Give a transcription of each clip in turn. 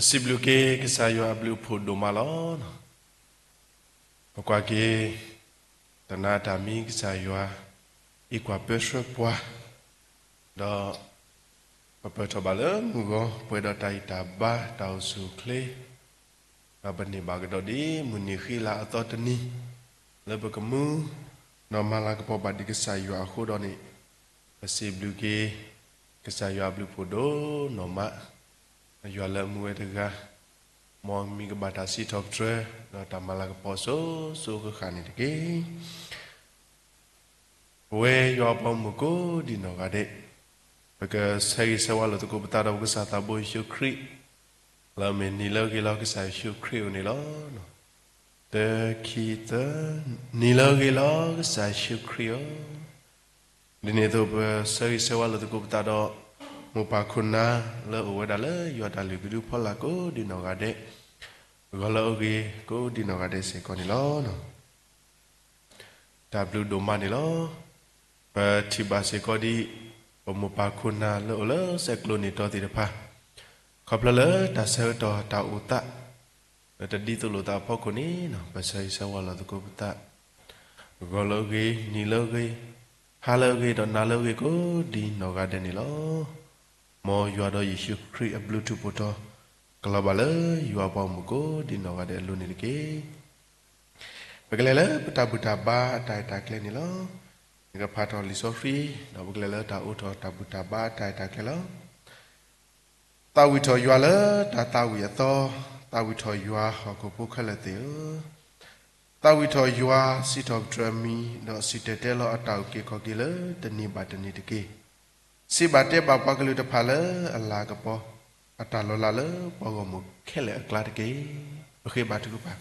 ပစံးဘျုးက့ၤကစၢ်ယွၤအဘျုးအဖှိၣ်ဒိၣ်မးလီၤ. ပကွၢ်က့ၤ တနၤတၢ်မံကစၢ်ယွၤ အံးကွၢ်ပၢဆှၢပှၤ, ဒီးပပၢၢ်ထီၣ်ဘၣ်လၢမုၢ်ဂီၤ ပှဲၤဒီးတၢ်ဂံၢ်တၢ်ဘါ တၢ်အိၣ်ဆူၣ်အိၣ်ချ့, ဒီးပန့ၢ်ဘၣ်ကဒီးဒ်မုၢ်နံၤဃံလၤအသီတနံၤ လၢပကမူ ဒီးမၤလၤကပီၤဘၣ်ဒံးကစၢ်ယွၤအဃိဒီးန့ၣ်, ပစံးဘျုးက့ၤ ကစၢ်ယွၤအဘျုးအဖှိၣ်ဒိၣ်နီၢ်မး, ယွၤလၢအမူဝဲတဂၤ, မ်မံကဘၣ်တၢ်စံးထီၣ်ပတြၢၤ ဒီးတၢ်မၤလၤကပီၤစိၤစိၤဃၣ်ဃၣ်န့ၣ်တက့ၢ်. ပဝဲယွၤအပှၤဂီၢ်မုၢ်ကိးဒံးနီၢ်ဂၤဒဲး, ပကဆၢဂ့ၤဆၢဝါလိာ်သကိးပသးဒီးပကစၢ်သးဘိယ့ၣ်ၡူးခရံာ်, လၢအမ့ၢ်နံၤလၢအဂ့ၤလီၤ ကစၢ်ယ့ၣ်ၡူးခရံာ်အအိၣ်န့ၣ်လီၤ. တၢခံသၢ, နံၤလၢအဂ့ၤလီၤ ကစၢ်ယ့ၣ်ၡူးခရံာ်ဧၢ. ဒ်န့ၣ်အသိးပဆၢဂ့ၤဆၢဝါလိာ်သကိးပသးဒီး မိၢ်ပၢ်ခိၣ်နၢ် လၢအအိၣ်ဝဲဒၣ်လၢယွၤတၢ်လုၢ်ကဒုဖီလာ်ကိးဒံးနီၢ်ဂၤဒဲး, ဂီၤလၢအဂ့ၤကိးဒံးနီၢ်ဂၤဒဲးစ့ၢ်ကီးန့ၣ်လီၤ. တၢ်ဘျုးဒိၣ်မးန့ၣ်လီၤ. ပထံၣ်ဘၣ်စ့ၢ်ကီးဒ် ပမိၢ်ပၢ်ခိၣ်နၢ်လၢအအိၣ်လၢစဲးကျိးန့ၢ်တီသ့ၣ်တဖၣ်, ခီဖျိလၢတၢ်ဆၢကတီၢ်တၢ်အိၣ်သး လၢတဒ်သိးလိာ်သးအဖီခိၣ်န့ၣ်, ပဆၢဂ့ၤဆၢဝါလိာ်သကိးပသး ဂီၤလၢအဂ့ၤ, နံၤလၢအဂ့ၤ, ဟါလၢအဂ့ၤ, ဒီးနၤလၢအဂ့ၤကိးဒံးနီၢ်ဂၤဒဲးန့ၣ်လီၤ. မ်ယွၤဒီးယ့ၣ်ၡူးခရံာ်အဘျုးထူၣ်ဖှိၣ်ထီၣ် ကလီၤဘၣ်လၢယွၤအပှၤဂီၢ်မုၢ်ကိးဒံးနီၢ်ဂၤဒဲးအလိၤန့ၣ်တက့ၢ်. ပကလဲၤလၢပတၢ်ဘူၣ်တၢ်ဘါအတၢ်အဲၣ်တၢ်ကျဲန့ၣ်လီၤ. ယကဖးထီၣ်လံာ်စီဆှံ, ဒီးပကလဲၤလၢတၢ်အိးထီၣ်တၢ်ဘူၣ်တၢ်ဘါအတၢ်အဲၣ်တၢ်ကျဲလီၤ. သးဝံၣ်ထီၣ်ယွၤလၢတၢ်သးဝံၣ်အသီ, သးဝံၣ်ထီၣ်ယွၤဟီၣ်ခိၣ်ဖိခဲလၢာ်သ့ၣ်ဧၢ, သးဝံၣ်ထီၣ်ယွၤစံးထီၣ်ပတြၢၤအမံၤ, ဒီးစံၣ်တဲၤတဲလီၤအတၢ်အုၣ်က့ၤခီၣ်က့ၤလၢတနံၤဘၣ်တနံၤတက့ၢ်. စံးဘၣ်တဲဘၣ်ပှၤကလုာ်တဖၣ်လၢအလၤကပီၤ အတၢ်လီၤလးလၢပှၤဂီၢ်မုၢ်ခဲလၢာ်အကျါတက့ၢ်. ပဃ့ဘါထုကဖၣ်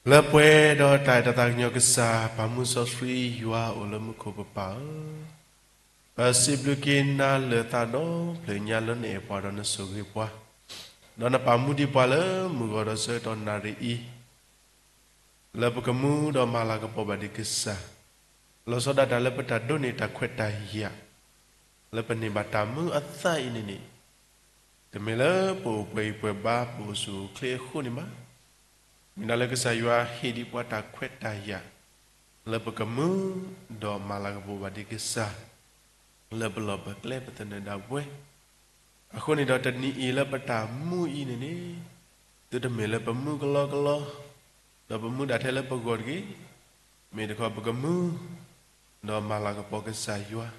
လၢပှဲၤဒီးတၢ်အဲၣ်တၢ်သးကညီၤကစၢ်, ပၢ်မူစီဆှံယွၤအိၣ်လၢမူခိၣ်ပပၢ်ဧၢ, ပစံးဘျုးက့ၤနၤလၢာ်သးဒီဖျၢၣ်ညါလၢနအဲၣ်ပှၤဒီးနဆိၣ်ဂ့ၤပှၤ, ဒီးနပာ်မူဒံးပှၤလၢမုၢ်ဂီၤဒီးဆၢကတီၢ်နၣ်ရံၣ်အံၤ လၢပကမူဒီးမၤလၤကပီၤဘၣ်ဒံးကစၢ်, လီၤဆီဒၣ်တၢ်လၢပတၢ်ဒိးန့ၢ်တၢ်ခွဲးတၢ်ယာ် လၢပန့ၢ်ဘၣ်တၢ်မူအသးအံၤန့ၣ်န့ၣ်, တမ့ၢ်လၢပအိၣ်ပှဲၤဂံၢ်ပှဲၤဘါ ပအိၣ်ဆူၣ်အိၣ်ချ့အဃိန့ၣ်ဘၣ်. မ့ၢ်ဒၣ်လၢကစၢ်ယွၤဟ့ၣ်ဒံးပှၤတၢ်ခွဲးတၢ်ယာ် လၢပကမူ ဒီးမၤလၤကပီၤဘၣ်ဒံးကစၢ် လၢပလီၢ်ပကျဲပသနၢၣ်ဒၣ်ဝဲ. အဃိန့ၣ်ဒီးတနံၤအံၤလၢပတၢ်မူအံၤန့ၣ်န့ၣ်, သုတမ့ၢ်လၢပမူကလီကလီ, ဒီးပမူဒၣ်ထဲလၢပဂီၢ်တဂ့ၤ, မ့ၢ်တခီပကမူ ဒီးမၤလၤကပီၤကစၢ်ယွၤ,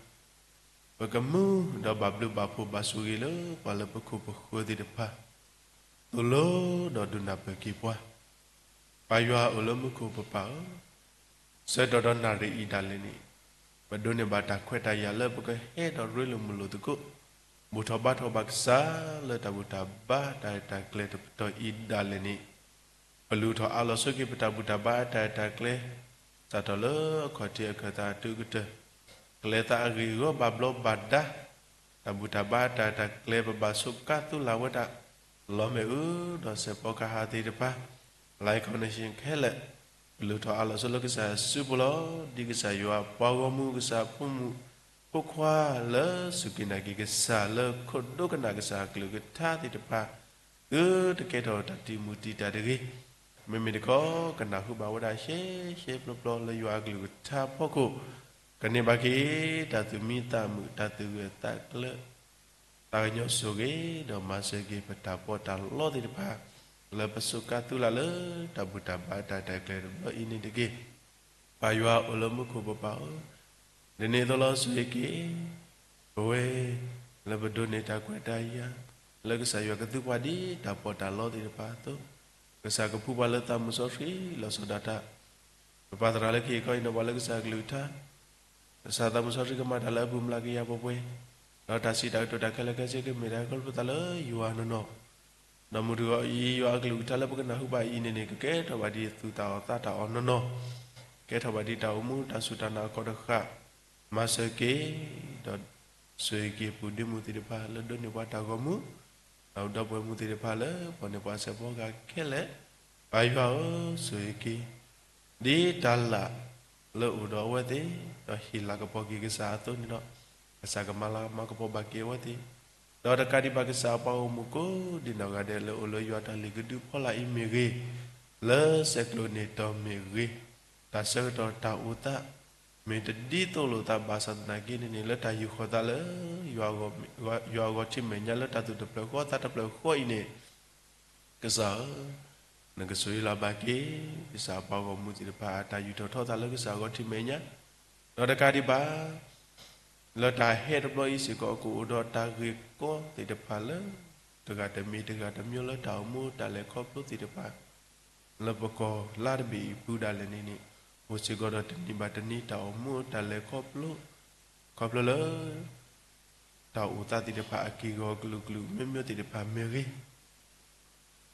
ပကမူဒီးဘၣ်ဘျုးဘၣ်ဖှိၣ်ဘၣ်ဆိၣ်ဂ့ၤလၢပှၤလၢပခိၣ်ပဃၢၤသ့ၣ်တဖၣ်, သိၣ်လိဒီးဒုးနၢ်ပၢၢ်က့ၤပှၤ. ပၢ်ယွၤအိၣ်လၢမူခိၣ်ပပၢ်ဧၢ, ဆၢကတီၢ်ဒီးနၣ်ရံၣ်အံၤဒၣ်လဲာ်န့ၣ်, ပဒိးန့ၢ်ဘၣ်တၢ်ခွဲးတၢ်ယာ်လၢပကဟဲဒီးရ့လိာ်မုာ်လိာ်သကိး, ဘူၣ်ထီၣ်ဘါထီၣ်ဘၣ်ကစၢ်လၢတၢ်ဘူၣ်တၢ်ဘါတၢ်အဲၣ်တၢ်ကျဲတပတီၢ်အံၤဒၣ်လဲာ်န့ၣ်, ပလူၤထီၣ်အါလီၤဆိးက့ၤပတၢ်ဘူၣ်တၢ်ဘါတၢ်အဲၣ်တၢ်ကျဲ, စးထီၣ်လၢအခီၣ်ထံးအခၢၣ်သးအတုၤကတၢၢ်, ကလဲၤသးအဂ့ၢ်အဂီၢ်ဘၣ်ဘျီးဘၣ်ဒါ, တၢ်ဘူၣ်တၢ်ဘါတၢ်အဲၣ်တၢ်ကျဲ ပဘၣ်ဆိကါသူလၢ်ဝဲဒၣ်, လီၤမ့ၣ်အူဒီးစဲးဖီကဟၣ်သ့ၣ်တဖၣ်, လၢ connection ခဲလၢာ်, ပလူၤထီၣ်အါလီၤဆိးလၢကစၢ်ယွၤစုပူၤလီၤ. ဒ်ကစၢ်ယွၤပှၤဂီၢ်မုၢ် ကစၢ်ဖိမုၣ်ဖိခွါလၢစူၢ်က့ၤနာ်က့ၤကစၢ် လၢခိၣ်ဒိကနၣ်ကစၢ်အကလုၢ်ကထါသ့ၣ်တဖၣ်, သုတကဲထီၣ်တၢ်တံာ်မုၢ်တံာ်တာ်တဂ့ၤ. မ့မ့ၢ်တခီ ကနၢ်ဟူဘၣ်ဝဲဒၣ်ရှဲရှဲပျီပျီလၢယွၤအကလုၢ်ကထါဖီခိၣ်, ကန့ၢ်ဘၣ်က့ၤတၢ်သူၣ်မံသးမုာ် တၢ်သူၣ်ဂၢၢ်သးကျၢၤ သးကညီၤဆိၣ်ဂ့ၤ ဒီးမၤစၢၤက့ၤပတၢ်ပီးတၢ်လီသ့ၣ်တဖၣ်, လၢပဆိကါသူလၢ်လၢတၢ်ဘူၣ်တၢ်ဘါတၢ်အဲၣ်တၢ်ကျဲတဘျီအံၤန့ၣ်တက့ၢ်. ပၢ်ယွၤအိၣ်လၢမူခိၣ်ပပၢ်ဧၢ, ဒ်န့ၣ်အသိးလီၤဆိၣ်ဂ့ၤက့ၤ ပဝဲလၢပဒိးန့ၢ်တၢ်ခွဲးတၢ်ယာ်, လၢကစၢ်ယွၤကသူပှၤဒ်တၢ်ပီးတၢ်လီသ့ၣ်တဖၣ်အသိး, ကစၢ်ကဖှူပှၤလၢသးမုၢ်စီဆှံ လီၤဆီဒၣ်တၢ် ပပၢ်သရၣ်လၢခံကီၢ်အံၤ နီၢ်ပှၤလၢကစၢ်အကလုၢ်ကထါ, ကစၢ်သးမုၢ်စီဆှံကမၤတၢ်လၢအပူၤ မျးကယၤပှဲၤပှဲၤ, ဒီးတၢ်စံးတၢ်ကတိၤတၢ်ခဲလၢာ်ခဲဆ့ကမ့ၢ်တၢ်ဟဲခီဖျိသးလၢယွၤနီၢ်နီၢ်, ဒီးမုၢ်တဂီၤအံၤ ယွၤအကလုၢ်ကထါလၢပကနၢ်ဟူဘၣ်အံၤန့ၣ်န့ၣ် ကကဲထီၣ်ဘၣ်ဒ်သူၣ်တၢ်အီၣ်သးတၢ်အီၣ်နီၢ်နီၢ်, ကဲထီၣ်ဘၣ်ဒ်တၢ်အိၣ်မူတၢ်စူၢ်တၢ်နာ်အခီၣ်တဃာ်, မၤစၢၤက့ၤ ဒီးဆိၣ်ဂ့ၤက့ၤပူၤဒ့မုၢ်သ့ၣ်တဖၣ်လၢဒိးန့ၢ်ပှၤတၢ်ဂီၤမူ, ဒီးဒီပုၢ်ဝဲၢ်မုၣ်သ့ၣ်တဖၣ်လၢပီၣ်န့ၢ်ပှၤစဲးဖီကဟၣ်ခဲလၢာ်, ပၢ်ယွၤဧၢ, ဆိၣ်ဂ့ၤက့ၤ ဒ်တၢ်လၢ်လၢအိၣ်ဒီးအဝဲသ့ၣ်, ဒီးဟ့ၣ်လၤကပီၤက့ၤကစၢ်အသိးန့ၣ်ဒီး, ကစၢ်ကမၤလၤမၤကပီၤဘၣ်က့ၤအဝဲသ့ၣ်, ဒီးတကးဒံးဘၣ်ကစၢ်အပှၤဂီၢ်မုၢ်ကိးဒံးနီၢ်ဂၤဒဲးလၢအိၣ်လၢယွၤတၢ်လ့ၣ်ကဒုဖီလာ်အံၤမ့ၢ်ဂ့ၤ, လၢဆဲးကျိးန့ၢ်တီၤမ့ၢ်ဂ့ၤ, တၢ်ဆၢကတီၢ်တၢ်အိၣ်သး မ့ၢ်တဒ်သိးလိာ်သးဘၣ်ဆၣ်သနာ်က့န့ၣ်န့ၣ် လၢတၢ်ယူာ်ဃီၤသးလၢ ယွၤအဂီၢ်ထံးမဲာ်ညါလၢတၢ်သူၣ်တဖျၢၣ်ဃီသးတဖျၢၣ်ဃီအံၤန့ၣ် ကစၢ်ဧၢ, နကဆိၣ်ဂ့ၤလီၤဘၣ်က့ၤ ကစၢ်အပှၤဂီၢ်မုၢ်သ့ၣ်တဖၣ် အတၢ်ယူးထီၣ်ထီသးလၢကစၢ်အဂီၢ်ထံးမဲာ်ညါ, ဒီးတကးဒံးဘၣ် လၢတၢ်ဟဲတဘျီအံၤစ့ၢ်ကီး ကအိၣ်ဒီးတၢ်ဂ့ၢ်ကီသ့ၣ်တဖၣ်လၢ တဂၤတမံၤတဂၤတမံၤလၢတၢ်အိၣ်မူတၢ်လဲၤခီဖျိသ့ၣ်တဖၣ် လၢပကီၢ်လါတဘ့ၣ်အံၤပူၤဒၣ်လဲာ်န့ၣ်န့ၣ် အိၣ်စ့ၢ်ကီးဒီးတနံၤဘၣ်တနံၤတၢ်အိၣ်မူတၢ်လဲၤခီဖျိ ခီဖျိလၢ တၢ်အိၣ်သးသ့ၣ်တဖၣ်အက့ၢ်ဂီၤကလုာ်ကလုာ်မ့ၢ်မ့ၢ်သ့ၣ်တဖၣ်မ့ၢ်ဂ့ၤ,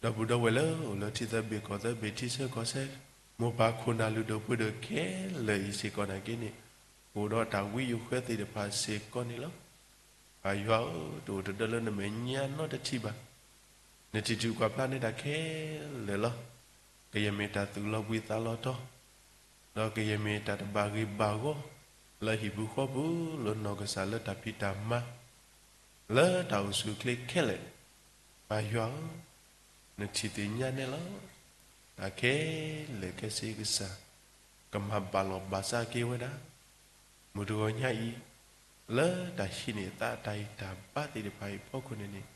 ဒီပုၢ်ဒီဝဲၢ်လၢအိၣ်လၢထံသၢဘ့ၣ်ကီၢ်သၢဘ့ၣ်ထံဆၢကီၢ်ဆၢ မိၢ်ပၢ်ခိၣ်နၢ်လုၢ်ဒိၣ်ပှ့ၤဒိၣ်ခဲလၢာ်အံၤစ့ၢ်ကီးနာ်က့န့ၣ် အိၣ်ဒီးတၢ်ဝံယိၤဃဲသ့ၣ်တဖၣ်စ့ၢ်ကီးန့ၣ်လီၤ. ပၢ်ယွၤဧၢ, တအိၣ်တဒၢလၢနမဲာ်ညါနီတထံၣ်ဘၣ်. နထံၣ်ထုးကွၢ်ဖျါန့ၢ်တၢ်ခဲလၢာ်လီၤ. ကယဲၢ်မ့ၢ်တၢ်သူၣ်လီၤဘှံးသးလီၤတီၤ, ဒီးကယဲၢ်မ့ၢ်တၢ်တဘၣ်ဂ့ၤဘၣ်ဂီၢ် လၢဟံၣ်ပူၤဃီပူၤ လၢနီၢ်ကစၢ်လၢတၢ်ဖံးတၢ်မၤ လၢတၢ်အိၣ်ဆူၣ်အိၣ်ချ့ခဲလၢာ်, ပၢ်ယွၤဧၢ, နထံၣ်သ့ၣ်ညါန့ၣ်လီၤ. တၢ်ခဲလၢာ်ခဲဆ့ကစၢ် ကမၤဘၣ်လီၤဘၣ်စးက့ၤဝဲဒၣ် မုၢ်တဂီၤညါအံၤ လၢတၢ်ဟံးန့ၢ်သးအတၢ်ဂံၢ်တၢ်ဘါသ့ၣ်တဖၣ်အံၤအဖီခိၣ်န့ၣ်န့ၣ်,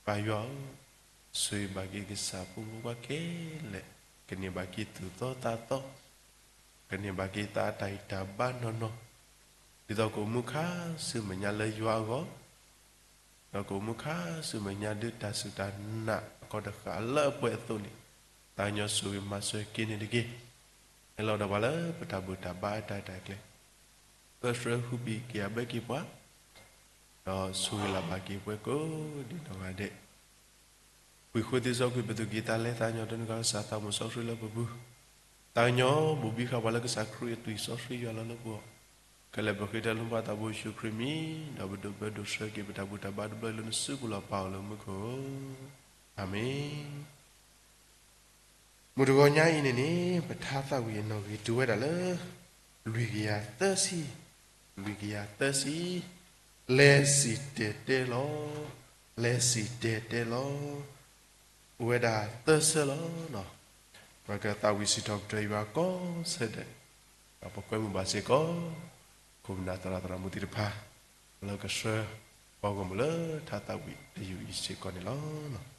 ပၢ်ယွၤဧၢ, ဆိၣ်ဂ့ၤဘၣ်က့ၤကစၢ်ဖိမုၣ်ဖိခွါခဲလၢာ်, ကန့ၢ်ဘၣ်က့ၤသူၣ်သီသးသီ, ကန့ၢ်ဘၣ်က့ၤသးအတၢ်ဂံၢ်တၢ်ဘါနီၢ်နီၢ်, ဒ်သိးကအိၣ်မူခါဆူမဲာ်ညါလၢယွၤအဂီၢ် ဒီးကအိၣ်မူခါဆူမဲာ်ညါဒ်တၢ်စူၢ်တၢ်နာ်အကီၢ်တဃာ်လၢအပှဲၤအသိးန့ၣ်, သးကညီၤဆိၣ်ဂ့ၤမၤစၢၤက့ၤန့ၣ်တက့ၢ်. ဟဲလီၤဒီးပှၤလၢပတၢ်ဘူၣ်တၢ်ဘါအတၢ်အဲၣ်တၢ်ကျဲ, ပၢဆှၢဟူးဘံၣ်က့ၤအဘၢက့ၤပှၤ, ဒီးဆိၣ်ဂ့ၤလၢ်ဘၣ်က့ၤပှၤကိးဒံးနီၢ်ဂၤဒဲး ပှ့ၤဃုာ်သ့စီကွံာ်ပသူၣ်ကံၢ်သးလဲသးကညီၤတနုာ်ကစၢ်သးမုၣ်စီဆှံလၢပပူၤ, သးကညီၤဘိၣ်ဘံဃာ်ပှၤလၢကစၢ်ခရံာ်အသွံၣ်စီဆှံယွၤလီၤလၢပဂီၢ်, ခဲလၢာ်ပဃ့တၢ်လၢမူဘၣ်သးဘိယ့ၣ်ၡူးခရံာ်မံၤ, ဒီးပဒိးဘၢဒိးဆှၢက့ၤပတၢ်ဘူၣ်တၢ်ဘါတဘျီအံၤလၢနစုပူၤလီၤပာ်အီၤလၢမူခိၣ်, အၤမ့ၣ်. မုၢ်တဂီၤညါအံၤန့ၣ်န့ၣ် ပထါသးဝံၣ်အနီၣ်ဂံၢ်တုၤဝဲဒၣ်လၢ လွံၢ်ကယၤသၢဆံ, လွံၢ်ကယၤသၢဆံ, လဲၤစံၣ်တဲၤတဲလီၤ, လဲၤစံၣ်တဲၤတဲလီၤ, အိၣ်ဝဲဒၣ်သၢဆၢလီၤ. ပကသးဝံၣ်စံးထီၣ်ပတြၢၤယွၤကိးဆၢဒဲး, ဒီးပကွဲမုာ်ဘၣ်စ့ၢ်ကီး ခိၣ်နၢ်သရၣ်သရၣ်မုၣ်သ့ၣ်တဖၣ် လၢကဆှၢပှၤဂီၢ်မုၢ်လၢထါသးဝံၣ်တယုၢ်အံၤစ့ၢ်ကီးန့ၣ်လီၤ.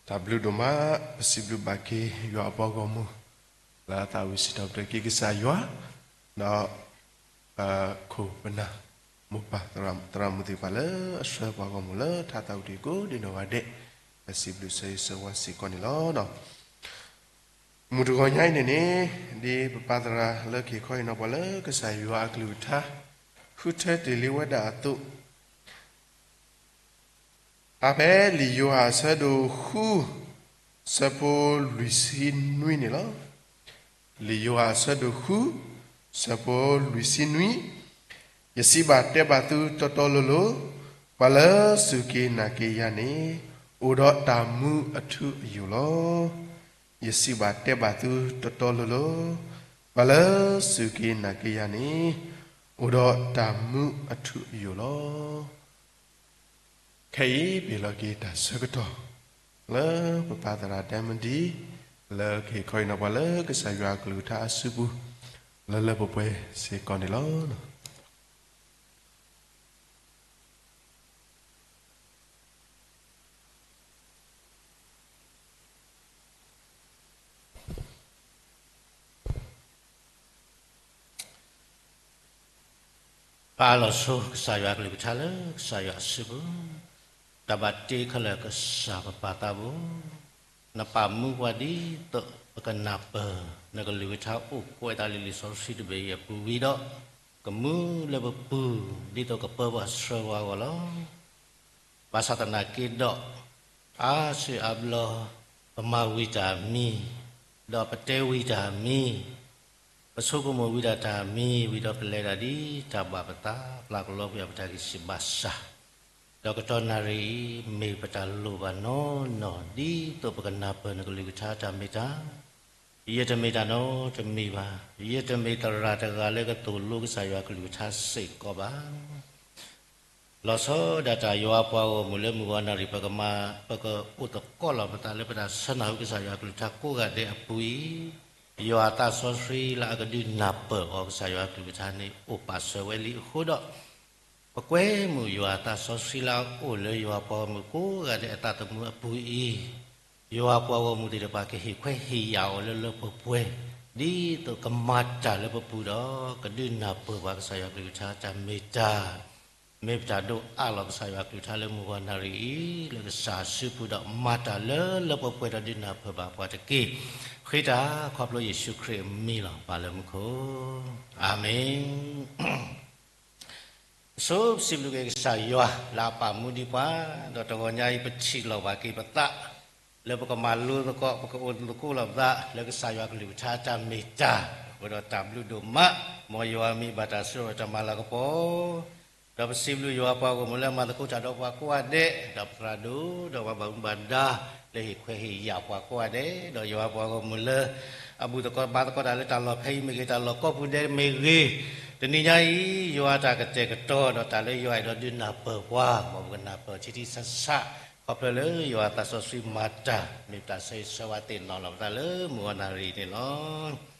တၢ်ဘျုးဒိၣ်မး, ပစံးဘျုးဘၣ်က့ၤယွၤအပှၤဂီၢ်မုၢ် လၢအသးဝံၣ်စံးထီၣ်ပတြၢၤက့ၤကစၢ်ယွၤ, ဒီး ပခိၣ်ပနၢ် မိၢ်ပၢ်သရၣ်မုၣ်သ့ၣ်တဖၣ်လၢအဆှၢပှၤဂီၢ်မုၢ်လၢထါသးဝံၣ်တ့ၢ်ကိးဒံနီၢ်ဂၤဒဲး, ပစံးဘျုးဆၢဂ့ၤဆၢဝါစ့ၢ်ကီးန့ၣ်လီၤ. မုၢ်တဂီၤညါအံၤန့ၣ်န့ၣ်, ဒ်ပပၢ်သရၣ်လၢကဟ့ၣ်ခီဟ့ၣ်နီၤပှၤလၢကစၢ်ယွၤအကလုၢ်ကထါ ဃုထၢတ့ၢ်လံဝဲဒၣ်အသိး, ဖဲလံာ်ယိၤဟၣ်အဆၢဒိၣ်ဃု ဆၢဖိလွံၢ်ဆံနွံန့ၣ်လီၤ. လံာ်ယိၤဟၣ်အဆၢဒိၣ်ဃု ဆၢဖိလွံၢ်ဆံနွံ, ယစံးဘၣ်တဲဘၣ်သုတီတီလိၤလိၤ, ပှၤလၢစူၢ်က့ၤနာ်က့ၤယၤန့ၣ် အိၣ်ဒီးတၢ်မူအထူအယိာ်လီၤ. ယစံးဘၣ်တဲဘၣ်သုတီတီလိၤလိၤ, ပှၤလၢစူၢ်က့ၤနာ်က့ၤယၤန့ၣ် အိၣ်ဒီးတၢ်မူအထူအယိာ်လီၤ. ခဲအံၤပဟ့ၣ်လီၤက့ၤတၢ်ဆၢကတီၢ် လၢပပၢ်သရၣ်ဒဲမဒံ လၢကဟ့ၣ်ခီဟ့ၣ်နီၤပှၤလၢကစၢ်ယွၤအကလုၢ်ကထါအစုပူၤ လၢလၢပှဲၤပှဲၤစ့ၢ်ကီးန့ၣ်လီၤ. ပအၢၣ်လီၤဆိကစၢ်ယွၤအကလုၢ်ကထါလၢကစၢ်ယွၤအစုပူၤ, တၢ်ဘၣ်တ့ခဲလၢာ်ကစၢ်ပပၢ်သးဘိ, နပာ်မူပှၤဒ်သိးပကနၢ်ပၢၢ် နကလုၢ်ကထါအိၣ်ကွဲးတၢ်လၢလံာ်စီဆှံတဘ့ၣ်အံၤအပူၤဝံၤဒီး, ကမူလၢပပူၤ ဒ်သိးကပၢပှၤဆှၢပှၤအဂီၢ်လီၤ. ဘၣ်ဆၣ်သနာ်က့ဒီး, အါစုအါဘျီ ပမၤဝံၤတၢ်မံ, ဒီးပတဲဝံၤတၢ်မံ, ပဆိကမိၣ်ဝံၤဒၣ်တၢ်မံဝံၤဒီး ပလဲၤဒၣ်ဒ်တၢ်ဘၣ်ပသး ပျၢ်ကလီကွံာ်အပတၢ်ဂံၢ်စၢ်ဘါစၢ်, ဒီးကတီၢ်နၣ်ရံၣ်အံၤ မ့ၢ်ပတၢ်လိၣ်ဘၣ်နီၢ်နီၢ် ဒ်သိးပကနၢ်ပၢၢ်နကလုၢ်ကထါတၢ်မ့ၢ်တၢ် ယတမ့ၢ်တၢ်နီတမံၤဘၣ်. ယတမ့ၢ်သရၣ်တဂၤလၢကသိၣ်လိကစၢ်ယွၤကလုၢ်ကထါစ့ၢ်ကီးဘၣ်. လီၤဆီဒၣ်တၢ်ယွၤပှၤဂီၢ်မုၢ်လၢမုၢ်ဂီၤနၣ်ရံၣ် ပကမၤ ပကအိၣ်သကိးလီၤပသးလၢပတၢ်ဆၢနၢ်ဟူကစၢ်ယွၤကလုၢ်ကထါကိးဂၤဒဲးအပူၤအံၤ, ယွၤအသးစီဆှံလၢအကဒုးနၢ်ပၢၢ်အီၤကစၢ်ယွၤကလုၢ်ကထါန့ၣ် အိၣ်ပာ်စၢၤဝဲလံအဃိဒီး ပကွဲမုာ်ယွၤအသးစီဆှံလၢအအိၣ်လၢယွၤပှၤဂီၢ်မုၢ်ကိးဂၤဒဲးအသးသမူအပူၤအံၤ, ယွၤပှၤဂီၢ်မုၢ်သ့ၣ်တဖၣ်ကဟ့ၣ်ခွဲးဟ့ၣ်ယာ်အီၤလၢလၢပှဲၤပှဲၤ, ဒ်သိးကမၤတၢ်လၢပပူၤဒီး ကဒုးနၢ်ပၢၢ်ပှၤကစၢ်ယွၤကလုၢ်ကထါတၢ်မ့ၢ်တၢ်, မ့ၢ်ပတၢ်ဒိးအးလီၤကစၢ်ယွၤကလုၢ်ကထါလၢမုၢ်ဂီၤနၣ်ရံၣ်အံၤ လၢကစၢ်အစုပူၤဒီးမၤတၢ်လၢလၢပှဲၤပှဲၤဒီးဒုးနၢ်ပၢၢ်ဘၣ်ပှၤတက့ၢ်. ဃ့တၢ်ခီဖျိယ့ၣ်ၡူးခရံာ်အမံၤလီၤ. ပၢ်လၢမူခိၣ်, အၤမ့ၣ်. ဆိပစံးဘျုးက့ၤကစၢ်ယွၤလၢအပာ်မူဒံးပှၤ, ဒီးတဂီၤညါအံၤပထံၣ်လိာ်ဘၣ်က့ၤပသး လၢပကမၤလိသကိး ပကအိၣ်သကိးလီၤပသး လၢကစၢ်ယွၤကလုၢ်ကထါတၢ်မ့ၢ်တၢ်, အဃိဒီးတၢ်ဘျုးဒိၣ်မး, မ်ယွၤမံၤဘၣ်တၢ်ဆိၣ်ဂ့ၤတၢ်မၤလၤကပီၤ, ဒီးပစံးဘျုးယွၤပှၤဂီၢ်မုၢ်လၢမၤသကိးတၢ်ဒီးပှၤကိးဂၤဒဲး, ဒီးပသရၣ်ဒိၣ်, ဒီးပှၤဘၣ်မူဘၣ်ဒါ, လၢဟ့ၣ်ခွဲးဟ့ၣ်ယာ်ပှၤကိးဂၤဒဲး, ဒီးယွၤပှၤဂီၢ်မုၢ်လၢ အဘူၣ်သကိးဘါသကိးတၢ်လၢတၢ်လီၢ်ဖဲအံၤမ့ၢ်ဂ့ၤ တၢ်လီၢ်ကိးပူၤဒဲးမ့ၢ်ဂ့ၤ, တနံၤညါအံၤ ယွၤတၢ်ကတဲာ်ကတီၤဒီးတၢ်လၢယွၤအဲၣ်ဒိးဒုးနၢ်ပၢၢ်ပှၤ, မ်ပကနၢ်ပၢၢ်ထံထံဆးဆး, ခီဖျိလၢယွၤအသးစီဆှံမၤတၢ်, မ့ၢ်တၢ်ဆၢဂ့ၤဆၢဝါသ့ၣ်နီၣ်လီၤပသးလၢမုၢ်ဂီၤနၣ်ရံၣ်န့ၣ်လီၤ.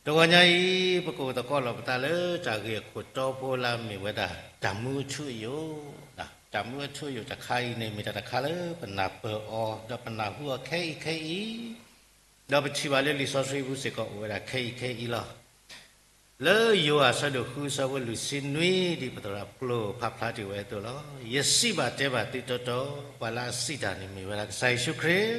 တဂီၤညါအံၤ ပကအိၣ်သကိးလီၤပသးလၢတၢ်ဂ့ၢ်အခိၣ်တီဖိလၢအမ့ၢ်ဝဲဒၣ် တၢ်မူအထူအယိာ်, တၢ်မူအထူအယိာ်တခါအံၤန့ၣ် မ့ၢ်တၢ်တခါလၢပနၢ်ပၢၢ်အီၤ ဒီးပနၢ်ဟူအီၤခဲအံၤခဲအံၤ, ဒီးပထံၣ်ဘၣ်လၢလံာ်စီဆှံပူၤစ့ၢ်ကီးအိၣ်ဝဲဒၣ်ခဲအံၤခဲအံၤလီၤ. လၢယိၤဟၣ်အဆၢဒိၣ်ဃုအဆၢဖိလွံၢ်ဆံနွံ ဒ်ပသရၣ်ပျိဖးဖျါတ့ၢ်ဝဲအသိးလီၤ. ယစံးဘၣ်တဲဘၣ်သုတီတီ, ပှၤလၢအစံးတၢ်န့ၣ်မ့ၢ်ဝဲဒၣ်ကစၢ်ယ့ၣ်ၡူးခရံာ်,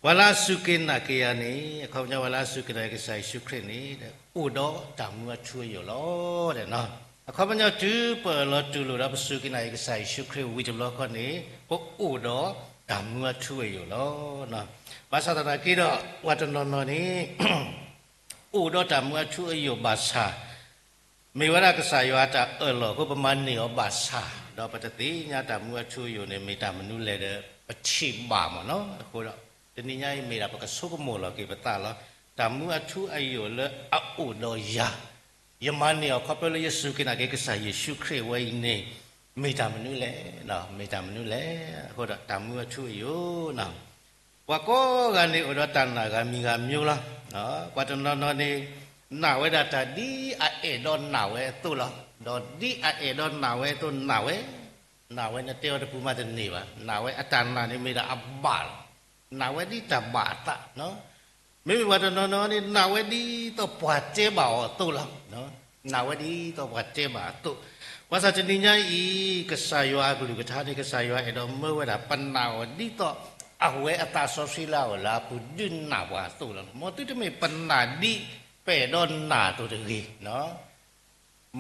ပှၤလၢအစူၢ်က့ၤနာ်က့ၤယၤန့ၣ်, အခီပညီပှၤလၢအစူၢ်က့ၤနာ်က့ၤကစၢ်ယ့ၣ်ၡူးခရံာ်န့ၣ် အိၣ်ဒီးတၢ်မူအထူအယိာ်လီၤ. အခီပညီတုၤပအၢၣ်လီၤတူၢ်လိာ်ဒီးပစူၢ်က့ၤနာ်က့ၤကစၢ်ယ့ၣ်ၡူးခရံာ်ဝံၤတဘျီဃီန့ၣ် ပအိၣ်ဒီးတၢ်မူအထူအယိာ်လီၤ. ဘၣ်ဆၣ်သနာ်က့ဒီး ပှၤတနီၤနီၤန့ၣ် အိၣ်ဒီးတၢ်မူအထူအယိာ်ဘၣ်ဆၣ် မ့ၢ်ဝဲဒၣ်ကစၢ်ယွၤအတၢ်အၢၣ်လီၤအဃိ ပမၤန့ၢ်အီၤဘၣ်ဆၣ်, ဒီးပတသ့ၣ်ညါတၢ်မူအထူအယိာ်န့ၣ် မ့ၢ်တၢ်မနုၤလဲၣ်ဒီး ပထံၣ်ဘၣ်မ့ၢ်နီၤ. အဃိဒီး တနံၤညါအံၤမ့ၢ်ဒၣ်ပကဆိကမိၣ်လီၤက့ၤပသးလီၤ. တၢ်မူအထူအယိာ်လၢအအိၣ်ဒီးယၤ, ယမၤန့ၢ်အီၤခီဖျိလၢယစူၢ်က့ၤနာ်က့ၤကစၢ်ယ့ၣ်ၡူးခရံာ်အဝဲအံၤန့ၣ် မ့ၢ်တၢ်မနုၤလဲၣ်, မ့ၢ်တၢ်မနုၤလဲၣ်. အဃိဒီးတၢ်မူအထူအယိာ် ပှၤကိးဂၤန့ၣ်အိၣ်ဒီးတၢ်နာ်ဂၤမံၤဂၤမံၤလီၤ. ပှၤတနီၤနီၤန့ၣ် နာ်ဝဲဒၣ်တၢ်ဒ်အအဲၣ်ဒိးနာ်ဝဲအသိးလီၤ. ဒီးဒ်အအဲၣ်ဒိးနာ်ဝဲအသိးနာ်ဝဲ နာ်ဝဲနတဲအီၤတပူၤမးတန့ၢ်ဘၣ်. နာ်ဝဲအတၢ်နာ်န့ၣ်မ့ၢ်ဒၣ်အဘၣ်လီၤ. နာ်ဝဲဒ်တၢ်ဘၣ်အသး. မ့မ့ၢ်ပှၤတနီၤနီၤန့ၣ် နာ်ဝဲဒ်သိးပှၤတဲဘၣ်အီၤအသိးလီၤ. နာ်ဝဲဒ်သိးပှၤတဲဘၣ်အသိး. ဘၣ်ဆၣ်တနံၤညါအံၤ ကစၢ်ယွၤအကလုၢ်ကထါန့ၣ် ကစၢ်ယွၤအဲၣ်ဒိးမၢဝဲဒၣ် ပနာ်အီၤဒ်သိး အဝဲအသးစီဆှံလၢအအိၣ်လၢအပူၤဒုးနာ်ပှၤအသိးလီၤ. မ်သုတမ့ၢ်ပနာ်ဒ်ပအဲၣ်ဒိးနာ်အသိးတဂ့ၤ.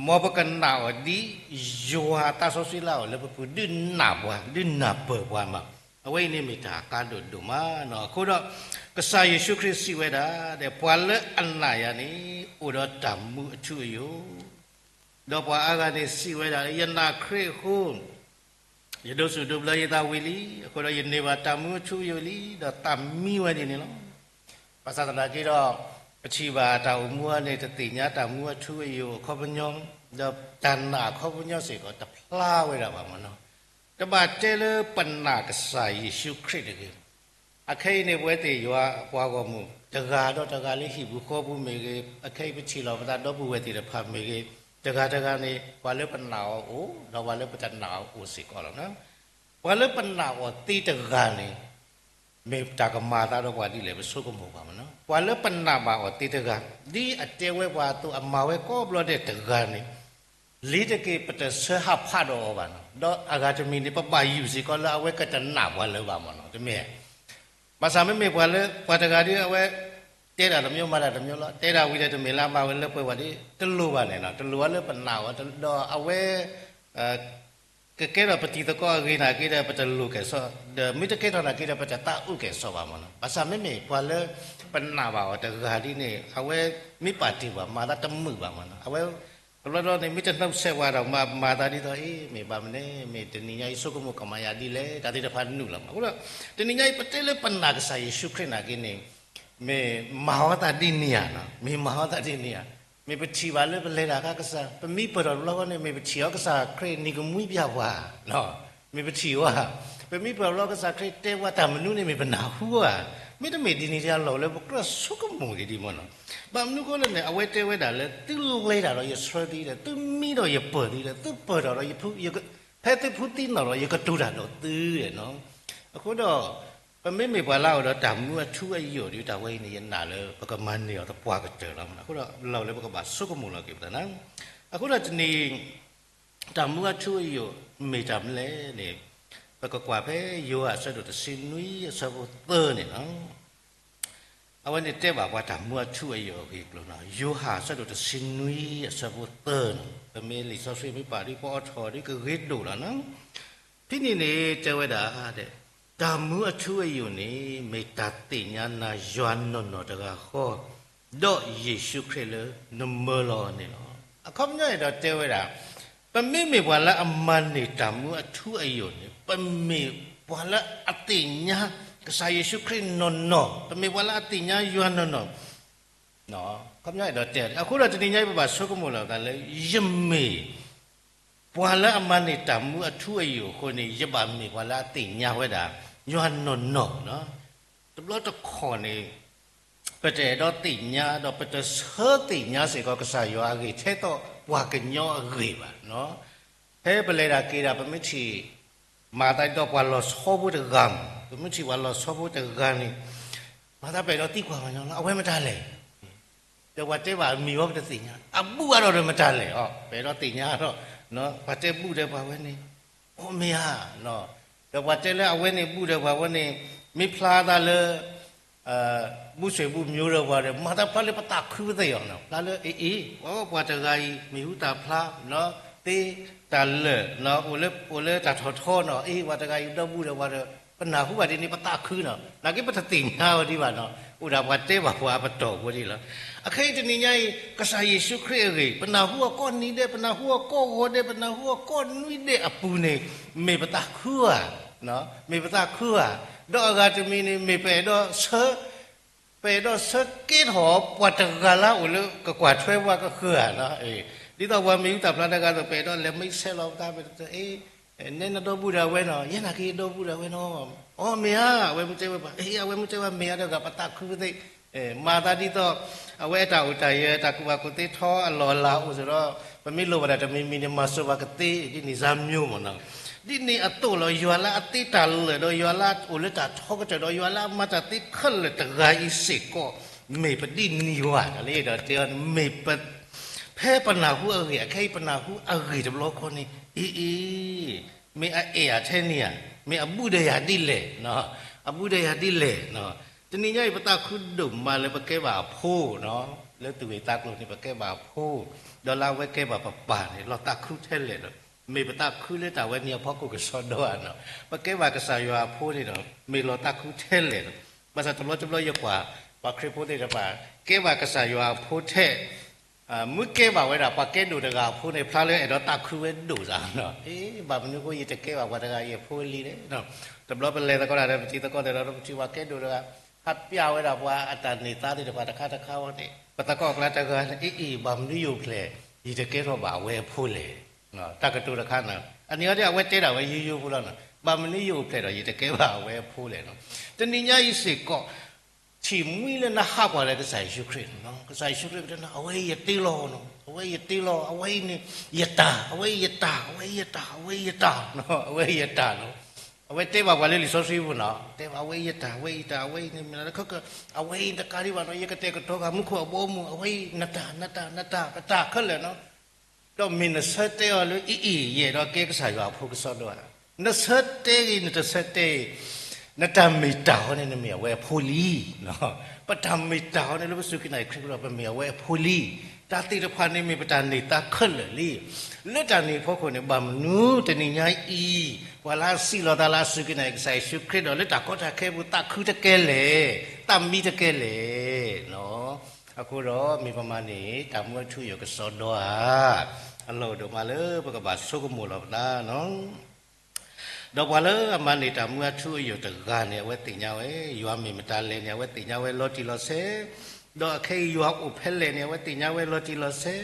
မ်ပကနာ်အီၤဒ် ယွၤအသးစီဆှံလၢအအိၣ်လၢပပူၤဒုးနာ်ပှၤ ဒုးနၢ်ပၢၢ်ပှၤမး. အဝဲအံၤန့ၣ်မ့ၢ်တၢ်ကါဒိၣ်ဒိၣ်မး. အဃိဒီး ကစၢ်ယ့ၣ်ၡူးခရံာ်စံးဝဲဒၣ် ပှၤလၢအနာ်ယၤန့ၣ် အိၣ်ဒီးတၢ်မူအထူအယိာ်, ဒီးပှၤအါဂၤန့ၣ်စံးဝဲဒၣ် ယနာ်ခရံာ်အဃိ ယဒိးစူၣ်ဒိးဘျၢယသးဝံၤလံ, အဃိဒီးယန့ၢ်ဘၣ်တၢ်မူအထူအယိာ်လံ, ဒီးသးမံဝဲဒ်န့ၣ်လီၤ. ဘၣ်ဆၣ်သနာ်က့ဒီး ပထံၣ်ဘၣ်တၢ်အိၣ်မူအံၤန့ၣ် တသ့ၣ်ညါတၢ်မူအထူအယိာ်အခီပညီ, ဒီးတၢ်နာ်အခီပညီစ့ၢ်ကီး တဖျါဝဲဒၣ်ဘၣ်မနီၤ. တဘၣ်တဲလၢပနာ်ကစၢ်ယ့ၣ်ၡူးခရံာ်တဂ့ၤ. အခဲအံၤန့ၣ် ပဝဲသ့ၣ်ယွၤအပှၤဂီၢ်မုၢ် တဂၤဒီးတဂၤလၢဟံၣ်ပူၤဃီပူၤမ့ၢ်ဂ့ၤ, အခဲအံၤပထံၣ်လိာ်ပသးဒီပုၢ်ဝဲၢ်သ့ၣ်တဖၣ်မ့ၢ်ဂ့ၤ, တဂၤတဂၤန့ၣ် ပှၤလၢပနာ်အီၤအိၣ်, ဒီးပှၤလၢပတနာ်အီၤအိၣ်စ့ၢ်ကီးလီၤ. ပှၤလၢပနာ်အီၤသ့တဂၤန့ၣ် မ့ၢ်တၢ်ကမၤအသးဒီးပှၤဒ်လဲၣ် ပဆိကမိၣ်ဘၣ်မနီၤ. ပှၤလၢပနာ်ဘၣ်အီၤသ့တဂၤ, ဒ်အတဲဝဲပှၤအသိး အမၤဝဲကိးဘျီဒဲးတဂၤန့ၣ် လံတက့ၤပတဆၢဟးဖးဒီးအီၤဘၣ်နီၤ. ဒီးအဂၤတမံၤန့ၣ် ပဘၣ်ယုၢ်စ့ၢ်ကီးလၢအဝဲကတနာ်ပှၤလၢၤဘၣ်မနီၤ, တမ့ၢ်. ဘၣ်ဆၣ်မ့မ့ၢ်ပှၤလၢ ပှၤတဂၤဒီးအဝဲ တဲတၢ်တမျိုးမၤတၢ်တမျိုးလီၤ. တဲဒၣ်ဝံၤဒီးတမ့ၢ်လၢအမၤဝဲလၢပှဲၤဘၣ်ဒီး တလိၣ်ဘၣ်န့ၣ်နီၤ, တလိၣ်ဝဲလၢပနာ်အီၤ, ဒီးအဝဲ ကကဲထီၣ်ပတံၤသကိးအဂ့ၤနာ်က့ဒီး ပတလိၣ်ကဲၣ်ဆိး, ဒီးမ့ၢ်တကဲထီၣ်နာ်က့ဒီး ပတသးအုးကဲၣ်ဆိးဘၣ်မနီၤ. ဘၣ်ဆၣ်မ့မ့ၢ်ပှၤလၢ ပနာ်ဘၣ်အီၤတဂၤဒ်န့ၣ် အဝဲမ့ၢ်ပာ်တ့ၢ်ပှၤ မၤသးတမုာ်ဘၣ်မနီၤ. အဝဲ တဘျီဘျီန့ၣ် မ့ၢ်တနှုတ်ဆက်ပှၤဒီး မၤ မၤသးဒ်သိး အ့ မ့ၢ်ဘၣ်မနုၤလဲၣ်, မ့ၢ်တနံၤညါအံၤ ဆိကမိၣ်ကမၤယၤဒ်လဲၣ်, တၢ်သ့ၣ်တဖၣ်နုာ်လီၤမး. အဃိဒီး တနံၤညါအံၤ ပတဲလၢပနာ်ကစၢ်ယ့ၣ်ၡူးခရံာ်နာ်က့န့ၣ် မ့ၢ်မၤဝဲသးဒ်န့ၣ်ဧါနီၤ, မ့ၢ်မၤဝဲသးဒ်န့ၣ်ဧါ, မ့ၢ်ပထံၣ်ဘၣ်လၢပလဲၤတၢ်အခါကစၢ်, ပမံပၢၢ်ထီၣ်တဘျီဃီန့ၣ် မ့ၢ်ပထံၣ်အီၤကစၢ်ခရံာ်နံၤကမှံပျၢ်ပှၤ, မ့ၢ်ပထံၣ်ဝဲ, ပမံပၢၢ်တဘျီကစၢ်ခရံာ်တဲပှၤတၢ်မနုၤန့ၣ် မ့ၢ်ပနၢ်ဟူဧါ, မ့တမ့ၢ်ဒ်န့ၣ် တၢ်လီၢ်လၢပကြၢးဆိကမိၣ်က့ၤဒ်မနီၤ. ဘၣ်မနုၤဃိလဲၣ်န့ၣ် အဝဲတဲဝဲဒၣ်လၢ သုလဲၤတၢ်ဒီးယဆှၢသုဒီး သုမံဒီးယပၢၢ်သုဒီး သုပၢၢ်ထီၣ်ဒီးယဖု ဖဲသုဖုသံနီၣ်ဒီး ယကတိၤတၢ်ဒီးသုနီၤ. အဃိဒီး ပမ့မ့ၢ်ပှၤလၢအအိၣ်ဒီးတၢ်မူအထူအယိာ်ဒီး တၢ်ဝဲအံၤန့ၣ် ယနာ်လၢပကမၤန့ၢ်အီၤသပှၢ်ကတၢၢ်လီၤ. အဃိဒီး လီၢ်လၢပကဘၣ်ဆိကမိၣ်လီၤက့ၤပသးန့ၣ်, အဃိဒီးတနံၤ တၢ်မူအထူအယိာ်မ့ၢ်တၢ်မနုၤလဲၣ်န့ၣ် ပကကွၢ်ဖဲယိၤဟၣ်အဆၢဒိၣ်တဆံနွံ အဆၢဖိသၢန့ၣ်လီၤ. အဝဲန့ၣ်တဲဘၣ်ပှၤတၢ်မူအထူအယိာ်အဂ့ၢ်အကျိၤန့ၣ်, ယိၤဟၣ်အဆၢဒိၣ်တဆံနွံ အဆၢဖိသၢန့ၣ်, ပမ့ၢ်လံာ်စီဆှံမ့ၢ်ပာ်ဒ်ပအီထီၣ်ဒ်ကဂ့ၤဒိၣ်လီၤန့ၣ်. ဖဲန့ၣ်န့ၣ်တဲဝဲဒၣ်, တၢ်မူအထူအယိာ်န့ၣ် မ့ၢ်တၢ်သ့ၣ်ညါနၤယွၤနီၢ်နီၢ်တဂၤဃီ, ဒီးယ့ၣ်ၡူးခရံာ်လၢနမၢလီၤန့ၣ်လီၤ. အခီပညီအဲၣ်ဒိးတဲဝဲဒၣ် ပမ့မ့ၢ်ပှၤလၢအမၤန့ၢ်တၢ်မူအထူအယိာ်န့ၣ် ပမ့ၢ်ပှၤလၢအသ့ၣ်ညါ ကစၢ်ယ့ၣ်ၡူးခရံာ်နီၢ်နီၢ်, ပမ့ၢ်ပှၤလၢအသ့ၣ်ညါယွၤနီၢ်နီၢ်, အခီပညီအဲၣ်ဒိးတဲ, အဃိဒီးတနံၤညါအံၤပဘၣ်ဆိကမိၣ်လီၤပသးလၢ ယမ့ၢ် ပှၤလၢအမၤန့ၢ်တၢ်မူအထူအယိာ်အဃိန့ၣ် ယဘၣ်မ့ၢ်ပှၤလၢအသ့ၣ်ညါဝဲဒၣ် ယွၤနီၢ်နီၢ်, တဘျီတခီၣ်န့ၣ် ပတအဲၣ်ဒိးသ့ၣ်ညါ ဒီးပတဆၢသ့ၣ်ညါစ့ၢ်ကီးကစၢ်ယွၤအဂ့ၢ် ထဲသိးပှၤကညီအဂ့ၢ်ဘၣ်. ဖဲပလဲၤတၢ်က့ၤတၢ် ပမ့ၢ်ထံၣ် မၤသးဒ်သိးပှၤလီၤဆီဖိတဂၤမး, ပမ့ၢ်ထံၣ်ပှၤလီၤဆီဖိတဂၤန့ၣ် မၤသးပအဲၣ်ဒိးသံကွၢ်ပှၤညီလီၤ, အဝဲမတၤလဲၣ်. ဒီးပှၤတဲဘၣ်အမံၤဝဲပတသ့ၣ်ညါ, အဘူၣ်အါထီၣ်ဒီးမတၤလဲၣ်, ပအဲၣ်ဒိးသ့ၣ်ညါဒီး ပှၤတဲဘူၣ်ဒီးပှၤဝဲန့ၣ်, အိၣ်မ့ၢ်ဧါ, ဒီးပှၤတဲလၢအဝဲန့ၣ်ဘူၣ်ဒီးပှၤဝဲန့ၣ် မ့ၢ်ဖျါသးလၢ ဘူၣ်ဆွဲးဘူၣ်မျိုးဒီးပှၤဒီး မၤသးဖျါလၢပသးခုပသ့ၣ်အီၤ, ဖျါလၢအအံၤ ပှၤတဂၤအံၤ မ့ၢ်ဟူသၣ်ဖျါ သ့တၢ်လၢာ် အိၣ်လၢတၢ်ထီၣ်ထီနီၤ, အ့ ပှၤတဂၤအံၤဒီဘူၣ်ဒီးပှၤဒီး ပနၢ်ဟူဘၣ်ဒ်န့ၣ် ပသးခုနီၤ, နာ်က့ပတသ့ၣ်ညါဝဲဒံးဘၣ်နီၤ, အိၣ်ဒၣ်ပှၤတဲဘၣ်ပှၤအပတီၢ်ဖိဒ်လီၤ. အခဲအံၤတနံၤညါအံၤ ကစၢ်ယ့ၣ်ၡူးခရံာ်အဂ့ၢ် ပနၢ်ဟူအီၤကိးနံၤဒဲး, ပနၢ်ဟူအီၤကိးဂီၤဒဲး, ပနၢ်ဟူအီၤကိးနွံဒဲးအပူၤန့ၣ် မ့ၢ်ပသးခုဧါ, မ့ၢ်ပသးခုဧါ, ဒီးအဂၤတမံၤန့ၣ် မ့ၢ်ပအဲၣ်ဒိးဆၢ ပအဲၣ်ဒိးဆၢကဲထီၣ်ပှၤတဂၤလၢအအိၣ်လၢကကွၢ်ထွဲပှၤကဃၢၤဧါ, ဒ်သိးပှၤမ့ၢ်ဟူသၣ်ဖျါတဂၤသိး ပအဲၣ်ဒိးလဲၤမံဆဲးလီၤပသး ပအဲၣ်ဒိး နဲနဒီဘူၣ်ဒီးအဝဲနီၤ, ယဲနာ်က့ယဒီဘူၣ်ဒီးအဝဲနီၤ, အီ မ့ၢ်ဧါ, အဝဲမ့ၢ်တဲဝဲပှၤ အဝဲမ့ၢ်တဲဝဲမ့ၢ်ဧါဒီး ပသးခုပသ့ၣ်, မၤသးဒ်သိး အဝဲအတၢ်အိၣ်တၢ်ယၢၤ တၢ်ကူၣ်ဘၣ်ကူၣ်သ့ထီအလီၢ်အလၤအိၣ်စ့ၢ်ဒီး ပမ့ၢ်လိၣ်ဘၣ်တၢ်တမံၤမံၤန့ၣ် မၤစၢၤပှၤကသ့ ဒ်န့ၣ်စၢ်မျိုးမ့ၢ်နီၤ. ဒ်န့ၣ်အသိးလီၤ. ယွၤလၢအသ့တၢ်လၢာ်ဒီး ယွၤလၢအအိၣ်လၢတၢ်ထီကတၢၢ်ဒီး ယွၤလၢအမၤတၢ်သ့ခဲလၢာ်တဂၤအံၤစ့ၢ်ကီး မ့ၢ်ပဒ်န့ၣ်ယွၤတၢ်လၢဒီးတဲအီၤန့ၣ် မ့ၢ်ပ ဖဲပနၢ်ဟူအဂ့ၢ် အခဲအံၤပနၢ်ဟူအဂ့ၢ်တဘျီဃီန့ၣ် အံၤအံၤ မ့ၢ်အအဲၣ်ယၤထဲန့ၣ်ဧါ, မ့ၢ်အဘူးဒီးယၤဒ်လဲၣ်, အဘူးဒီးယၤဒ်လဲၣ်. တနံၤညါအံၤ ပသးခုဒိၣ်မးလၢပကဲဘၣ်အဖိ, လၢသူၣ်ဂ့ၢ်သးကျိၤန့ၣ် ပကဲဘၣ်အဖိ, ဒီးလၢအဝဲကဲဘၣ်ပပၢ်န့ၣ် လီၤသးခုထဲလဲၣ်ဒီး မ့ၢ်ပသးခုလၢတၢ်ဝဲန့ၣ်အဖီခိၣ်ကစီဒီဧါနီၤ. ပကဲဘၣ်ကစၢ်ယွၤအဖိန့ၣ်ဒီး မ့ၢ်လီၤသးခုထဲလဲၣ်ဒီး ဘၣ်ဆၣ်တဘျီတဘျီယကွၢ် ပှၤခရံာ်ဖိသ့ၣ်တဖၣ် ကဲဘၣ်ကစၢ်ယွၤအဖိထဲ မ့ၢ်ကဲဘၣ်ဝဲဒၣ် ပှၤကဲဒိၣ်တဂၤအဖိန့ၣ် ဖျါလၢအဲၣ်ဒိးသးခုဝဲဒိၣ်သးနီၤ. အ့ ဘၣ်မနုၤဃိယတကဲဘၣ်ပှၤတဂၤအံၤအဖိလံလဲၣ်. တဘျီပလဲၤသကိးတၢ်ဒီး ပထံသကိးသ့ၣ်ဒီး ပထံၣ်ပှၤကဲဒိၣ်တဂၤ ဟးပျးဝဲဒၣ်ပှၤအတၢ်န့ၢ်သါသ့ၣ်တဖၣ်တခါတခါဝဲန့ၣ် ပသကိးအကျါတဂၤန့ၣ် အ့အ့ ဘၣ်မနုၤယအိၣ်ဖျဲၣ် ယတကဲထီၣ်ဘၣ်အဝဲအဖိလဲၣ်. တၢ်ကတိၤတခါန့ၣ် အန့ၣ်အီၤဒ်အဝဲတဲဒၣ်ဝဲယိယိဖိလီၤနီၤ. ဘၣ်မနုၤယအိၣ်ဖျဲၣ်ဒီး ယတကဲဘၣ်အဝဲအဖိလဲၣ်နီၤ. တနံၤညါအံၤစ့ၢ်ကီး ထံၣ်မှံလၢနဟးကွၢ်လၢကစၢ်ယ့ၣ်ၡူးခရံာ်နီၤ. ကစၢ်ယ့ၣ်ၡူးခရံာ်ကတဲနၤ အဝဲအံၤယတ့လီၤနီၤ, အဝဲအံၤယတ့လီၤ, အဝဲအံၤန့ၣ် ယတၢ်, အဝဲအံၤယတၢ်, အဝဲအံၤယတၢ်, အဝဲအံၤယတၢ်နီၤ, အဝဲအံၤယတၢ်နီၤ. အဝဲတဲဘၣ်ပှၤလၢလံာ်စီဆှံပူၤနီၤ, တဲဘၣ် အဝဲအံၤယတၢ်, အဝဲအံၤယတၢ်, အဝဲအံၤန့ၣ်မ့ၢ်နတခၢၣ်, အဝဲအံၤတကးဒံးဘၣ်နီၤ, ယကတဲာ်ကတီၤဃာ်မူခိၣ်အဘီအမုၢ်, အဝဲအံၤနတၢ်, နတၢ်, နတၢ်, ပတၢ်ခဲလၢာ်နီၤ. ဒီးမ့ၢ်နဆၢတဲအီၤလၢ အံၤအံၤ ယအဲၣ်ဒိးကဲကစၢ်ယွၤအဖိကစီဒီဧါ. နဆၢတဲဂ့ၤ နတဆၢတဲဂ့ၤ, နတၢ်မ့ၢ်တၢ်အီၤန့ၣ် နမ့ၢ်အဝဲအဖိလံ. ပတၢ်မ့ၢ်တၢ်အီၤန့ၣ် လၢပစူၢ်က့ၤနာ်က့ၤခရံာ်အဃိဒီး ပမ့ၢ်အဝဲအဖိလံ. တၢ်သ့ၣ်တဖၣ်န့ၣ်မ့ၢ်ပတၢ်န့ၢ်သါခဲလၢာ်လံ. လၢတၢ်န့ၣ်အဖီခိၣ်န့ၣ် ဘၣ်မနုၤတနံၤညါအံၤ ပှၤလၢအစံးလီၤသးလၢအစူၢ်က့ၤနာ်က့ၤကစၢ်ယ့ၣ်ၡူးခရံာ်ဒီး လၢတၢ်ကီတၢ်ခဲအပူၤ သးခုတကဲလဲၣ်, သးမံတကဲလဲၣ်. အဃိဒီးမ့ၢ်ပမၤန့ၢ်တၢ်မူအထူအယိာ်ကစီဒီဧါ. အလီၢ်အိၣ်ဒိၣ်မးလၢပကဘၣ်ဆိကမိၣ်လီၤပသးနီၤ. ဒီးပှၤလၢအမၤန့ၢ်တၢ်မူအထူအယိာ်တဂၤန့ၣ် အဝဲသ့ၣ်ညါဝဲ ယွၤမ့ၢ်မတၤလဲၣ်န့ၣ် အဝဲသ့ၣ်ညါဝဲလီၤတံၢ်လီၤဆဲး, ဒီးအခဲအံၤယွၤအိၣ်ဖဲလဲၣ်န့ၣ် အဝဲသ့ၣ်ညါဝဲလီၤတံၢ်လီၤဆဲး,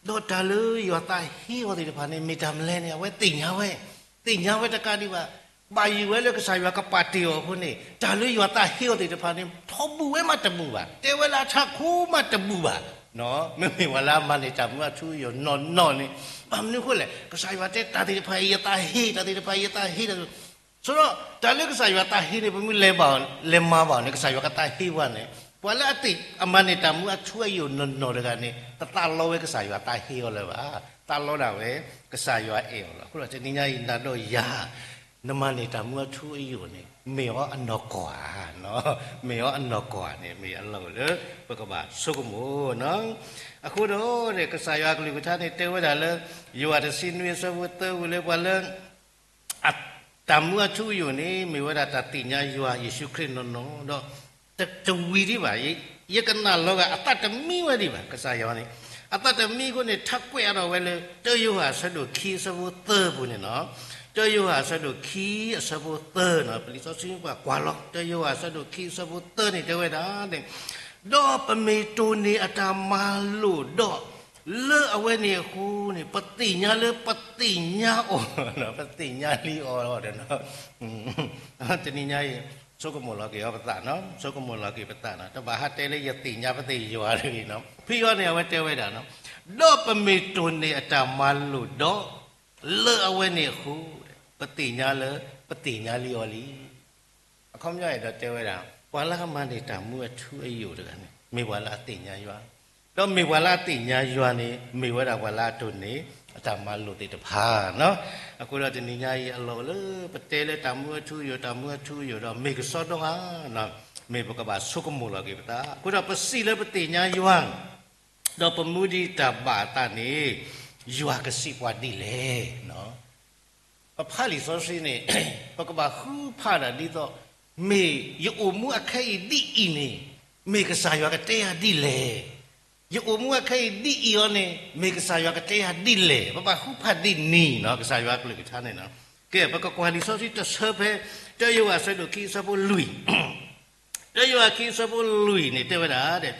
ဒီးတၢ်လၢယွၤသးဟ့အီၤသ့ၣ်တဖၣ်န့ၣ် မ့ၢ်တၢ်မနုၤလဲၣ်န့ၣ် အဝဲသ့ၣ်ညါဝဲ, သ့ၣ်ညါဝဲတကးဒံးဘၣ် ဘၣ်ယိၣ်ဝဲလၢကစၢ်ယွၤကပာ်တ့ၢ်အီၤအဃိန့ၣ် တၢ်လၢယွၤသးဟ့အီၤသ့ၣ်တဖၣ်န့ၣ် ထီဘိမးတဘူၣ်ဘၣ်, တဲဝဲလၢအထးခိၣ်မးတဘူၣ်ဘၣ်. မ့မ့ၢ်ပှၤလၢအမၤန့ၢ်တၢ်မူအထူအယိာ်နီၢ်နီၢ်န့ၣ် ဘၣ်မနုၤအဃိလဲၣ်, ကစၢ်ယွၤတဲ တၢ်သ့ၣ်တဖၣ်အံၤယသးဟ့, တၢ်သ့ၣ်တဖၣ်အံၤယသးဟ့, တၢ်သ့ၣ်တဖၣ်, ဆိဒီး တၢ်လၢကစၢ်ယွၤသးဟ့န့ၣ် ပမ့ၢ်လဲၤမၤအီၤ, လဲၤမၤဘၣ်အီၤန့ၣ် ကစၢ်ယွၤကသးဟ့ပှၤန့ၣ်, ပှၤလၢအသ့ၣ်အမၤန့ၢ်တၢ်မူအထူအယိာ်နီၢ်နီၢ်တဂၤန့ၣ် တသးလီဝဲကစၢ်ယွၤသးဟ့အီၤလၢၤဘၣ်, သးလီဒၣ်ဝဲ ကစၢ်ယွၤအဲၣ်အီၤလီၤ. အဃိဒီးတနံၤညါအံၤ နၤဒီးယၤ နမၤန့ၢ်တၢ်မူအထူအယိာ်န့ၣ် မ့ၢ်အီၤအနီၢ်ကီၢ်ဧါ, မ့ၢ်အီၤအနီၢ်ကီၢ်ဧါန့ၣ် မ့ၢ်အလီၢ်လၢ ပကဘၣ်ဆိကမိၣ်နီၤ. အဃိဒီးန့ၣ် ကစၢ်ယွၤအကလုၢ်ကထါန့ၣ် တဲဝဲဒၣ်လၢ ယိၤဟၣ်တဆံနွံအဆၢဖိသၢဝံၤလၢ ပှၤလၢ အတၢ်မူအထူအယိာ်န့ၣ် မ့ၢ်ဝဲဒၣ်တၢ်သ့ၣ်ညါယွၤယ့ၣ်ၡူးခရံာ်နီၢ်နီၢ်ဒီး တဝံၤဒံးဘၣ်, ယကနၣ်လီၤဂာ် အသးတမံဝဲဒံးဘၣ် ကစၢ်ယွၤန့ၣ်, အသးတမံအဃိန့ၣ် ထးကွဲးအါထီၣ်ဝဲလၢ တၢယိၤဟၣ်အဆၢဒိၣ်ခံအဆၢဖိသၢပူၤန့ၣ်နီၤ, တၢယိၤဟၣ်အဆၢဒိၣ်ခံအဆၢဖိသၢနီၤ, ပလံာ်စီဆှံပှၤကွၢ်လီၤ တၢယိၤဟၣ်အဆၢဒိၣ်ခံအဆၢဖိသၢန့ၣ် တဲဝဲဒၣ် ဒီးပမ့ၢ်တိၢ်န့ၢ်အတၢ်မၤလိာ်ဒီး လၢအဝဲန့ၣ်အဃိန့ၣ် ပသ့ၣ်ညါလၢပသ့ၣ်ညါအီၤ, ပသ့ၣ်ညါလံအီၤ, တနံၤညါအံၤ ဆိကမိၣ်လီၤက့ၤအီၤပသးနီၤ, ဆိကမိၣ်လီၤက့ၤပသးနီၤ, တဘၣ်ဟးတဲလၢယသ့ၣ်ညါပသ့ၣ်ယွၤတဂ့ၤနီၤ, ဖဲအံၤန့ၣ် အဝဲတဲဝဲဒၣ်နီၤ, ဒီးပမ့ၢ်တိၢ်န့ၢ်အတၢ်မၤလိာ်ဒီး လၢအဝဲန့ၣ်အဃိ ပသ့ၣ်ညါလၢ ပသ့ၣ်ညါလံအီၤလံ. အခီပညီအဲၣ်ဒိးတဲဝဲဒၣ် ပှၤလၢအမၤန့ၢ်တၢ်မူအထူအယိာ်တဂၤန့ၣ် မ့ၢ်ပှၤလၢအသ့ၣ်ညါယွၤ, ဒီးမ့ၢ်ပှၤလၢအသ့ၣ်ညါယွၤန့ၣ် မ့ၢ်ဝဲဒၣ်ပှၤလၢအတိၢ်န့ၢ်အတၢ်မၤလိာ်သ့ၣ်တဖၣ်နီၤ. အဃိဒီးတနံၤညါအံၤအလီၢ်လၢပတဲလၢတၢ်မူအထူအယိာ် တၢ်မူအထူအယိာ်ဒီး မ့ၢ်ကစီဒီဧါ, မ့ၢ်ပကဘၣ်ဆိကမိၣ်လီၤက့ၤပသး, အဃိဒီးပစံးလၢပသ့ၣ်ညါယွၤ ဒီးပမူဒံးတၢ်ဘၣ်အသးန့ၣ် ယွၤကစံးပှၤဒ်လဲၣ်. ပဖးလံာ်စီဆှံန့ၣ် ပကဘၣ်ဃုဖးဒၣ်ဒ်သိး မ့ၢ်ယအိၣ်မူအခဲအံၤဒ်အံၤန့ၣ် မ့ၢ်ကစၢ်ယွၤကတဲယၤဒ်လဲၣ်. ယအိၣ်မူအခဲအံၤဒ်အံၤအီၤန့ၣ် မ့ၢ်ကစၢ်ယွၤကတဲယၤဒ်လဲၣ်. ပဘၣ်ဃုဖးဒ်န့ၣ်နီၤ ကစၢ်ယွၤအကလုၢ်ကထါန့ၣ်. ကဲ ပကကွၢ်လံာ်စီဆှံတဆၢဖဲ တၢယိၤဟၣ်အဆၢဒိၣ်ခံအဆၢဖိလွံၢ် တၢယိၤဟၣ်ခံအဆၢဖိလွံၢ်န့ၣ် တဲဝဲဒၣ်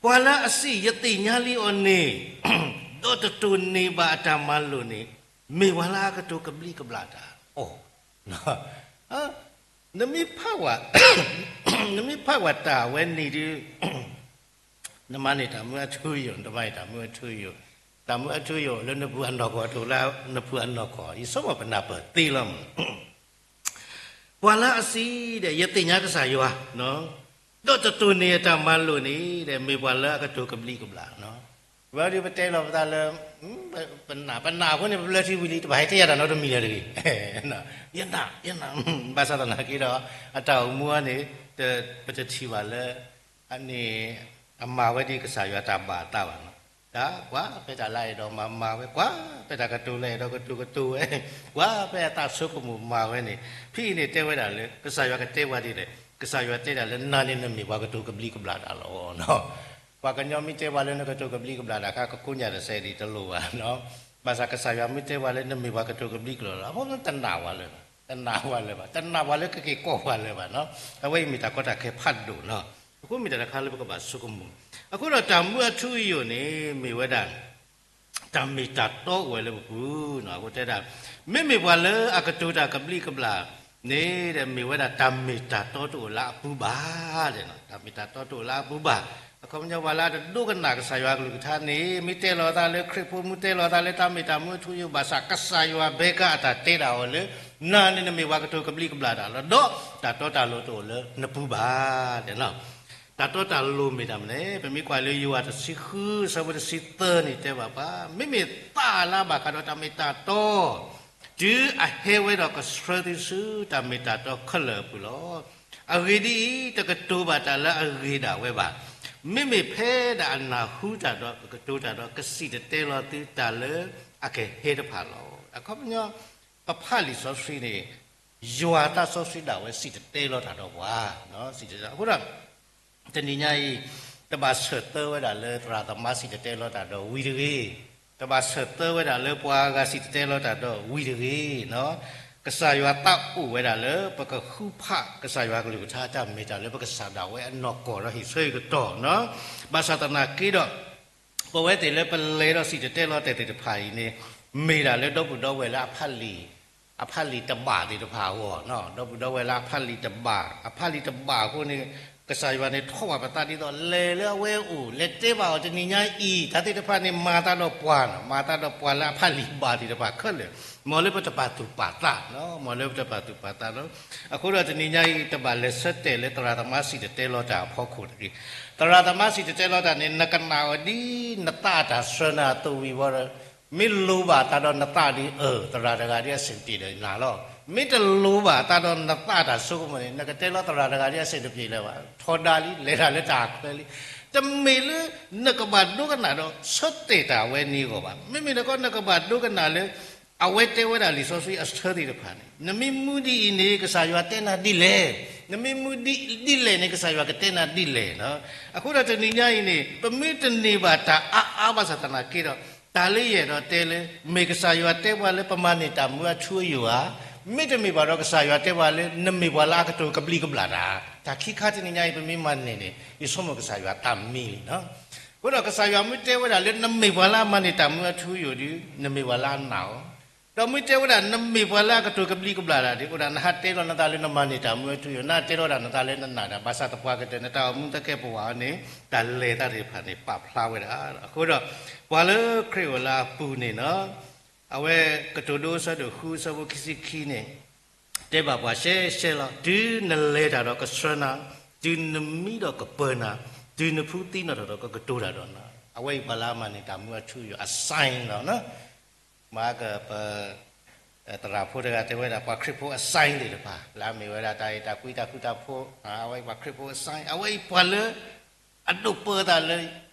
ပှၤလၢအစံးယသ့ၣ်ညါလံအီၤန့ၣ် ဒီးတတိၢ်န့ၢ်ဘၣ်အတၢ်မၤလိာ်န့ၣ် မ့ၢ်ပှၤလၢအကတိၤကဘျံးကဘျၣ်တၢ်အီၤ. နမ့ၢ်ဖးဝဲ နမ့ၢ်ဖးဝဲတၢ်ဝဲန့ၣ်ဒီး နမၤန့ၢ်တၢ်မူအထူအယိာ် နတမၤန့ၢ်တၢ်မူအထူအယိာ် တၢ်မူအထူအယိာ်လၢနပူၤအနီၢ်ကီၢ် တအိၣ်လၢနပူၤအနီၢ်ကီၢ်, ယဆိကမိၣ်ပနၢ်ပၢၢ်သ့လီၤ. ပှၤလၢအစံးဒီး ယသ့ၣ်ညါကစၢ်ယွၤ, ဒီးတတိၢ်န့ၢ်အတၢ်မၤလိာ်န့ၣ်ဒီး မ့ၢ်ပှၤလၢအကတိၤကဘျံးကဘျၣ်, ဝဲဒၣ်ပတဲလီၤပသးလၢ ပနာ် ပနာ်အဃိန့ၣ် ပဘျၢထံဝံၤလံ တဘၣ်ဟဲထဲယၤတၢ်နီတမံၤလၢၤတဂ့ၤ. ယနာ် ယနာ်, ဘၣ်ဆၣ်သနာ်က့ဒီး အတၢ်အိၣ်မူအံၤန့ၣ် ပတထံၣ်ဘၣ်လၢ အန့ၣ် အမၤဝဲဒ်ကစၢ်ယွၤတၢ်ဘၣ်အသးဘၣ်နီၤ. တၢ်ကွၢ်ဖဲတၢ်လၢအဲၣ်ဒိးမၤမၤဝဲ, ကွၢ်ဖဲတၢ်ကတိၤလၢအဲၣ်ဒိးကတိၤကတိၤဝဲ, ကွၢ်ဖဲအသးဆိကမိၣ်မၤဝဲန့ၣ်, ဖဲအံၤန့ၣ်တဲဝဲဒၣ်လၢ ကစၢ်ယွၤကတဲဝဲဒ်လဲၣ်, ကစၢ်ယွၤတဲဒၣ်လၢ နၤန့ၣ်နမ့ၢ်ပှၤကတိၤကဘျံးကဘျၣ်တၢ်လီၤ. ပှၤကညီမ့ၢ်တဲပှၤလၢနကတိၤကဘျံးကဘျၣ်တၢ်အခါ ကကိညၣ်တစဲးဒံးတလိၣ်ဘၣ်နီၤ. ဘၣ်ဆၣ်ကစၢ်ယွၤမ့ၢ်တဲပှၤလၢနမ့ၢ်ပှၤကတိၤကဘျံးကဘျၣ်လီၤ အဃိတနာ်ပှၤလၢၤဘၣ်, တနာ်ပှၤလၢၤဘၣ်, တနာ်ပှၤလၢကက့ၤကိးပှၤလၢၤဘၣ်နီၤ. အဝဲအံၤမ့ၢ်တၢ်ကီတၢ်ခဲဖးဒိၣ်နီၤ. အဃိမ့ၢ်တၢ်တခါလၢပကဘၣ်ဆိကမိၣ်. အဃိဒီးတၢ်မူအထူအယိာ်န့ၣ် မ့ၢ်ဝဲဒၣ် တၢ်မ့ၢ်တၢ်တီအိၣ်ဝဲလၢပပူၤနီၤ. အဃိတဲဒၣ် မ့မ့ၢ်ပှၤလၢအကတိၤတၢ်ကဘျံးကဘျၣ်န့ၣ်ဒီး မ့ၢ်ဝဲဒၣ်တၢ်မ့ၢ်တၢ်တီတအိၣ်လၢအပူၤဘၣ်, တၢ်မ့ၢ်တၢ်တီတအိၣ်လၢအပူၤဘၣ်. အခီပညီပှၤလၢအတဒိကနၣ်ကစၢ်ယွၤအကလုၢ်ကထါန့ၣ် မ့ၢ်တဲလီၤသးလၢခရံာ်ဖိ မ့ၢ်တဲလီၤသးလၢတၢ်မ့ၢ်တၢ်မူအထူအယိာ်ဘၣ်ဆၣ် ကစၢ်ယွၤဘဲကါအတၢ်တဲဒၣ်အီၤလၢ နၤန့ၣ်နမ့ၢ်ပှၤကတိၤကဘျံးကဘျၣ်တၢ်လီၤ. ဒီးတၢ်တီတၢ်လိၤတအိၣ်လၢနပူၤဘၣ် တၢ်တီတၢ်လိၤမ့ၢ်တၢ်မနုၤလဲၣ်. ပမ့ၢ်ကွၢ်လၢယိၤဟၣ်တဆံဃု အဆၢဖိတဆံသၢန့ၣ်တဲဘၣ်ပှၤ, မ့မ့ၢ်သးလၢအဘၣ်ဃးဒီးတၢ်မ့ၢ်တၢ်တီ တုၤအဟဲဝဲဒီးကဆှၢသုဆူတၢ်မ့ၢ်တၢ်တီခဲလၢာ်အပူၤလီၤ. အဂ့ၢ်ဒ်အံၤ, တကတိၤဘၣ်တၢ်လၢအဂ့ၤဒၣ်ဝဲဘၣ်. မ့မ့ၢ်ဖဲဒၣ်အနၢ်ဟူတၢ်ဒီးကကတိၤတၢ်ဒီး ကစံၣ်တဲၤတဲလီၤသုတၢ်လၢအကဟဲတဖၣ်လီၤ. အခီပညီ ပဖးလံာ်စီဆှံန့ၣ် ယွၤအသးစီဆှံဒၣ်ဝဲစံၣ်တဲၤတဲလီၤတၢ်ဒီးပှၤ, စံၣ်တဲၤတဲလီၤ. အဃိဒီး တနံၤညါအံၤ တဘၣ်ဆၢၣ်သၢဝဲဒၣ်လၢသရၣ်သမါစံၣ်တဲၤတဲလီၤတၢ်ဒီးဝံၤတဂ့ၤ, တဘၣ်ဆၢၣ်သၢဝဲဒၣ်လၢပှၤဂၤစံၣ်တဲၤတဲလီၤတၢ်ဒီးဝံၤတဂ့ၤ, ကစၢ်ယွၤသးအိၣ်ဝဲဒၣ်လၢ ပကဃုဖးကစၢ်ယွၤကလုၢ်ကထါ တၢ်မ့ၢ်တၢ်လၢပကစၢ်ဒၣ်ဝဲအနီၢ်ကီၢ်ဒီးဟ့ၣ်ဆၢကတီၢ်နီၤ. ဘၣ်ဆၣ်သနာ်က့ဒီး ပဝဲသ့ၣ်လၢပလဲၤဒီးစံၣ်တဲၤတဲလီၤတၢ်သ့ၣ်တဖၣ်အံၤန့ၣ် မ့ၢ်ဒၣ်လၢဒီပုၢ်ဒီဝဲၢ်လၢအဖးလံာ် အဖးလံာ်တဘၣ်သ့ၣ်တဖၣ်အဂီၢ်, ဒီပုၢ်ဒီဝဲၢ်လၢအဖးလံာ်တဘၣ်, အဖးလံာ်တဘၣ်အဃိန့ၣ် ကစၢ်ယွၤန့ၣ်ထီၣ်ဘၣ်ပသးဒ်သိး လဲၤလၢအဝဲအအိၣ် လဲၤတဲဘၣ်အီၤတနံၤညါအံၤ တၢ်သ့ၣ်တဖၣ်န့ၣ်မၤသးဒီးပှၤ, မၤသးဒီးပှၤလၢအဖးလံာ်ဘၣ်သ့ၣ်တဖၣ်ခဲလၢာ်, မ်လၢပတပာ်သူၣ်ပာ်သး, မ်လၢပတပာ်သူၣ်ပာ်သးလီၤ. အဃိဒီးတနံၤညါအံၤ တဘၣ်လဲၤဆၢတဲာ်လၢသရၣ်သမါစံၣ်တဲၤတဲလီၤတၢ်အဖီခိၣ်တဂ့ၤ. သရၣ်သမါစံၣ်တဲၤတဲလီၤတၢ်န့ၣ် နကနၣ်အီၤဒ်နသးအတၢ်ဆှၢနၤအသိးဝံၤဝဲဒီး မ့ၢ်လိၣ်ဘၣ်သးဒီးနသးဒီး အၢ သရၣ်တဂၤဒ်အဆင်ပြေဒီးနၤလီၤ. မ့ၢ်တလိၣ်ဘၣ်သးဒီးနသးအတၢ်ဆိကမိၣ်န့ၣ် နကတဲလီၤသရၣ်တဂၤဒ်အဆင်တပြေလၢၤဘၣ်, ထီဒါလံ လဲၤတၢ်လၢတၢ်အချၢလံ. တမ့ၢ်လၢနကဘၣ်ဒိကနၣ်ဒီးဆၢတဲာ်တၢ်ဝဲန့ၣ်အဂီၢ်ဘၣ်. မ့မ့ၢ်နကီ နကဘၣ်ဒိကနၣ်လၢ အဝဲတဲဝဲဒၣ်လံာ်စီဆှံအဆၢသ့ၣ်တဖၣ်န့ၣ် နမ့ၢ်မူဒ်အံၤန့ၣ် ကစၢ်ယွၤတဲနၤဒ်လဲၣ်, နမ့ၢ်မူဒ်လဲၣ်န့ၣ် ကစၢ်ယွၤကတဲနၤဒ်လဲၣ်. အဃိဒီးတနံၤညါအံၤန့ၣ် ပမ့ၢ်တန့ၢ်ဘၣ်တၢ်အါအါဘၣ်ဆၣ်သနာ်က့ဒီး တၢ်လၢယအဲၣ်ဒိးတဲလၢ မ့ၢ်ကစၢ်ယွၤတဲပှၤလၢပမၤန့ၢ်တၢ်မူအထူအယိာ်ဧါ, မ့တမ့ၢ်ဘၣ်ဒီးကစၢ်ယွၤတဲပှၤလၢ နမ့ၢ်ပှၤလၢအကတိၤကဘျံးကဘျၣ်တၢ်, တၢ်ခံခါတနံၤညါအံၤ ပမ့ၢ်မၤန့ၢ်န့ၣ် ယဆိကမိၣ်ကစၢ်ယွၤသးမံလံ. အဃိဒီးကစၢ်ယွၤမ့ၢ်တဲဝဲဒၣ်လၢ နမ့ၢ်ပှၤလၢအမၤန့ၢ်တၢ်မူအထူအယိာ်ဒီး နမ့ၢ်ပှၤလၢအနာ်အီၤ, ဒီးမ့ၢ်တဲဝဲဒၣ် နမ့ၢ်ပှၤလၢအကတိၤကဘျံးကဘျၣ်တၢ်ဒီး အိၣ်ဒၣ်နဟးတဲလီၤနသးလၢနမၤန့ၢ်တၢ်မူအထူအယိာ်, နဟးတဲလီၤဒၣ်နသးလၢနနာ်တၢ်, ဘၣ်ဆၣ်သပှၢ်ကတၢၢ် နတၢ်အိၣ်မူတၢ်ကဲပဝးအီၤန့ၣ် တၢ်လဲၤသးသ့ၣ်တဖၣ်န့ၣ် ပာ်ဖျါဝဲဒၣ်. အဃိဒီး ပှၤလၢခရံာ်အိၣ်လၢအပူၤန့ၣ်နီၤ အဝဲကတိၤဒိအဆၢဒိၣ်ဃု အဆၢဖိခံဆံခံန့ၣ် တဲဘၣ်ပှၤရှဲရှဲလီၤ, တုၤနလဲၤတၢ်ဒီးကဆှၢနၤ, တုၤနမံဒီးကပၢၤနၤ, တုၤနဖုသံနီၣ်ထီၣ်ဒီးကကတိၤတၢ်ဒီးနၤ, အဝဲအံၤပှၤလၢအမၤန့ၢ်တၢ်မူအထူအယိာ် အ sign လီၤ. မၤကပ သရၣ်ဖိတဂၤတဲဝဲဒၣ် ပှၤခရံာ်ဖိအ sign သ့ၣ်တဖၣ် လၢအမ့ၢ်ဝဲဒၣ်တၢ်အဲၣ်တၢ်ကွံတၢ်ဃူတၢ်ဖိး, အဝဲအံၤပှၤခရံာ်ဖိအ sign, အဝဲအံၤပှၤလၢ အဒိးပၢသးလၢ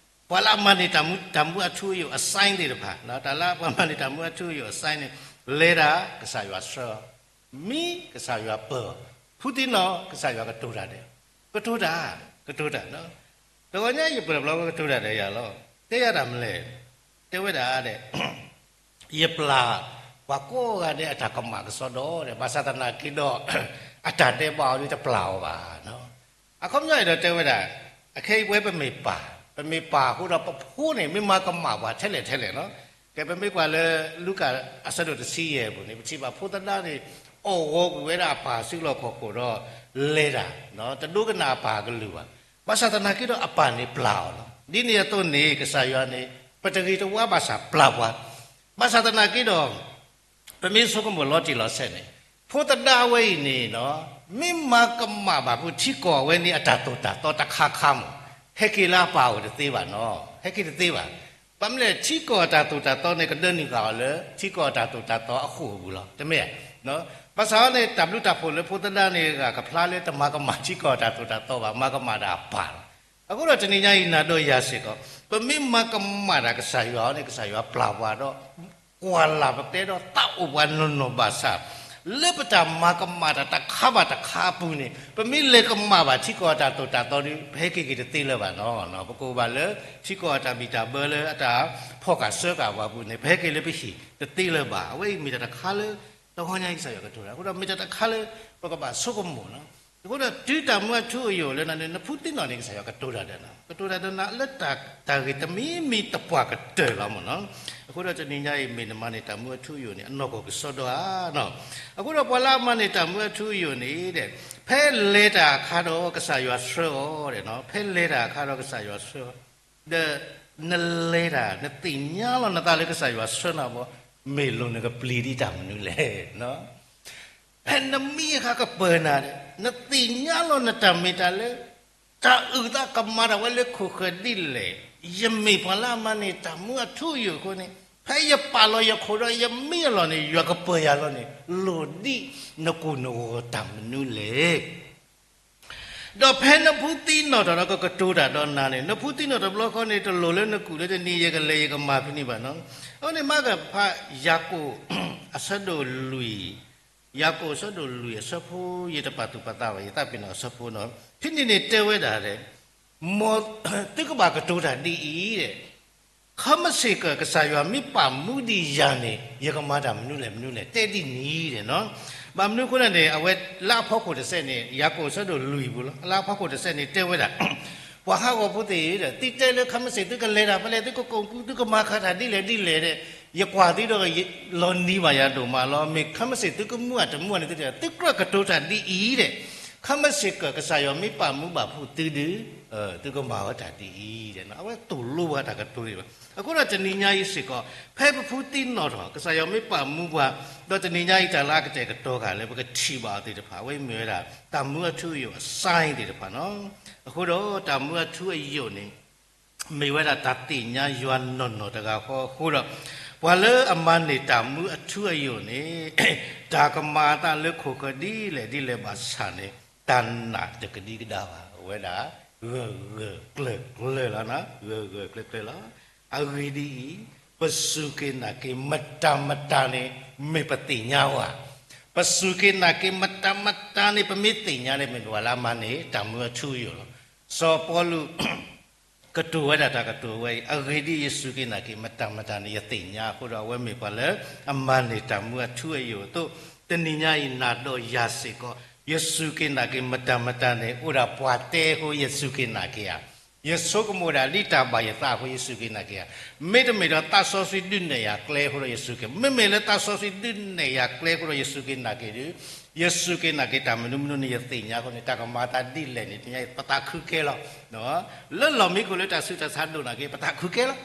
ပှၤလၢအမၤန့ၢ်တၢ်မူ တၢ်မူအထူအယိာ်အ sign သ့ၣ်တဖၣ်, တၢ်လၢပှၤမၤန့ၢ်တၢ်မူအထူအယိာ်အ sign န့ၣ် လဲၤတၢ်ကစၢ်ယွၤဆှၢ, မံကစၢ်ယွၤပၢၤ, ဖုသံနီၣ်ကစၢ်ယွၤကတိၤတၢ်ဒီး, ကတိၤတၢ်, ကတိၤတၢ်, တဂီၤညါယပှဲၤဘျီကတိၤတၢ်ဒီးယၤလီၤ. တဲယၤတၢ်မနုၤလဲၣ်, တဲဝဲဒၣ်ဒီး ယပျၢ် ပှၤကိးဂၤဒဲးအတၢ်ကမၣ်ကစီဒီဒီး ဘၣ်ဆၣ်သနာ်က့ဒီး အတၢ်ဒဲးဘးအီၤဒ်တပျၢ်အီၤဘၣ်. အခီပညီအဲၣ်ဒိးတဲဝဲဒၣ် အခဲအံၤပဝဲပမ့ၢ်ပၢ်, ပမ့ၢ်ပၢ်အဃိဒီးပဖိန့ၣ် မ့ၢ်မၤကမၣ်ပှၤထဲလဲၣ်ထဲလဲၣ်လီၤ. ကဲ ပမ့ၢ်ကွၢ်လၢ လူၤကၣ်အဆၢဒိၣ်တဆံယဲၢ်အပူၤန့ၣ် ပထံၣ်ဘၣ်ဖိသဒါန့ၣ် အီၣ်ဂီၤကွံာ်ဝဲဒၣ်အပၢ်ဆူလီၢ်ခီၣ်ခိၣ်ဒီး လဲၤတၢ်, တဒိကနၣ်အပၢ်အကလုၢ်ဘၣ်. ဘၣ်ဆၣ်သနာ်က့ဒီးအပၢ်န့ၣ်ပျၢ်အီၤလီၤ. ဒ်န့ၣ်အသိးန့ၣ် ကစၢ်ယွၤန့ၣ် ပတဂ့ၤတဝါဘၣ်ဆၣ်ပျၢ်ပှၤ, ဘၣ်ဆၣ်သနာ်က့ဒီး ပမ့ၢ်ဆိကမိၣ်လီၤတံၢ်လီၤဆဲးန့ၣ်, ဖိသဒါဝဲအံၤန့ၣ်ဒီး မ့ၢ်မၤကမၣ်ဘၣ်ဖုထံကီၢ်အဝဲန့ၣ်အတၢ်သိၣ်တၢ်သီတခါခါမး, ဟဲက့ၤလၢအပၢ်အအိၣ်တသ့ဘၣ်နီၤ, ဟဲက့ၤတသ့ဘၣ်. ဘၣ်မနုၤလဲၣ် ထံကီၢ်အတၢ်သိၣ်တၢ်သီန့ၣ် ကဒၢနုာ်ဃာ်အီၤလၢ ထံကီၢ်အတၢ်သိၣ်တၢ်သီအဃိာ်အပူၤလီၤ. တမ့ၢ်ဧါ. ဘၣ်ဆၣ်န့ၣ် တၢ်ဘျုးတၢ်ဖှိၣ်လၢဖိသဒါန့ၣ် အဂၤကဖျါလၢတမၤကမၣ်ထံကီၢ်အတၢ်သိၣ်တၢ်သီဘၣ်, မၤကမၣ်ဒၣ်အပၢ်လီၤ. အဃိဒီးတနံၤညါအံၤ နၤဒီးယၤစ့ၢ်ကီး ပမ့ၢ်မၤကမၣ်တၢ်ကစၢ်ယွၤအီၤန့ၣ် ကစၢ်ယွၤပျၢ်ပှၤဒီး ကွၢ်လၢ်ပတဲဒီးသးအိၣ်ပှၤနီၢ်နီၢ်ဘၣ်ဆၣ်, လၢပတၢ်မၤကမၣ်တၢ်တခါဘၣ်တခါအပူၤန့ၣ် ပမ့ၢ်လဲၤကမၣ်ဘၣ်ထံကီၢ်အတၢ်သိၣ်တၢ်သီဒီး ပဟဲက့ၤက့ၤတသ့လၢၤဘၣ်နီၤ. ပကအိၣ်ဘၣ်လၢထံကီၢ်အတၢ်ဘံၣ်တၢ်ဘၢလၢအတၢ်ဖီၣ်ဃာ်စၢဃာ်ပှၤအပူၤန့ၣ် ပဟဲက့ၤလၢပဟံၣ်တသ့လၢၤဘၣ်. အဝဲအံၤမ့ၢ်တၢ်တခါလၢ တဂီၤညါအံၤကစၢ်ယွၤကတိၤတၢ်, အဃိဒီးမ့ၢ်တၢ်တခါလၢ ပကဘၣ်ဆိကမိၣ်နီၤ. အဃိဒီးတုၤတၢ်မူအထူအယိာ်လၢနၤန့ၣ် နဖုသံနီၣ်န့ၣ် ကစၢ်ယွၤကတိၤတၢ်ဒီးနၤ, ကတိၤတၢ်ဒီးနၤလၢတၢ် တၢ်ဂ့ၢ်တမံၤမံၤတပှၢ်ကတၢၢ်လီၤမးနီၤ. အဃိဒီးတနံၤညါအံၤ မ့ၢ်နမၤန့ၢ်တၢ်မူအထူအယိာ်န့ၣ် အနီၢ်ကီၢ်ကစီဒီဧါနီၤ. အဃိဒီးပှၤလၢအမၤန့ၢ်တၢ်မူအထူအယိာ်န့ၣ် ဖဲလဲၤတၢ်အခါဒီးကစၢ်ယွၤဆှၢအီၤ, ဖဲလဲၤတၢ်အခါဒီးကစၢ်ယွၤဆှၢအီၤ ဒီးနလဲၤတၢ် နသ့ၣ်ညါလီၤနသးလၢကစၢ်ယွၤဆှၢနၤဘၣ်, မ့ၢ်လိၣ်နကပျံၤဒ်တၢ်မနုၤလဲၣ်. ဖဲနမံအခါကပၢၤနၤဒီး နသ့ၣ်ညါလီၤနတၢ်မ့ၢ်တၢ်လၢ တၢ်အုၣ်သးကမၤတၢ်ဝဲလၢခိၣ်ဃၢၤဒ်လဲၣ်, ယမ့ၢ်ပှၤလၢအမၤန့ၢ်တၢ်မူအထူအယိာ်အဃိန့ၣ် ဖဲယပာ်လီၤယခိၣ်ဒီးယမံအလီၢ်န့ၣ် ယွၤကပၢၤယၤလီၤန့ၣ် လိၣ်ဒ်နကိၢ်နဂီၤတၢ်မနုၤလဲၣ်. ဒီးဖဲနဖုသံနီၣ်ထီၣ်ဒီးကကတိၤတၢ်ဒီးနၤန့ၣ် နဖုသံနီၣ်တဘျီဃီန့ၣ် တလိၣ်လၢနကူၣ်လၢတနံၤယကလဲၤယကမၤဖဲန့ၣ်ဘၣ်နီၤ. အဃိန့ၣ် မၤကဖးယၤကိာ် အဆၢဒိၣ်လွံၢ်, ယၤကိာ်အဆၢဒိၣ်လွံၢ်အဆၢဖိ ယတပာ်သူၣ်ပာ်သးဘၣ် ယသးပ့ၤနီၣ်အဆၢဖိနီၤ. ဖဲန့ၣ်န့ၣ်တဲဝဲဒၣ် မ်သုကဘၣ်ကတိၤတၢ်ဒ်အံၤ ခီမ့ၢ်စ့ၢ်ကီး ကစၢ်ယွၤမ့ၢ်ပာ်မူဒံးယၤန့ၣ် ယကမၤတၢ်မနုၤလဲၣ်မနုၤလဲၣ် တဲဒ်န့ၣ်နီၤ. ဘၣ်မနုၤအဃိလဲၣ်န့ၣ် အဝဲလၢအဖီခိၣ်တစဲးန့ၣ် ယၤကိာ်အဆၢဒိၣ်လွံၢ်ပူၤလီၤ. လၢအဖီခိၣ်တစဲးန့ၣ် တဲဝဲဒၣ် ပှၤဟးဂီၤဖိသ့ၣ်ဧၢ, သုတဲလၢခီမ့ၢ်စ့ၢ် သုကလဲၤတၢ်ဖဲလဲၣ် သုကကိးကူ သုကမၤခးတၢ်ဒ်လဲၣ်ဒ်လဲၣ်ဒီး ယကွၢ်သုဒီး လီၤနံၤဘၣ်ယၤဒိၣ်မးလီၤ. မ့ၢ်ခီမ့ၢ်စ့ၢ် သုကမူအတမူန့ၣ် သုတဲ သုကြၢးကတိၤတၢ်ဒ်အံၤဒီး ခီမ့ၢ်စ့ၢ်ကီး ကစၢ်ယွၤမ့ၢ်ပာ်မူဘၣ်ဖုးသုဒီး သုကမၤဝဲတၢ်ဒ်အံၤဒီး အဝဲသိၣ်လိဝဲတၢ်ကတိၤဒံးဘၣ်. အဃိဒီးတနံၤညါအံၤစ့ၢ်ကီး ဖဲပဖုသံနီၣ်ထီၣ် ကစၢ်ယွၤမ့ၢ်ပာ်မူပှၤ ဒီးတနံၤညါအံၤတၢ်လၢအကတဲာ်ကတီၤဃာ်လၢပကထံၣ်ဘၣ်အီၤသ့ၣ်တဖၣ် အဝဲမ့ၢ်ဝဲဒၣ် တၢ်မူအထူအယိာ်အ sign သ့ၣ်တဖၣ်နီၤ. အဃိဒီးတၢ်မူအထူအယိာ်န့ၣ် မ့ၢ်ဝဲဒၣ်တၢ်သ့ၣ်ညါယွၤနီၢ်နီၢ်တဂၤဃီအဃိဒီး ပှၤလၢအမၤန့ၢ်တၢ်မူအထူအယိာ်န့ၣ် တၢ်ကမၤအသးလၢခိၣ်ဃၢၤဒ်လဲၣ်ဒ်လဲၣ်ဘၣ်ဆၣ်န့ၣ် တၢ်နာ်တကဒံကဒါဘၣ် အဝဲဒၣ် ဂၢၢ်ဂၢၢ်ကျၢၤကျၢၤလီၤ. ဂၢၢ်ဂၢၢ်ကျၢၤကျၢၤလီၤ. အဂ့ၢ်ဒ်အံၤ, ပစူၢ်က့ၤနာ်က့ၤမတၤမတၤန့ၣ် မ့ၢ်ပသ့ၣ်ညါဝဲ, ပစူၢ်က့ၤနာ်က့ၤမတၤမတၤန့ၣ် ပမ့ၢ်သ့ၣ်ညါန့ၣ် မ့ၢ်ပှၤလၢအမၤန့ၢ် တၢ်မူအထူအယိာ်လီၤ. စီၤပီလူး ကတိၤဝဲဒၣ်တၢ်ကတိၤဝဲအံၤ အဂ့ၢ်ဒ်အံၤ, ယစူၢ်က့ၤနာ်က့ၤမတၤမတၤန့ၣ် ယသ့ၣ်ညါအဃိဒီး အဝဲမ့ၢ်ပှၤလၢအမၤန့ၢ်တၢ်မူအထူအယိာ်အသိး, တနံၤညါအံၤ နၤဒီးယၤစ့ၢ်ကီး ယစူၢ်က့ၤနာ်က့ၤမတၤမတၤန့ၣ် အိၣ်ဒၣ်ပှၤတဲအဃိ ယစူၢ်က့ၤနာ်က့ၤဧါ. ယဆိကမိၣ်ဒၣ်ဒ်တၢ်ဘၣ်ယသးအဃိ ယစူၢ်က့ၤနာ်က့ၤဧါ. မ့တမ့ၢ်ဒီးသးစီဆှံဒုးနဲၣ်ယၤကျဲအဃိဒီး ယစူၢ်က့ၤ, မ့မ့ၢ်လၢသးစီဆှံဒုးနဲၣ်ယၤကျဲအဃိဒီး ယစူၢ်က့ၤနာ်က့ၤဒီး ယစူၢ်က့ၤနာ်က့ၤတၢ်မနုၤမနုၤန့ၣ် ယသ့ၣ်ညါအဃိန့ၣ် တၢ်ကမၤသးဒ်လဲၣ်န့ၣ် တနံၤညါအံၤ ပသးခုကဲလီၤ. လၢလီၢ်မံခိၣ်လၢတၢ်ဆူးတၢ်ဆါဒိၣ်နာ်က့ ပသးခုကဲလီၤ.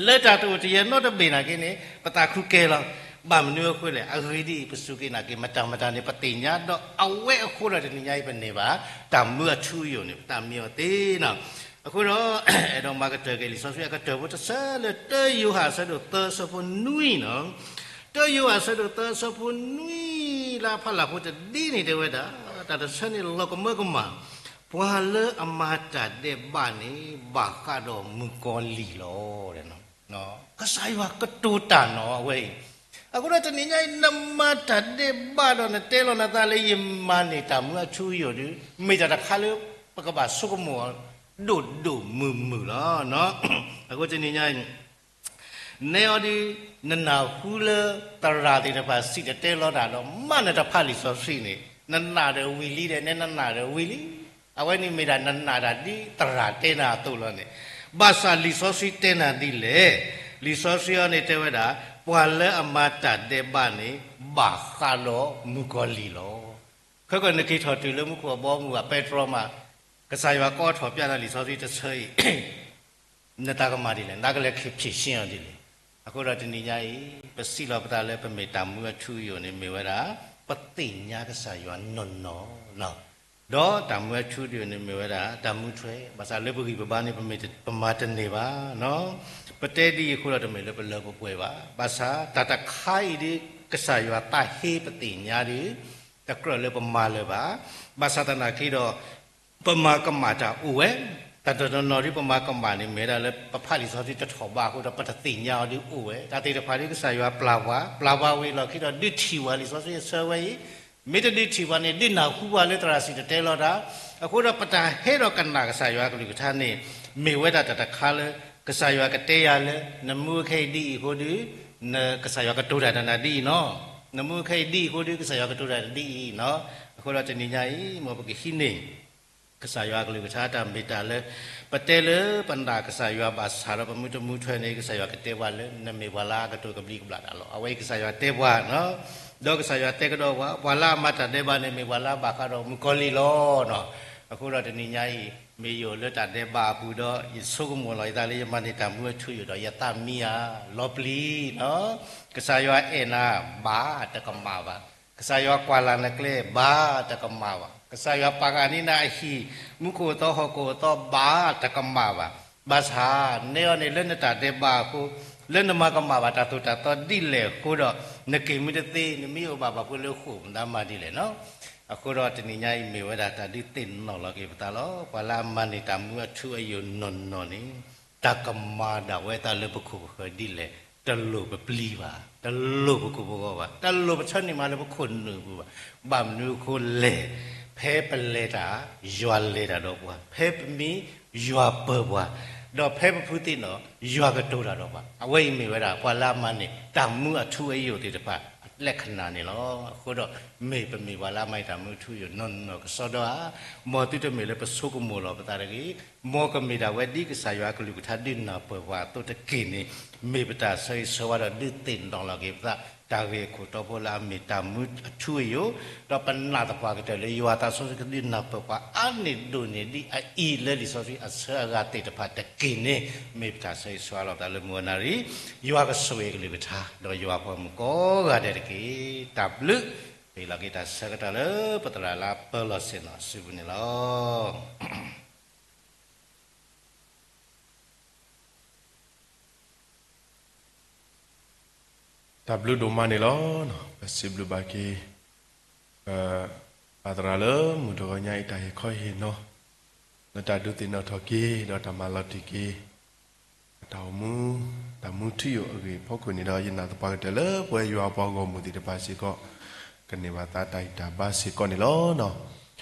လၢတၢ်တအိၣ်တယၢၤနီတဘ့ၣ်နာ်က့န့ၣ် ပသးခုကဲလီၤ. ဘၣ်မနုၤအဃိလဲၣ်, အဂ့ၢ်ဒ်အံၤ, ပစူၢ်က့ၤနာ်က့ၤမတၤမတၤန့ၣ် ပသ့ၣ်ညါဒီး အဝဲအဃိဒီးတနံၤညါအံၤ ပန့ၢ်ဘၣ် တၢ်မူအထူအယိာ်န့ၣ် ပသးမံအီၤသ့နီၤ. အဃိဒီး အဲၣ်ဒိးမၤကတၢၢ်က့ၤလံာ်စီဆှံအကတၢၢ်ဖိတဆၢလၢ တၢယိၤဟၣ်အဆၢဒိၣ်သၢအဆၢဖိနွံနီၤ. တၢယိၤဟၣ်အဆၢဒိၣ်သၢအဆၢဖိနွံ လၢအဖးလၢ်ဖိတဒ်န့ၣ် တဲဝဲဒၣ် တၢ်တဆၢန့ၣ်လီၤကမၢကမၣ်, ပှၤလၢအမၤတၢ်ဒဲးဘးန့ၣ် ဘၣ်ဃးဒီးမုၣ်ကီၤလံၢ်လီၤ. ကစၢ်ယွၤကတိၤတၢ်နီၤ အဝဲအံၤ. အဃိဒီးတနံၤညါအံၤ နမၤတၢ်ဒဲးဘးဒီး နတဲလီၤနသးလၢယမၤန့ၢ်တၢ်မူအထူအယိာ်ဒီး မ့ၢ်တၢ်တခါလၢ ပကဘၣ်ဆိကမိၣ်အီၤ ဒိၣ်ဒိၣ်မုၢ်မုၢ်လီၤ. အဃိတနံၤညါအံၤ နဲအီၤဒီး နနၢ်ဟူလၢသရၣ်သ့ၣ်တဖၣ်စံၣ်တဲၤတဲလီၤတၢ်ဒီး မ့ၢ်နတဖးလံာ်စီဆှံန့ၣ် နနာ်ဒီးဝံၤလံဒီး နဲနနာ်ဒီးဝံၤလံ. အဝဲန့ၣ်မ့ၢ်ဒၣ်နနာ်တၢ်ဒ်သရၣ်တဲနၤအသိးလီၤန့ၣ်. ဘၣ်ဆၣ်လံာ်စီဆှံတဲနၤဒ်လဲၣ်. လံာ်စီဆှံအံၤန့ၣ်တဲဝဲဒၣ် ပှၤလၢအမၤတၢ်ဒဲးဘးန့ၣ် ဘၣ်ဃးဒီးမုၣ်ကီၤလံၢ်လီၤ. ခဲကနံၣ်က့ၤထီၣ်တုၤလၢမူခိၣ်အဘီအမုၢ်ဘၣ် ပဲတြီမး ကစၢ်ယွၤကိးထီၣ်ပျဲနၤလံာ်စီဆှံတဆၢအံၤ နတၢ်ကမၤဒ်လဲၣ်, နတၢ်ကလဲၤခံးဖြေရှင်းအီၤဒ်လဲၣ်. အဃိဒီးတနံၤညါအံၤ ပစံးလီၤပသးလၢပမ့ၢ်တၢ်မူအထူအယိာ်န့ၣ် မ့ၢ်ဝဲဒၣ် ပသ့ၣ်ညါကစၢ်ယွၤနီၢ်နီၢ် ဒီးတၢ်မူအထူအယိာ်န့ၣ် မ့ၢ်ဝဲဒၣ်တၢ်မူထွဲ, ဘၣ်ဆၣ်လၢပဂံၢ်ပဘါန့ၣ် ပမၤတန့ၢ်ဘၣ်. ပတဲဒ်အံၤအဃိဒီး တမ့ၢ်လၢပလၢပပှဲၤဘၣ်. ဘၣ်ဆၣ်တၢ်တခါအံၤဒ် ကစၢ်ယွၤသးဟ့ပသ့ၣ်ညါဒီး တကြၢးလၢပမၤလၢၤဘၣ်. ဘၣ်ဆၣ်သနာ်က့ဒီး ပမၤကမၣ်တၢ်အိၣ်ဝဲ, တၢ်တနီၤနီၤဒ်ပမၤကမၣ်န့ၣ် မ့ၢ်ဝဲဒၣ်လၢပဖးလံာ်စီဆှံတထီၣ်ဘးအဃိဒီး ပတသ့ၣ်ညါအီၤဒ်အိၣ်ဝဲ, တၢ်သ့ၣ်တဖၣ်ဒ်ကစၢ်ယွၤပျၢ်ပှၤ, ပျၢ်ပှၤဝံၤအလီၢ်ခံဒီး ဒုးထံၣ်ပှၤလံာ်စီဆှံအဆၢဝဲအံၤ, မ့ၢ်တဒုးထံၣ်ပှၤန့ၣ် ဒုးနၢ်ဟူပှၤလၢသရၣ်စံၣ်တဲၤတဲလီၤတၢ်, အဃိဒီးပတၢ်ဟဲဒီးကနၣ်ကစၢ်ယွၤအကလုၢ်ကထါန့ၣ် မ့ၢ်ဝဲဒၣ်တၢ်တခါလၢ ကစၢ်ယွၤကတဲယၤလၢ နမူခဲအံၤဒ်အံၤအဃိဒီး ကစၢ်ယွၤကတိၤတၢ်နၤဒ်အံၤနီၤ, နမူခဲအံၤဒ်အံၤအဃိဒီး ကစၢ်ယွၤကတိၤတၢ်နၤဒ်အံၤနီၤ. အဃိဒီးတနံၤညါအံၤ မ်ပကဟံးန့ၢ် ကစၢ်ယွၤအကလုၢ်ကထါတၢ်မ့ၢ်တၢ်လၢ ပတဲလၢပနာ်ကစၢ်ယွၤဘၣ်ဆၣ်ဒီး ပမူတမူထွဲန့ၣ် ကစၢ်ယွၤကတဲပှၤလၢ နမ့ၢ်ပှၤလၢအကတိၤကဘျံးကဘျၣ်တၢ်လီၤ. အဝဲအံၤကစၢ်ယွၤတဲပှၤနီၤ, ဒီးကစၢ်ယွၤတဲကဒီးပှၤ, ပှၤလၢအမၤတၢ်ဒဲးဘးန့ၣ် မ့ၢ်ပှၤလၢအဘၣ်ဃးဒီးမုၣ်ကီၤလံၢ်လီၤနီၤ. အဃိဒီးတနံၤညါအံၤ မ့ၢ်ယအိၣ်လၢတၢ်ဒဲးဘးအပူၤဒီး ယဆိကမိၣ်လီၤယသးလၢယမၤန့ၢ်တၢ်မူအထူအယိာ်ဒီး ယသးမံယၤလီၤပျံၤနီၤ. ကစၢ်ယွၤအဲၣ်နၤဘၣ်တကမၣ်ဘၣ်, ကစၢ်ယွၤကွၢ်လၢ်နကျဲဘၣ်တကမၣ်ဘၣ်, ကစၢ်ယွၤပာ်ကၤန့ၢ်နၤအဟံၣ် မူခိၣ်အသီဟီၣ်ခိၣ်အသီဘၣ်တကမၣ်ဘၣ်. ဘၣ်ဆၣ် နဲအီၤန့ၣ်လၢနတၢ်ဒဲးဘးအဃိ, လၢနမၤကမၣ်ဘၣ်တၢ်သိၣ်တၢ်သီဒ်လဲၣ်အဃိဒီး နက့ၤမ့ၢ်တသ့ နမ့ၢ်အိၣ်ဘၣ်ဘၣ်ဖဲလၢဃိာ်မတၤမၤဒ်လဲၣ်နီၤ. အဃိဒီးတနံၤညါအံၤမ့ၢ်ဝဲဒၣ်တၢ်ဒုးသ့ၣ်နီၣ်လီၤက့ၤပသးလီၤ. ပှၤလၢအမၤန့ၢ်တၢ်မူအထူအယိာ်နီၢ်နီၢ်န့ၣ် တၢ်ကမၤဒၣ်ဝဲသးလၢပခိၣ်ပဃၢၤဒ်လဲၣ်, တလိၣ်ပပျံၤဘၣ်, တလိၣ်ပကိာ်ပဂီၤဘၣ်, တလိၣ်ပဆၢန့ၢ်မၤလၢပခိၣ်နူာ်ပူၤဘၣ်. ဘၣ်မနုၤအဃိလဲၣ်, ဖဲပလဲၤတၢ် ယွၤလဲၤတၢ်ဒီးပှၤ, ဖဲပမံ ယွၤပၢၤပှၤ, ဒီးဖဲပဖုသ့ၣ်နီၣ် ယွၤကတိၤတၢ်ဒီးပှၤ. အဝဲအံၤမ့ၢ်ဝဲဒၣ် ပှၤလၢအမၤန့ၢ်တၢ်မူအထူအယိာ်သ့ၣ်တဖၣ် လၢခဏၣ်န့ၣ်လီၤ. အဃိဒီး မ့ၢ်ပမ့ၢ်ပှၤလၢအမၤန့ၢ်တၢ်မူအထူအယိာ်နီၢ်နီၢ်ကစီဒီဧါ, မ်သုတမ့ၢ်လၢပဆိကမိၣ်လီၤပသးတဂ့ၤ, မ်ကမ့ၢ်ဒၣ်ဝဲဒ်ကစၢ်ယွၤအကလုၢ်ကထါဒုးနၢ်ပၢၢ်ပှၤအသိးတက့ၢ်န့ၣ် မ့ၢ်ပတၢ်ဆၢဂ့ၤဆၢဝါဒီးဒုးသ့ၣ်နီၣ်လီၤက့ၤပသး တၢ်ဂ့ၢ်အခိၣ်တီဖိလၢအမ့ၢ်တၢ်မူအထူအယိာ်, ဒီးပနာ်သပှၢ်ကတၢၢ်လၢယွၤသးစီဆှံကဒုးနၢ်ပၢၢ်ပှၤအါန့ၢ်ဒိၣ်န့ၢ်ဒ်အအံၤ လၢလံာ်စီဆှံအဆၢအဂၤသ့ၣ်တဖၣ်တက့ၢ်န့ၣ် မ့ၢ်ပတၢ်ဆၢဂ့ၤဆၢဝါလီၤပသးလၢမုၢ်ဂီၤနၣ်ရံၣ်, ယွၤကဆိၣ်ဂ့ၤအကလုၢ်ကထါ ဒီးယွၤပှၤမုၣ်ကိးဂၤဒဲးတက့ၢ်. တၢ်ဘျုး, ပဟ့ၣ်လီၤက့ၤတၢ်ဆၢကတီၢ်လၢပသရၣ်လၢအပၢလီၤဆ့ၣ်နီၤစုပူၤန့ၣ်လီၤ. တၢ်ဘျုးဒိၣ်မးန့ၣ်လီၤ. ပစံးဘျုးဘၣ်က့ၤ ပၢ်သရၣ်လၢမုၢ်တဂီၤညါအံၤတၢ်ဟ့ၣ်ခီဟ့ၣ်နီၤ လၢတၢ်ဒုးသ့ၣ်နီၣ်ထီၣ်က့ၤ ဒီးတၢ်မၤလီၤတံၢ်က့ၤ တၢ်အိၣ်မူ တၢ်မူထူယိာ်အဂ့ၢ်အဖီခိၣ်န့ၣ်ဒီး ယနာ်သပှၢ်ကတၢၢ်လၢပဝဲယွၤအပှၤဂီၢ်မုၢ်သ့ၣ်တဖၣ်စ့ၢ်ကီး ကန့ၢ်ဘၣ်သးတၢ်ဂံၢ်တၢ်ဘါစ့ၢ်ကီးန့ၣ်လီၤ.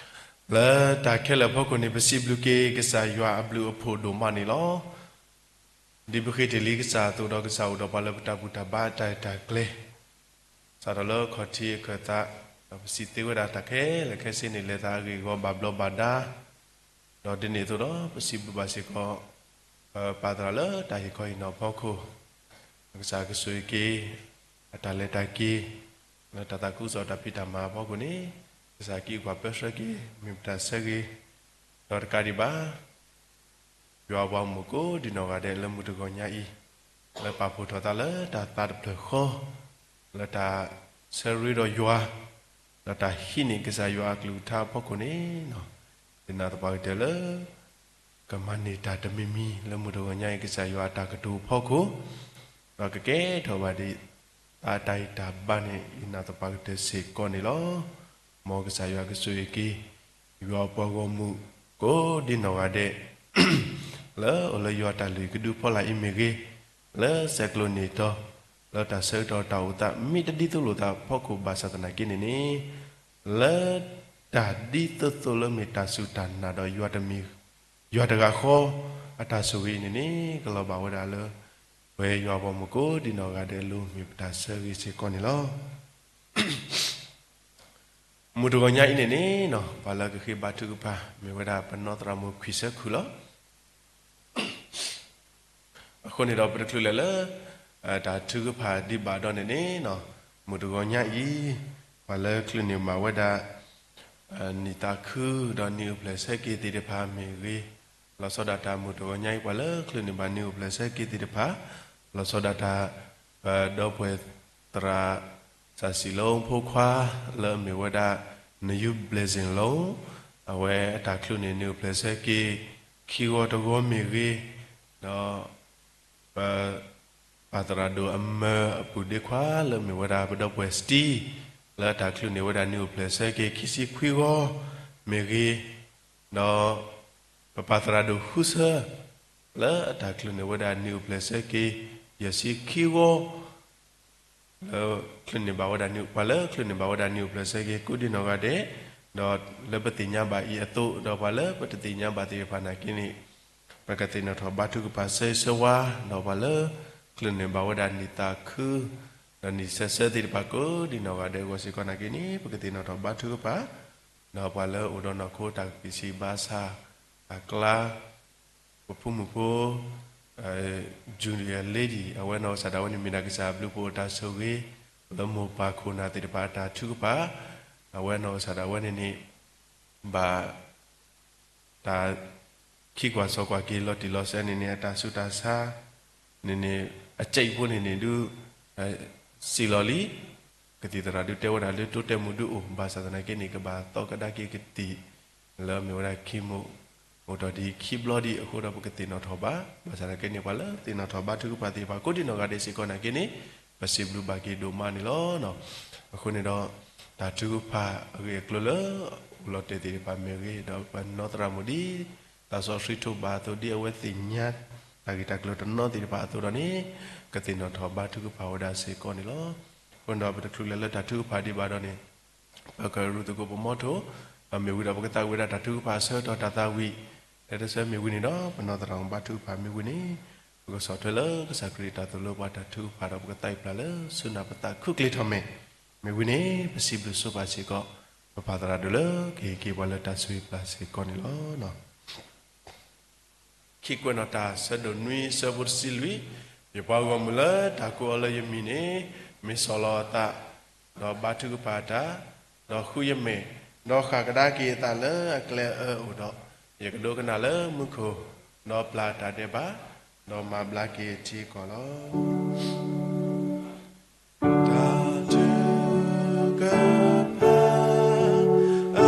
လၢတၢ်ခဲလၢာ်အဖီခိၣ်န့ၣ် ပစံးဘျုးက့ၤကစၢ်ယွၤအဘျုးအဖှိၣ်ဒိၣ်မးန့ၣ်လီၤ. ဒ်ပဃ့တ့ၢ်လံကစၢ်အသိးဒီး ကစၢ်အိၣ်ဒီးပှၤလၢပတၢ်ဘူၣ်တၢ်ဘါတၢ်ရဲၣ်တၢ်ကျဲၤ စးထီၣ်လၢခီၣ်ထံးအခၢၣ်သး, ဒီးပစံးသ့ဝဲဒၣ်တၢ်ခဲလၢာ်ခဲဆ့န့ၣ် လဲၤသးအဂ့ၢ်အဂီၢ်ဘၣ်ဘျီးဘၣ်ဒါ, ဒီးဒ်န့ၣ်အသိးဒီး ပစံးဘျုးဘၣ်စ့ၢ်ကီး ပၢ်သရၣ်လၢတၢ်ဟ့ၣ်ခီဟ့ၣ်နီၤအဖီခိၣ်, ကစၢ်ကဆိၣ်ဂ့ၤက့ၤ အတၢ်လဲၤတၢ်က့ၤ လၢတၢ်သးခုကစီၣ်တၢ်ဖံးတၢ်မၤအဖီခိၣ်န့ၣ် ကစၢ်ကအုၣ်က့ၤပှၤပၢဆှၢက့ၤ မ့ၢ်ပတၢ်ဆၢဂ့ၤ, ဒီးတကးဒံးဘၣ် ယွၤအပှၤဂီၢ်မုၢ်ကိးဒံနီၢ်ဂၤဒဲးလၢမုၢ်တဂီၤညါအံၤ, လၢပာ်ဖှိၣ်ထီၣ်သးလၢတၢ်သးတဖျၢၣ်ဃီ, လၢတၢ်ဆၢရ့ဒီးယွၤ, ဒီးတၢ်ဟံးန့ၢ်ကစၢ်ယွၤအကလုၢ်ကထါအဖီခိၣ်န့ၣ်, ယနာ်သပှၢ်ကတၢၢ်လၢ ကမၤန့ၢ်တၢ်တမံၤမံၤလၢမုၢ်တဂီၤညါအံၤ ကစၢ်ယွၤအတၢ်ကတိၤအဖီခိၣ်, ဒီးကကဲထီၣ်ဘၣ်ဒံး သးတၢ်ဂံၢ်တၢ်ဘါန့ၣ် ယနာ်သပှၢ်ကတၢၢ်စ့ၢ်ကီးန့ၣ်လီၤ. မ်ကစၢ်ယွၤကဆိၣ်ဂ့ၤက့ၤ ယွၤအပှၤဂီၢ်မုၢ်ကိးဒံနီၢ်ဂၤဒဲး လၢအိၣ်လၢယွၤတၢ်လုၢ်ကဒုဖီလာ်အံၤမ့ၢ်ဂ့ၤ, လၢဆဲးကျိးန့ၢ်တီၤ လၢတၢ်ဆၢကတီၢ်တၢ်အိၣ်သး မ့ၢ်တဒ်သိးလိာ်သးအဖီခိၣ်ဘၣ်ဆၣ်သနာ်က့န့ၣ်န့ၣ်, လၢတၢ်ဒ်သိးသိးလၢမ့ၢ်တၢ်စူၢ်တၢ်နာ်ဒီးယွၤတမံၤ ယွၤတဂၤဃီ အတၢ်ဆိၣ်ဂ့ၤအံၤန့ၣ်န့ၣ် ကလီၤဘၣ်ဝဲဒၣ်လၢ ပဝဲယွၤအပှၤဂီၢ်မုၢ်ကိးဒံနီၢ်ဂၤဒဲးအလိၤ မ့ၢ်ပတၢ်ဆၢဂ့ၤစ့ၢ်ကီးန့ၣ်လီၤ. မုၢ်တဂီၤညါအံၤန့ၣ်န့ၣ် ပှၤလၢကဃ့ဘါထုကဖၣ် မ့ၢ်ဝဲဒၣ်ပနီၢ်သရၣ်မုၣ်ခွံဆၢခုၣ်လီၤ. အဃိန့ၣ်ဒီးပတချုးလဲၤလၢ တၢ်ထုကဖၣ်ဒံးဘၣ်ဒီးန့ၣ်န့ၣ်, မုၢ်တဂီၤညါအံၤ ပှၤလၢချုးန့ၢ်မၤဝဲဒၣ် နံၣ်သးခုဒီးနံၣ်အိၣ်ဖျဲၣ်ဆၢက့ၤသ့ၣ်တဖၣ်မ့ၢ်ဂ့ၤ, လီၤဆီဒၣ်တၢ်မုၢ်တဂီၤညါအံၤ ပှၤလၢချုးန့ၢ်ဘၣ်နံၣ်အိၣ်ဖျဲၣ်ဆၢက့ၤသ့ၣ်တဖၣ်, လီၤဆီဒၣ်တၢ် ပဒီပုၢ်ဝဲၢ်သရၣ် စၢ်စံလီဖိခွါ လၢအမ့ၢ်ဝဲဒၣ် နယူးဘျဲၣ်စ့ၣ်လိၤ, အဝဲအတၢ်ချုးန့ၢ်နံၣ်အိၣ်ဖျဲၣ်ဆၢက့ၤ ခံဂီၤတဂီၤမ့ၢ်ဂ့ၤ, ဒီး ပ ပၢ်သရၣ်ဒိၣ်အမၢအပုၢ်ဒ့ခွါ လၢအမ့ၢ်ဝဲဒၣ်ပဒီပုၢ်ဝဲၢ်စတံ လၢအတၢ်ချုးန့ၢ်ဝဲဒၣ်နံၣ်အိၣ်ဖျဲၣ်ဆၢက့ၤ ခံဆံခွံဂီၤမ့ၢ်ဂ့ၤ, ဒီး ပပၢ်သရၣ်ဒိၣ်ဃုဆၢ လၢအတၢ်ချုးန့ၢ်ဝဲဒၣ်နံၣ်အိၣ်ဖျဲၣ်ဆၢက့ၤ ယဲၢ်ဆံခံဂီၤ လၢချုးန့ၢ်ဘၣ်ဝဲဒၣ်နံၣ် ပှၤလၢချုးန့ၢ်ဘၣ်ဝဲဒၣ်နံၣ်အိၣ်ဖျဲၣ်ဆၢက့ၤ ကိးဒံနီၢ်ဂၤဒဲး, ဒီးလၢပသ့ၣ်ညါဘၣ်အံၤအသိး ဒီးပှၤလၢပတသ့ၣ်ညါဘၣ်သ့ၣ်တဖၣ်နာ်က့န့ၣ် ပကသ့ၣ်နီၣ်ထီၣ်ဘါထုကဖၣ်ဆၢဂ့ၤဆၢဝါ, ဒီးပှၤလၢချုးန့ၢ်ဘၣ်ဝဲဒၣ်နံၣ်သးခု ဒီးနံၣ်ဆၢဆၢသ့ၣ်တဖၣ်ကိးဒံနီၢ်ဂၤဒဲးအဂီၢ်စ့ၢ်ကီးနာ်က့န့ၣ် ပကသ့ၣ်နီၣ်ထီၣ်ဘါထုကဖၣ်, ဒီးပှၤလၢအိၣ်ဒီးနီၢ်ခိတၢ်ကပံာ်ဆံးဘါဆၣ် အကျါ ပဖိမုၣ်ဖိ Junior Lady အဝဲနီၢ်ကစၢ်ဒၣ်ဝဲန့ၣ် မ့ၢ်ဒၣ်ကစၢ်ဘျုးဖှိၣ်အတၢ်ဆိၣ်ဂ့ၤ လၢမိၢ်ပၢ်ခိၣ်နၢ်သ့ၣ်တဖၣ်အတၢ်ထုကဖၣ်, အဝဲနီၢ်ကစၢ်ဒၣ်ဝဲန့ၣ်န့ၣ် ဘၣ် တၢ်ခံကွၢ်စီၤကွၢ်က့ၤလီၤတံၢ်လီၤဆဲးန့ၣ်န့ၣ် အတၢ်ဆူးတၢ်ဆါ န့ၣ်န့ၣ် အစဲးအံၤဖိန့ၣ်န့ၣ်ဒုး စံၣ်လီၤလံ, ကသံၣ်သရၣ်ဒုးတဲဝဲဒၣ်လၢတိတဲမူဒုးအိၣ် ဘၣ်ဆၣ်သနာ်က့န့ၣ် ကဘၣ်သီကဒါက့ၤကသံၣ် လၢအမ့ၢ်ဝဲဒၣ်ခံမူး အိၣ်ထီၣ်ဒံးခံဘျီဒံးအဃိဒီး ပကသ့ၣ်နီၣ်ထီၣ်ဘါ, ဘၣ်ဆၣ်သနာ်က့န့ၣ် ပှၤလၢသ့ၣ်နီၣ်ထီၣ်ဘါထုကဖၣ်သ့ၣ်တဖၣ် ကိးဒံနီၢ်ဂၤဒဲးစ့ၢ်ကီးနာ်က့န့ၣ် ပစံးဘျုးဘၣ်က့ၤဒိၣ်မးန့ၣ်လီၤ. အဃိန့ၣ်ဒီး တၢ်ထုကဖၣ်အဂ့ၢ်အကျိၤလၢ အိၣ်လီၤတဲာ်သ့ၣ်တဖၣ်မ့ၢ်ဂ့ၤ, ဒီးပနီၢ်သရၣ်မုၣ်ဒ် သးစီဆှံထိးဘၣ်အသိး ဒ်အဝဲသ့ၣ်ညါ တၢ်ဂ့ၢ်တၢ်ကျိၤတနီၤသ့ၣ်တဖၣ်အသိးဒီးန့ၣ် ကသ့ၣ်နီၣ်ထီၣ်ဘါထုကဖၣ်ဝဲဒၣ်စ့ၢ်ကီးန့ၣ်လီၤ. အဃိန့ၣ်ဒီး ပတချုးလဲၤလၢတၢ်ထုကဖၣ်ဒံးဘၣ်ဒီးန့ၣ် ပကရူၢ်သကိးပမီထိၣ်, ဒီးမ့ၢ်ဝံၤဒီး ပကသးဝံၣ်ဝဲဒၣ်တၢ်ထုကဖၣ်အဆၢကတီၢ်တၢ်သးဝံၣ် လၢတဆၢမ့ၢ်ဝံၤန့ၣ်ဒီး ပနီၢ်သရၣ်မုၣ်ဘါထုကဖၣ်မ့ၢ်ဝံၤန့ၣ် ပကဆီၣ်ထွဲလၢကစၢ်ခရံာ်တၢ်သိၣ်လိပှၤတၢ်ထုကဖၣ်ဒီး ပကသးဝံၣ်ပျၢ်လၢဆူနၢ်ပသးခုကျ့ထီၣ်မဲာ်, မ့ၢ်ဝံၤန့ၣ် ပစံးဘျုးဆိပာ်စ့ၢ်ကီး ပပၢ်သရၣ်ဒိၣ်လၢကဟ့ၣ်က့ၤပှၤလၢတၢ်ဆိၣ်ဂ့ၤပျၢ်စ့ၢ်ကီးန့ၣ်လီၤ. ခံကွဲးနီၣ်တၢ် ဆၢဒိၣ်နွံ ဆၢဖိတဆံလွံၢ်, ယပှၤဂီၢ်မုၢ်လၢတၢ်ကိးအီၤလၢယမံၤန့ၣ် မ့ၢ်ဆီၣ်လီၤအသး, ဒီးဘါထုကဖၣ်တၢ်, ဒီးဃုယမဲာ်, ဒီးဃၣ်ကဒါက့ၤအသးလၢအကျဲအအၢအအိၣ်ဒီး, ယကဒိကနၣ်လၢမူခိၣ်, ဒီးပျၢ်တၢ်ဒဲးဘး, ဒီးမၤဘျါက့ၤအထံအကီၢ်လီၤ. တၢ်ထုကဖၣ် အ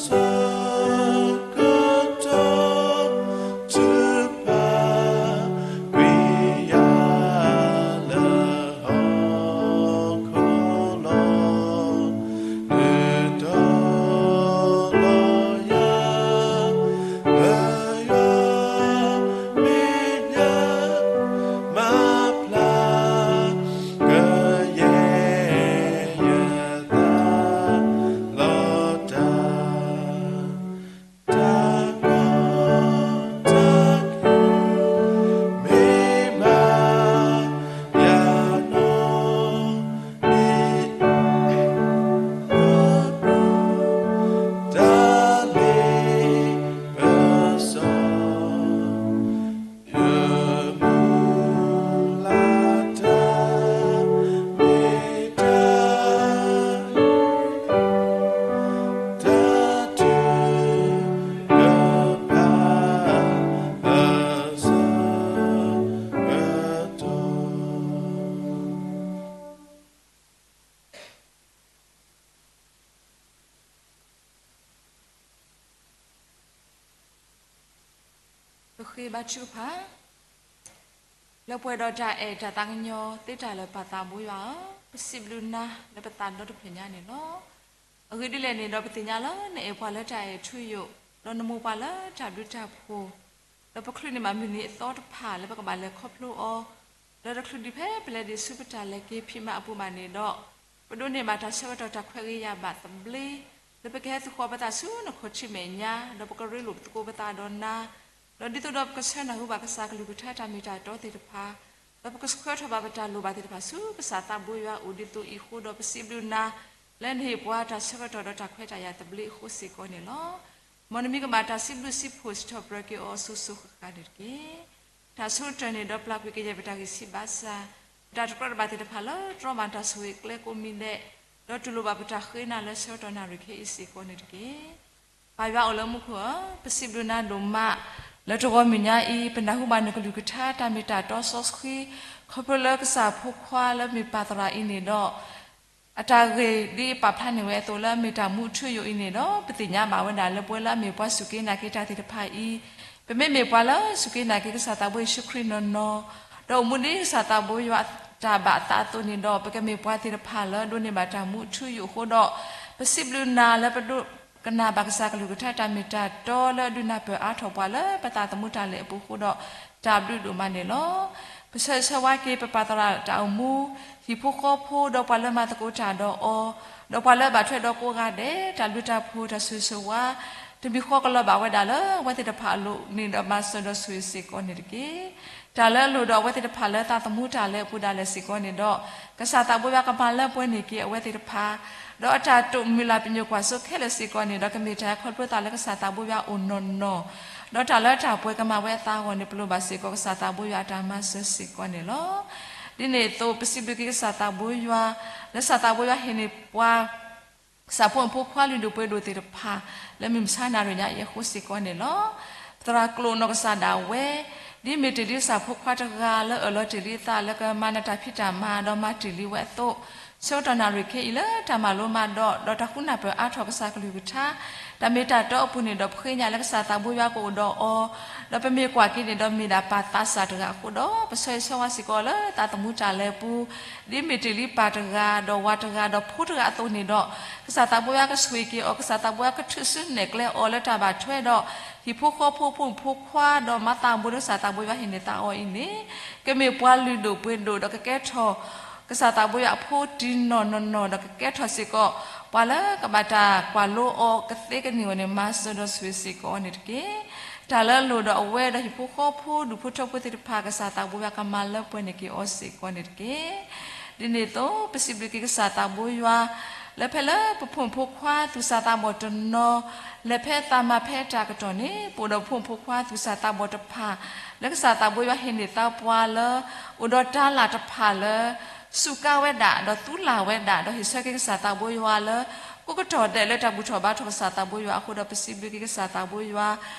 ဆၢကတီၢ် ထုကဖၣ် ကွံာ်ယၤလၢဟီၣ်ခိၣ်လီၤ. နုာ်တီလီၤယၤ လၢယွၤမဲာ်ညါ မၤဖျါ ကယဲၢ်ယသး လီၤတၢ် တၢ်ကီတၢ်ခဲ မ့ၢ်မၤ ယၤနီၢ် မ့ၢ် တၢ်လ့ပစီ ယမုၢ်လၢ်တၢ် မ့ၢ်တၢ် တၢ်ထုကဖၣ် အဆၢကတီၢ် ပဃ့ဘါထုကဖၣ်, လၢပှဲၤဒီးတၢ်အဲၣ်တၢ်သးကညီၤသ့တၢ်လၢာ်ပၢ်သးဘိယွၤဧၢ, ပစံးဘျုးနၤလၢပသးဒီတဖျၢၣ်ညါန့ၣ်လီၤ. အဂ့ၢ်ဒ်လဲၣ်န့ၣ်ဒီး ပသ့ၣ်ညါလၢနအဲၣ်ပှၤလၢတၢ်အဲၣ်ထူယိာ်, ဒီးနမိၢ်ပှၢ်လၢတၢ်ဘျုးတၢ်ဖှိၣ်, ဒီးပချုးန့ၢ်ဘၣ်မုၢ်နံၤအသီတဖၣ်လၢပကဘၣ်လဲၤခီဖျိအီၤ, လၢတချုးဒံးဖဲပလဲၤဒံးဆူပတၢ်လဲၤက့ၤဖံးမၤအပူၤဘၣ်န့ၣ်ဒီး, ပဒိးန့ၢ်ဘၣ်တၢ်ဆၢကတီၢ်တၢ်ခွဲးဂ့ၤယာ်ဘၣ်သဘျ့, လၢပကဟဲသဃီၤပသးဆူနခိၣ်ထံမဲာ်ညါ, ဒီးပကရ့လိာ်သကိးပသးဒီးနၤ, ဒီးဒ်သိးဒီးပကဆၢနၢ်ဟူဘၣ်ကစၢ်ကလုၢ်ကထါတၢ်မ့ၢ်တၢ်တီသ့ၣ်တဖၣ်, ဒီးပကဆှၢထီၣ်ဘၣ်ပတၢ်လိၣ်ဘၣ်သ့ၣ်တဖၣ်ဆူကစၢ်သးဘိယွၤအအိၣ်ဒ်သိးအံၤအဃိဒီး ပစံးဘျုးနၤ လၢနဟ့ၣ်ပှၤတၢ်ဆၢကတီၢ်ဒီးတၢ်ခွဲးတၢ်ယာ်သဘျ့အဃိစ့ၢ်ကီးန့ၣ်လီၤ. မ်နမံၤကမၣ်တၢ်စံးဘျုးစံးဖှိၣ်စံးထီၣ်ပတြၢၤက့ၤအီၤအစိၤစိၤဃၣ်ဃၣ်န့ၣ်တက့ၢ်. တၢ်ဆၢကတီၢ်န့ၣ်ဒီးပျၢ်ကွံာ်ကယဲၢ်ပတၢ်ဂံၢ်ဆံးဘါစၢ်, ပတၢ်တကြၢးတဘၣ်သ့ၣ်တဖၣ်လၢတြီမၤတၢ်ဆိၣ်ဂ့ၤကျဲကိးမံၤဒဲး, ဒီးတူၢ်လိာ်ဘၣ်ပတၢ်ဃ့နၤလၢဆၢကတီၢ်နၣ်ရံၣ်ခဲအံၤစ့ၢ်ကီးန့ၣ်တက့ၢ်. ပၢ်ယွၤအိၣ်လၢမူခိၣ်ဧၢ, ပစံးဘျုးနၤဒိၣ်မး, လၢတဂီၤမုၢ်ညါအံၤ ပနၢ်ဟူဘၣ်နကလုၢ်ကထါတၢ်မ့ၢ်တၢ်တီစီဆှံ ခီဖျိလၢကစၢ်ဖိခွါလၢမ့ၢ်ပၢ်သရၣ်အံၤန့ၣ်ဒီး အတၢ်ဂ့ၢ်ဒ်အပာ်ဖျါန့ၢ်ဝဲအသိးလၢအမ့ၢ်တၢ်မူအထူအယိာ်အံၤန့ၣ်ဒီး ပသ့ၣ်ညါဘၣ်ဝဲဒၣ်လၢပဝဲလၢအမ့ၢ်ပှၤစူၢ်က့ၤနာ်က့ၤတၢ်သ့ၣ်တဖၣ်အံၤ ပမ့မ့ၢ်ပှၤလၢစူၢ်က့ၤနာ်က့ၤကစၢ်သးဘိယ့ၣ်ၡူးခရံာ်နီၢ်နီၢ်, ဒီးအိၣ်မူဒ်ကစၢ်သးဘိယွၤတၢ်ဘၣ်အသးအသိးန့ၣ်ဒီး ပကမ့ၢ်ပှၤသ့ၣ်တဖၣ်လၢဒိးန့ၢ်ဘၣ်တၢ်မူအထူအယိာ်အဃိဒီး ပစံးဘျုးနၤလၢပဒိကနၣ်ဘၣ်ကစၢ်ကလုၢ်ကထါတၢ်မ့ၢ်တၢ်တီလၢအဒုးနၢ်ပၢၢ်အါထီၣ်ပှၤလၢပသးသမူတၢ်လဲၤအပူၤအဃိဒီး တၢ်ဘျုးဒိၣ်မးန့ၣ်လီၤ. ပဆၢဂ့ၤဆၢဝါက့ၤပပၢ်သရၣ်တၢ်အိၣ်မူ, ဟံၣ်ဖိဃီဖိ ဒီးပှၤလၢမၤသကိးတၢ်ဒီးအီၤ, ဒီးပှၤလၢအဘၣ်ထွဲဒီးကိးဂၤဒဲး တၢ်ဘျုးတၢ်ဖှိၣ်တၢ်ဆိၣ်ဂ့ၤဆိၣ်ဝါ တမံၤဃီကလီၤဘၣ်ဝဲဒၣ်လၢအဝဲသ့ၣ်တဖၣ်အလိၤန့ၣ်ဒီး မၤစၢၤဒီးဆိၣ်ဂ့ၤစ့ၢ်ကီးန့ၣ်တက့ၢ်. တၢ်လၢအလိၣ်ဒီးအဝဲသ့ၣ်တဖၣ်လၢသးသမူတၢ်လဲၤအပူၤဒၣ်လဲာ်စ့ၢ်ကီးန့ၣ်ဒီး ကစၢ်သးဘိယွၤကမၤလၢပှဲၤန့ၢ်က့ၤအဝဲသ့ၣ်တဖၣ်, ဒီးအတၢ်တိာ်မုၢ်လၢ်ပညိၣ်ကွၢ်စိခဲလၢာ်စ့ၢ်ကီးန့ၣ်ဒီး ကမ့ၢ်တၢ်ခီဖျိသးလၢကစၢ်သးဘိယွၤအိၣ်နီၢ်နီၢ်, ဒီးတၢ်လၢတၢ်ပှဲၤကမၤဝဲအသးအဂီၢ်န့ၣ် ပလိၣ်ဘၣ်စ့ၢ်ကီးကစၢ်သးဘိယွၤအတၢ်မၤစၢၤစ့ၢ်ကီးန့ၣ်လီၤ. ဒ်န့ၣ်အသိး ပစံးဘျုးက့ၤကစၢ်သးဘိယွၤ လၢကစၢ်သးဘိယွၤဟ့ၣ်န့ၢ်ပှၤ ကစၢ်ဖိမုၣ်ဖိခွါလုၢ်ဒိၣ်ပှ့ၤဒိၣ်သ့ၣ်တဖၣ် လၢမုၢ်မဆါနၣ်ရံၣ်ညါအံၤအဃိစ့ၢ်ကီးန့ၣ်လီၤ. ပသရၣ်ကျိာ်နီၢ်ကစၢ်ဒၣ်ဝဲ ဒ်မ့ၢ်တ့ၢ်လံကစၢ်ဖိခွါတဂၤလၢအၢၣ်လီၤတ့ၢ်လံအသးလၢကမၤနၢၤတၢ်ဖံးတၢ်မၤဒီးမၤတ့ၢ်လံဝဲအသိး, ဆၢကတီၢ်နၣ်ရံၣ်ခဲအံၤလၢတၢ်မၤလိမၤဒိး ဒီးတၢ်ဃုနၢ်ပၢၢ်အါထီၣ်ကစၢ်ကလုၢ်ကထါ တၢ်မ့ၢ်တၢ်တီအပူၤန့ၣ်ဒီး ပဃ့ကညးလၢကစၢ်သးဘိယွၤကအိၣ်ဒီးအီၤ, ဒီးပမ့ၢ်ကွၢ်က့ၤန့ၣ်ဒီးမ့ၢ်ဒၣ်ပၢ်သးစၢ်တဂၤအဃိဒီး ပဆၢဂ့ၤဆၢဝါစ့ၢ်ကီးလၢသးသမူတၢ်လဲၤအပူၤ, ဒ်မ့ၢ်တ့ၢ်လံပၢ်တဂၤ ဒီးဝၤတဂၤ ဒီးဖိတဂၤအသိးန့ၣ်ဒီး ကစၢ်သးဘိယွၤကဆိၣ်ဂ့ၤက့ၤအီၤ, ကစၢ်သးဘိယွၤကထုးစုနဲၣ်ကျဲအီၤလၢတၢ်ဘၣ်ထွဲဒီး ဟံၣ်ဖိဃီဖိ ဖိမုၣ်ဖိခွါ ဒီးမၤသးဘိလၢကစၢ်သးဘိယွၤဟ့ၣ်န့ၢ်သးအီၤအံၤန့ၣ် ကမ့ၢ်ပှၤလုၢ်ဒိၣ်ပှ့ၤဒိၣ်ဒီးကကဲထီၣ် ကစၢ်သးဘိယွၤအဖိတံၢ်နီၢ်နီၢ်နီၢ် ဒီးကကဲထီၣ်စ့ၢ်ကီး ပှၤလၢကဘၣ်တၢ်ကွၢ်လိအီၤကသ့ကန့ၢ်အီၤန့ၣ် မၤစၢၤဒီးဆိၣ်ဂ့ၤစ့ၢ်ကီးအီၤန့ၣ်တက့ၢ်. တၢ်လၢအလိၣ်ဒီးအဝဲဒီးဟံၣ်ဖိဃီဖိ ဒူၣ်ဖိထၢဖိသ့ၣ်တဖၣ် ကစၢ်သးဘိယွၤကမၤလၢပှဲၤန့ၢ်က့ၤအီၤစ့ၢ်ကီးန့ၣ်တက့ၢ်. ဒ်န့ၣ်အသိး ပစံးဘျုးက့ၤကစၢ်သးဘိယွၤ လၢဖဲလၢပဖိမုၣ်ဖိခွါသူၣ်စၢ်သးဘီၣ်တနီၤ လဲၤဖဲသးမၤဖဲတၢ်ကတီၢ်န့ၣ် ပအိၣ်ဒီးဖိမုၣ်ဖိခွါသူၣ်စၢ်သးဘီၣ်တဖၣ် လၢကစၢ်သးဘိယွၤဟ့ၣ်န့ၢ်သးပှၤလၢ အိၣ်ဒီးတၤလၣ်တဖၣ်လၢ စူးကါဝဲဒၣ် ဒီးသူလၢ်ဝဲဒၣ် ဒီးဟ့ၣ်ဆၢက့ၤကစၢ်သးဘိယွၤလၢ ကိးကတီၢ်ဒဲးလၢတၢ်ဘူၣ်ထီၣ်ဘါထီၣ်ကစၢ်သးဘိယွၤအဃိဒီး ပစံးဘျုးက့ၤကစၢ်သးဘိယွၤ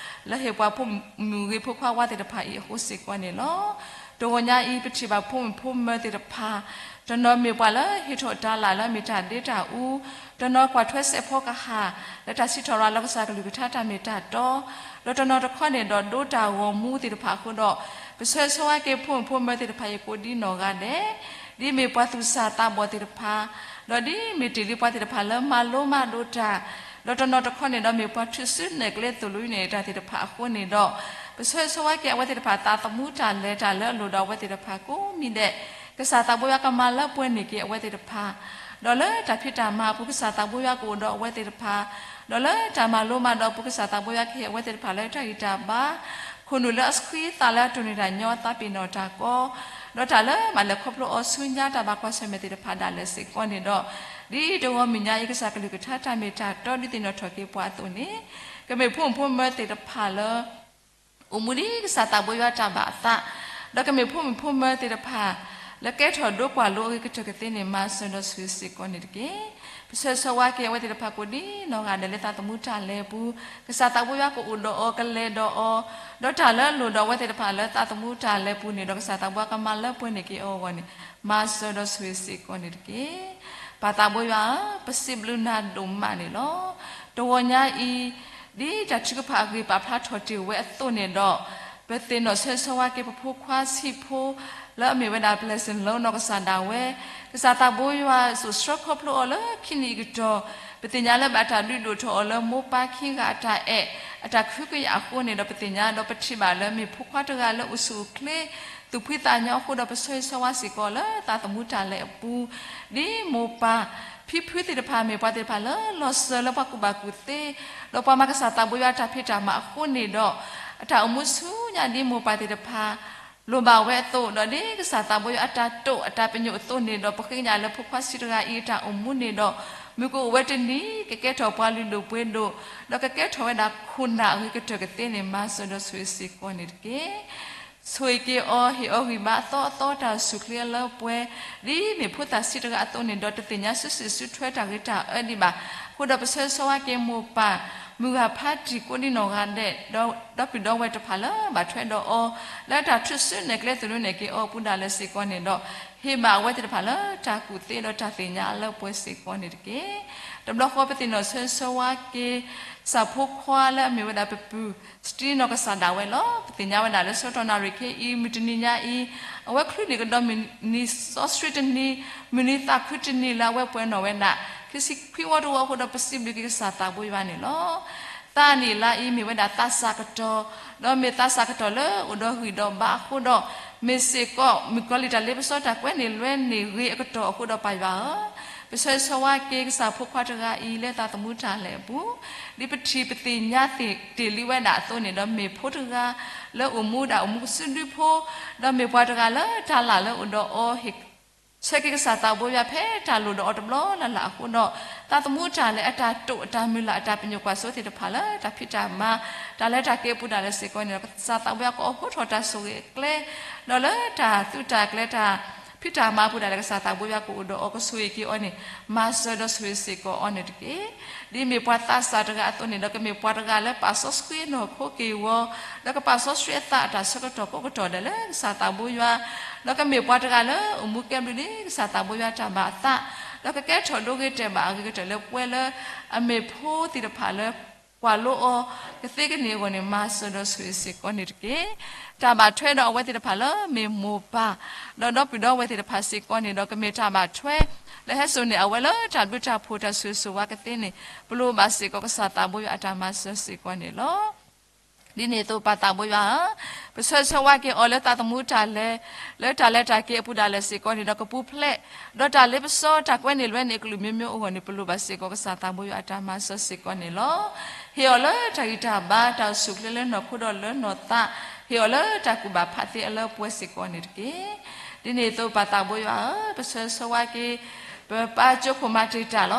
လၢဟ့ၣ်ပှၤဖိမုၣ်ဂ့ၤဖိခွါဝါသ့ၣ်တဖၣ်အံၤအဃိစ့ၢ်ကီးန့ၣ်လီၤ. တဂီၤညါအံၤ ပထံၣ်ဘၣ်ဖိမုၣ်ဖိမၢၤသ့ၣ်တဖၣ် တနီၤမ့ၢ်ပှၤလၢဟ့ၣ်ထီၣ်တၤလၣ်လၢအမ့ၢ်တၢ်ဒ့တၢ်အူ, တနီၤကွၢ်ထွဲစဲးဖီကဟၣ် လၢတၢ်စံးထီၣ်ရၤလၢကစၢ်ကလုၢ်ကထါတၢ်မ့ၢ်တၢ်တီ, ဒီးတနီၤတခီန့ၣ်ဒီးဒိတၢ်ဂီၤမူသ့ၣ်တဖၣ်အဃိဒီး ပဆၢဂ့ၤဆၢဝါက့ၤဖိမုၣ်ဖိမၢၤသ့ၣ်တဖၣ်အံၤကိးဒ်နီၢ်ဂၤဒဲး, ဒ်မ့ၢ်ပှၤသူၣ်စၢ်သးဘီၣ်သ့ၣ်တဖၣ်, ဒီးဒ်မ့ၢ်တ့ၢ်လံပှၤသ့ၣ်တဖၣ်လၢမၤလိမၤဒိးတၢ်, ဒီးတနီၤတခီန့ၣ်ဒီးမ့ၢ်ပှၤထုးစုနဲၣ်ကျဲသိၣ်လိနဲၣ်တၢ်သ့ၣ်တဖၣ်အဃိန့ၣ်ဒီး ပဆၢဂ့ၤဆၢဝါက့ၤအဝဲသ့ၣ်တဖၣ်သးသမူတၢ်လဲၤတၢ်လၢအလိၣ်ဒီးအဝဲသ့ၣ်တဖၣ်ကိးမံၤဒဲး, ကစၢ်သးဘိယွၤကမၤလၢပှဲၤန့ၢ်က့ၤအဝဲသ့ၣ်တဖၣ်, ဒီးလၢတၢ်ဖံးတၢ်မၤအပူၤ ကစၢ်သးဘိယွၤကအိၣ်ဒီးအဝဲသ့ၣ်တဖၣ်, ဒီးလၢတၢ်မၤလိမၤဒိးအပူၤ ကစၢ်သးဘိယွၤကဟ့ၣ်အဝဲသ့ၣ်တဖၣ်လၢတၢ်ဂံၢ်တၢ်ဘါ, ခိၣ်နူာ်လၢအဆှံသးလၢအတိၢ်နီၣ်တၢ်ညီအသးပ့ၤနီၣ်တၢ်ကီ, ဒီးတၢ်လၢမၤလဲၤခီဖျိအီၤဆူညါတၢ်ဘၣ်ကွၢ်ဆၢၣ်မဲာ်သ့ၣ်တဖၣ်ဒၣ်လဲာ်စ့ၢ်ကီးန့ၣ်ဒီး, ဒ်တဂီၤမုၢ်ညါအံၤ ကစၢ်ကလုၢ်ကထါတၢ်မ့ၢ်တၢ်တီဒုးသ့ၣ်နီၣ်ထီၣ်က့ၤပှၤအသိးန့ၣ်, ကမ့ၢ်ဖိမုၣ်ဖိမၢၤသ့ၣ်တဖၣ်လၢ အိၣ်မူဒ်ကစၢ်သးဘိယွၤတၢ်ဘၣ်အသး, ဒီးကမ့ၢ်ဖိမုၣ်ဖိမၢၤသ့ၣ်တဖၣ် လၢကဲထီၣ်ဒိကွၢ်လိအဂ့ၤကတၢၢ်ကသ့န့ၣ် မၤစၢၤဒီးဆိၣ်ဂ့ၤစ့ၢ်ကီးန့ၣ်တက့ၢ်. ပဆၢဂ့ၤဆၢဝါက့ၤအဝဲသ့ၣ်တဖၣ်ကိးဒ်နီၢ်ဂၤဒဲးလၢသးသမူတၢ်လဲၤအပူၤ, ကစၢ်သးဘိယွၤကအိၣ်ဒီးအီၤကလဲၤဒီးအီၤ, ဒီးတၢ်လၢအလိၣ်ဒီးအဝဲသ့ၣ်တဖၣ်လၢသးသမူတၢ်လဲၤအပူၤန့ၣ်ဒီး ကစၢ်သးဘိယွၤကမၤလၢပှဲၤန့ၢ်က့ၤအီၤအဂီၢ်န့ၣ် မၤစၢၤဒီးဆိၣ်ဂ့ၤစ့ၢ်ကီးန့ၣ်တက့ၢ်. ပၢ်သးဘိယွၤဧၢ, ပစံးဘျုးနၤဒိၣ်မးန့ၣ်လီၤ. တဂီၤညါအံၤ ဒ်တၢ်ထုကဖၣ်အဂ့ၢ်ပာ်ဖျါထီၣ်တ့ၢ်ဝဲအသိးန့ၣ်ဒီး, ပသ့ၣ်နီၣ်ဆၢဂ့ၤဆၢဝါက့ၤပဖိခွါဆံးဖိ လၢအမ့ၢ်ဝဲဒၣ် Blessing လၢနီၢ်ကစၢ်ဒၣ်ဝဲ, ကစၢ်သးဘိယွၤစိာ်ဆှၢခီဖျိအီၤလၢခံနံၣ်အကတီၢ်, ပသ့ၣ်ညါလၢဘၣ်တၢ်ဒုးဒိၣ်ထီၣ်အီၤလၢမိၢ်ပၢ်ခံဂၤအတၢ်အဲၣ် အတၢ်ကဟုကယာ်အဃိန့ၣ်ဒီး ပသ့ၣ်ညါဒီးပထံၣ်ဘၣ်လၢမ့ၢ်ဖိခွါတဂၤလၢအိၣ်ဆူၣ်အိၣ်ချ့ သူၣ်ဖှံသးညီအဃိဒီး ပဆၢဂ့ၤဆၢဝါစ့ၢ်ကီးလၢသးသမူတၢ်လဲၤအပူၤ, ဒ်မိၢ်ပၢ်ဖံဖုသ့ၣ်တဖၣ်မ့ၢ်ပှၤသ့ၣ်တဖၣ်လၢလီၤစၢၤလၢပှၤကူၣ်ဘၣ်ကူၣ်သ့, ဒီးပှၤမၤကစၢ်သးဘိယွၤတၢ်ဖံးတၢ်မၤအဃိန့ၣ်ဒီး, အတၢ်အိၣ်မူဆူညါဒ်မိၢ်ပၢ်သ့ၣ်တဖၣ် လိၣ်ဘၣ်ဝဲအသိး, ဒီးဒ်ကစၢ်သးဘိယွၤအတၢ်တိာ်အတၢ်ပညိၣ်အသိးန့ၣ်ဒီး ပဃ့ကညးလၢဖိခွါဆံးတဂၤအံၤအတၢ်အိၣ်မူန့ၣ်ဒီး, မုၢ်ကအိၣ်ဝဲတနံၤ ကကဲထီၣ်ပှၤလုၢ်ဒိၣ်ပှ့ၤဒိၣ်, ဒီးကကဲထီၣ်ဝဲဒၣ်ခိၣ်နၢ်အဂ့ၤကတၢၢ်ကသ့န့ၣ် မၤစၢၤဒီးဆိၣ်ဂ့ၤစ့ၢ်ကီးန့ၣ်တက့ၢ်. ဆိၣ်ဂ့ၤက့ၤအီၤ ဟ့ၣ်အီၤဂံၢ်ဘါအသီအသီတၢ်ဆူၣ်ချ့အလၢပှဲၤ, ဒ်မ့ၢ်ဖိသၣ်ဆံးတဂၤအသိးန့ၣ်ဒီး တသ့ၣ်ညါစုစ့ၣ်စုထွဲတၢ်ဂ့ၤတၢ်အၢဒံးဘၣ်. အဃိဒီးပဆၢဂ့ၤဆၢဝါက့ၤမိၢ်ပၢ် မုၢ်ဂၤဖးတံၢ်ကိးဒံနီၢ်ဂၤဒဲး, ဒီပုၢ်ဒီဝဲၢ်တဖၣ်လၢဘၣ်ထွဲဒီးအီၤ လၢတၢ်ထုးစုနဲၣ်ကျဲသနူနဲၣ်က့ၤအီၤအပူၤဒၣ်လဲာ်စ့ၢ်ကီးန့ၣ်ဒီး, ဟ့ၣ်ဘၣ်အဝဲသ့ၣ်တဖၣ်လၢတၢ်ကူၣ်သ့ဒီးတၢ်သ့ၣ်ညါလၢပှဲၤစ့ၢ်ကီးန့ၣ်တက့ၢ်. တဘျီဃီပသ့ၣ်နီၣ်ဆၢဆၢဝါက့ၤ ကစၢ်ဖိခွါလၢအမ့ၢ်ဝဲဒၣ်ပပုၢ် စတံနီၢ်ကစၢ်ဒၣ်ဝဲလီၤ. ပသ့ၣ်ညါဝဲဒၣ်လၢဆၢကတီၢ်နၣ်ရံၣ်ခဲအံၤ မုၢ်တနံၤညါအံၤ အဝဲချုးန့ၢ်ကဒီးမုၢ်နံၤစီဆှံတနံၤ, မုၢ်နံၤသးခုတနံၤလၢအဝဲပှဲၤနီၣ်ဝဲဒၣ် ခံဆံခွံဝီတဝီအဃိဒီး ပစံးဘျုးက့ၤကစၢ်သးဘိယွၤန့ၣ်လီၤ. သးနံၣ်လါအံၤမ့ၢ်ဝဲဒၣ်သးစၢ်ကတီၢ်, ဒီးမ့ၢ်သးစၢ်ကတီၢ်လၢအိၣ်ဒီးဂံၢ်ဒီးဘါအဃိဒီး, မ့ၢ်စ့ၢ်ကီးမုၣ်ကီၤလံၢ်တၢ်လ့ပစီတၢ်ကွဲးန့ၢ်လွဲန့ၢ်ဂ့ၤအကတီၢ်အဃိဒီးပၢ်ယွၤဧၢ, ပဆၢဂ့ၤဆၢဝါက့ၤကစၢ်ဖိခွါတဂၤအံၤလၢသးသမူတၢ်လဲၤအပူၤ, ဒ်ပထံၣ်ပသ့ၣ်ညါတ့ၢ်လံဝဲဒၣ်အသိးန့ၣ်ဒီး မ့ၢ်ဖိတဂၤလၢအိၣ်မူကစုဒုဖိ, ဒီးမ့ၢ်ပှၤတဂၤလၢတၢ်လၢ်လၢအိၣ်ဒီးအီၤဟ့ၣ် ဆၢက့ၤကစၢ်သးဘိယွၤဖဲတၢ်လိၣ်ဒီးအီၤတဘျီလၢ်လၢ်အဃိဒီး, သးသမူတၢ်လဲၤအတၢ်တိာ်အတၢ်မုၢ်လၢ်အတၢ်ပညိၣ်ကွၢ်စိသ့ၣ်တဖၣ်လၢတၢ်ဖံးတၢ်မၤ, တၢ်လဲၤတၢ်က့ၤအပူၤဒၣ်လဲာ်စ့ၢ်ကီးန့ၣ်ဒီး ကစၢ်သးဘိယွၤကအိးထီၣ်တၢ်ဆိၣ်ဂ့ၤအကျဲ, ဒီးလၢတၢ်သုးတၢ်ကျဲၤတၢ်ဖံးတၢ်မၤအပူၤဒၣ်လဲာ် ကစၢ်သးဘိယွၤကအိၣ်ဒီးအီၤကဆိၣ်ဂ့ၤက့ၤအီၤန့ၣ်, မၤစၢၤဒီးဆိၣ်ဂ့ၤစ့ၢ်ကီးအီၤန့ၣ်တက့ၢ်. ဒ်မ့ၢ်ပှၤသးစၢ်တဂၤအသိးန့ၣ်ဒီး ကမ့ၢ်ပှၤတဂၤလၢပာ်စီဆှံနီၢ်ခိက့ၢ်ဂီၤ, ဒီးကပာ်စီဆှံအသးအတၢ်ဆၢကတီၢ်ကိးကတီၢ်ဒၣ်လၢကစၢ်သးဘိယွၤ, ဒီးကမ့ၢ်ပှၤတဂၤလၢအိၣ်မူကဲဘျုးန့ၣ် ကစၢ်သးဘိယွၤတၢ်ဘၣ်အသး, ဒီးကကဲထီၣ်ဒိဂ့ၤတဲာ်ဘၣ်အဂ့ၤကတၢၢ်လၢပှဲၤလၢအမ့ၢ်ဖိသ့ၣ်တဖၣ်လၢ ကွၢ်လိအီၤကသ့ကန့ၢ်အဂီၢ်န့ၣ် မၤစၢၤဒီးဆိၣ်ဂ့ၤစ့ၢ်ကီးန့ၣ်တက့ၢ်. တၢ်ဘၣ်ထွဲဒီးအဝဲသ့ၣ်တဖၣ်လၢမ့ၢ်မိၢ်ပၢ်, ဒီးဒီပုၢ်ဒီဝဲၢ်သ့ၣ်တဖၣ်စ့ၢ်ကီးန့ၣ်ဒီး ကမ့ၢ်တၢ်ဘၣ်ထွဲ လၢဟဲစိာ်န့ၢ်အဝဲလၢတၢ်ဘျုးတၢ်ဖှိၣ်တၢ်ဆိၣ်ဂ့ၤဆိၣ်ဝါကသ့န့ၣ် ပလိၣ်ဘၣ်စ့ၢ်ကီးကစၢ်သးဘိယွၤအတၢ်မၤစၢၤစ့ၢ်ကီးန့ၣ်လီၤ. ဒ်န့ၣ်အသိးပၢ်သးဘိယွၤဧၢ, ပဆၢဂ့ၤဆၢဝါက့ၤအီၤလၢသးသမူတၢ်လဲၤ, လၢတၢ်လဲၤတၢ်က့ၤအပူၤဒၣ်လဲာ်စ့ၢ်ကီးန့ၣ်ဒီး ကပူၤဖျဲး, ဒီးတၢ်လ့ပစီတၢ်ကွဲးန့ၢ်လွဲန့ၢ်အကလုာ်မျိုးမျိုးအဂီၢ်န့ၣ် ပလိၣ်ဘၣ်စ့ၢ်ကီးကစၢ်သးဘိယွၤအတၢ်မၤစၢၤစ့ၢ်ကီးန့ၣ်လီၤ. ဟ့ၣ်အီၤလၢတၢ်ဂံၢ်တၢ်ဘါ တၢ်အိၣ်ဆူၣ်အိၣ်ချ့လၢနီၢ်ခိဒီးလၢနီၢ်သး, ဟ့ၣ်အီၤလၢတၢ်ကူၣ်ဘၣ်ဖးသ့အလၢပှဲၤစ့ၢ်ကီးန့ၣ်တက့ၢ်. ဒ်န့ၣ်အသိးပၢ်သးဘိယွၤဧၢ, ပဆၢဂ့ၤဆၢဝါက့ၤ ပပၢ်ကၠိခိၣ်မၤတ့ၢ်တၢ်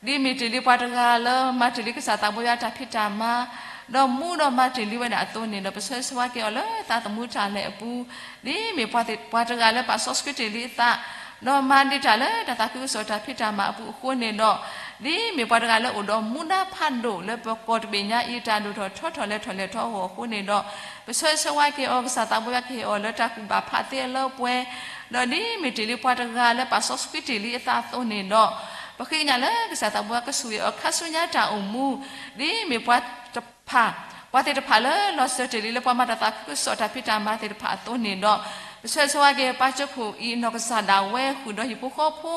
လီၤ. ဒ်မ့ၢ်တ့ၢ်လံပှၤတဂၤလၢမၤတ့ၢ်လံကစၢ်သးဘိယွၤတၢ်ဖံးတၢ်မၤ, ဒီးမူဒီးမၤတ့ၢ်လံဝဲဒၣ်အသိးန့ၣ်ဒီး ပဆၢဂ့ၤဆၢဝါက့ၤအီၤလၢသးသမူတၢ်လဲၤအပူၤ, ဒ်မ့ၢ်ပှၤတဂၤလၢပာ်စီဆှံတ့ၢ်လံအသး, ဒီးမၤဒံးတၢ်လၢတၢ်သးခုကစီၣ်တၢ်ဖံးတၢ်မၤအပူၤအဃိန့ၣ်ဒီး, ဒ်မ့ၢ်ပှၤတဂၤလၢအိၣ်ဒီးမူဒါဖးဒိၣ်လၢပကီၢ်တဘ့ၣ်ညါအံၤ တၢ်ဒိၣ်ထီၣ်ထီထီၣ်လဲၤထီၣ်လဲၤထီအဂီၢ်အဃိန့ၣ်ဒီး, ပဆၢဂ့ၤဆၢဝါက့ၤအီၤ ကစၢ်သးဘိယွၤကဟ့ၣ်အီၤလၢတၢ်ကူၣ်ဘၣ်ဖးသ့အလၢပှဲၤ, ဒီးဒ်မ့ၢ်တ့ၢ်လံပှၤတဂၤလၢပာ်စီဆှံတ့ၢ်လံအသးအသိးန့ၣ်ဒီး, ပဃ့ကညးလၢကစၢ်သးဘိယွၤကဆိၣ်ဂ့ၤအီၤခါဆူညါတၢ်အိၣ်မူ, ဒ်မ့ၢ်ပှၤတဖၣ်, ပှၤသ့ၣ်တဖၣ်လၢလီၤစၢၤတ့ၢ်လံလၢပှၤမၤတၢ်သးခုကစီၣ်တၢ်ဖံးတၢ်မၤသ့ၣ်တဖၣ်အသိးန့ၣ်ဒီး, ပဆၢဂ့ၤဆၢဝါက့ၤပၢ်ကၠိခိၣ်အံၤနီၢ်ကစၢ်ဒၣ်ဝဲဃုာ်ဒီးဟံၣ်ဖိဃီဖိ,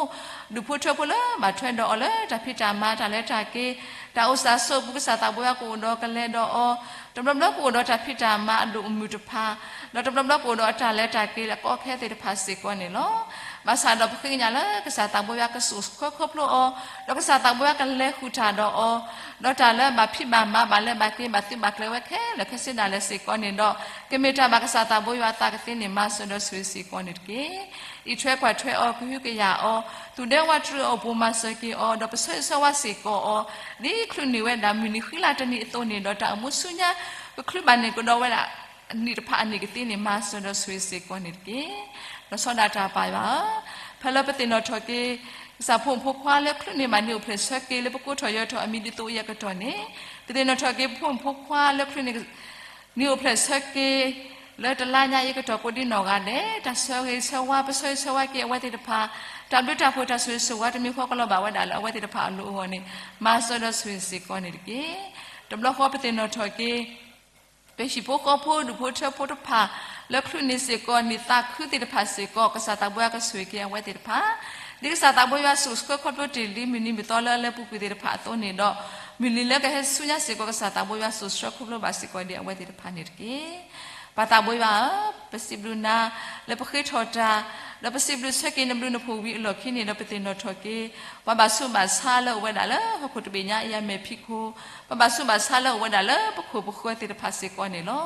ဒူၣ်ဖိထၢဖိလၢဘၣ်ထွဲဒီးအီၤလၢတၢ်ဖံးတၢ်မၤတၢ်လဲၤတၢ်က့ၤ, တၢ်အိၣ်စးစိးအပူၤ ကစၢ်သးဘိယွၤကအိၣ်ဒီးကလဲၤဒီးအီၤ, တဘျီဘျီကအိၣ်ဒီးတၢ်ဖံးတၢ်မၤအဒိၣ်အမုၢ်တဖၣ်, ဒီးတဘျီဘျီကအိၣ်ဒီးအတၢ်လဲၤတၢ်က့ၤလၢအကီအခဲသ့ၣ်တဖၣ်စ့ၢ်ကီးန့ၣ်လီၤ. ဘၣ်ဆၣ်ဒီးပဃ့ကညးလၢကစၢ်သးဘိယွၤကစိာ်ဆှၢခီဖျိအီၤ, ဒီးကစၢ်သးဘိယွၤကလဲၤဃုာ်တၢ်ဒီးအီၤ, ဒီးတၢ်လၢဘၣ်ဖံးဘၣ်မၤဘၣ်လဲၤဘၣ်က့ၤဘၣ်သုးဘၣ်ကျဲၤဝဲခဲလၢာ်ခဲဆ့ဒၣ်လဲာ်စ့ၢ်ကီးန့ၣ်ဒီး, ကမ့ၢ်တၢ်ဘၣ်ကစၢ်သးဘိယွၤအသးကသ့န့ၣ် မၤစၢၤဒီးဆိၣ်ဂ့ၤစ့ၢ်ကီးန့ၣ်တက့ၢ်. အံးထွဲကွၢ်ထွဲအီၤ ကဟုကယာ်အီၤ, သူၣ်ဒဲဝးတြူးအီၤအပူၤမၤစၢၤက့ၤအီၤ, ဒီးပဆၢဂ့ၤဆၢဝါစ့ၢ်ကီးအီၤ, ဒ်ချုးန့ၢ်ဝဲဒၣ်မုၢ်နံၤဃံလၤတနံၤအသိးန့ၣ်ဒီး တၢ်အိၣ်မူဆူညါ ကချုးဘၣ်န့ၢ်ကဒီးဝဲဒၣ် အနံၣ်တဖၣ်အနံၣ်ကသ့န့ၣ် မၤစၢၤဒီးဆိၣ်ဂ့ၤစ့ၢ်ကီးန့ၣ်တက့ၢ်. လီၤဆီဒၣ်တၢ်ပၢ်ယွၤဧၢ, ဖဲလၢပသ့ၣ်နီၣ်ထီၣ်က့ၤ ကစၢ်ဖိမုၣ်ဖိခွါလၢချုးန့ၢ်ဘၣ်နံၤအိၣ်ဖျဲၣ်ဆၢက့ၤလၢပကိးထီၣ်ယၢၤထီၣ်အမံၤဒ်သိးအံၤအကတီၢ်န့ၣ်, ပသ့ၣ်နီၣ်ထီၣ်က့ၤပဖိမုၣ်ဖိခွါလၢချုးန့ၢ် နံၤအိၣ်ဖျဲၣ်ဆၢက့ၤ လၢတလါညါအံၤအကတီၢ်ကိးဒံနီၢ်ဂၤဒဲး, တၢ်ဆၢဂ့ၤဆၢဝါ ပဆၢဂ့ၤဆၢဝါက့ၤအဝဲသ့ၣ်တဖၣ်, တၢ်ဘျုးတၢ်ဖှိၣ်တၢ်ဆိၣ်ဂ့ၤဆိၣ်ဝါတမံၤဃီကလီၤဘၣ်ဝဲဒၣ်လၢအဝဲသ့ၣ်တဖၣ်အလိၤအဂီၢ်န့ၣ်, မၤစၢၤဒီးဆိၣ်ဂ့ၤစ့ၢ်ကီးန့ၣ်တက့ၢ်. တဘျီဃီပသ့ၣ်နီၣ်ထီၣ်က့ၤ ပဟံၣ်ဖိဃီဖိ ဒူၣ်ဖိထၢဖိတဖၣ် လၢချုးန့ၢ်စ့ၢ်ကီး နံၣ်သးခုသ့ၣ်တဖၣ်စ့ၢ်ကီး ကစၢ်သးဘိယွၤကဆိၣ်ဂ့ၤက့ၤအဝဲသ့ၣ်တဖၣ်, ဒ်ကစၢ်သးဘိယွၤစိာ်ဆှၢခီဖျိတ့ၢ်လံမုၢ်နံၤမုၢ်သီလၢအလၢပူၤကွံာ်သ့ၣ်တဖၣ်အသိးန့ၣ်ဒီး, မုၢ်နံၤလၢကဟဲဆူညါစ့ၢ်ကီး ကစၢ်သးဘိယွၤစိာ်ဆှၢခီဖျိဘၣ်စ့ၢ်ကီးဒံးအဝဲသ့ၣ်တဖၣ်န့ၣ်တက့ၢ်. ပၢ်သးဘိယွၤဧၢ, ပစံးဘျုးနၤ လၢပဃ့ထီၣ်တၢ်, ဒီးပစံးဘျုးဆၢက့ၤနဘျုးနဖှိၣ်ဝံၤအလီၢ်ခံန့ၣ်ဒီး ပသ့ၣ်နီၣ်ထီၣ်က့ၤ ပှၤဘၣ်ဆူးဘၣ်ဆါလၢအိၣ်ဝဲဒၣ်လၢဟီၣ်ခိၣ်တဘ့ၣ်ညါအံၤအမဲာ်ဖံးခိၣ်, ပှၤဘၣ်ဆူးဘၣ်ဆါလၢအိၣ်ဝဲဒၣ်လၢပခိၣ်ပဃၢၤသ့ၣ်တဖၣ်စ့ၢ်ကီးန့ၣ်လီၤ.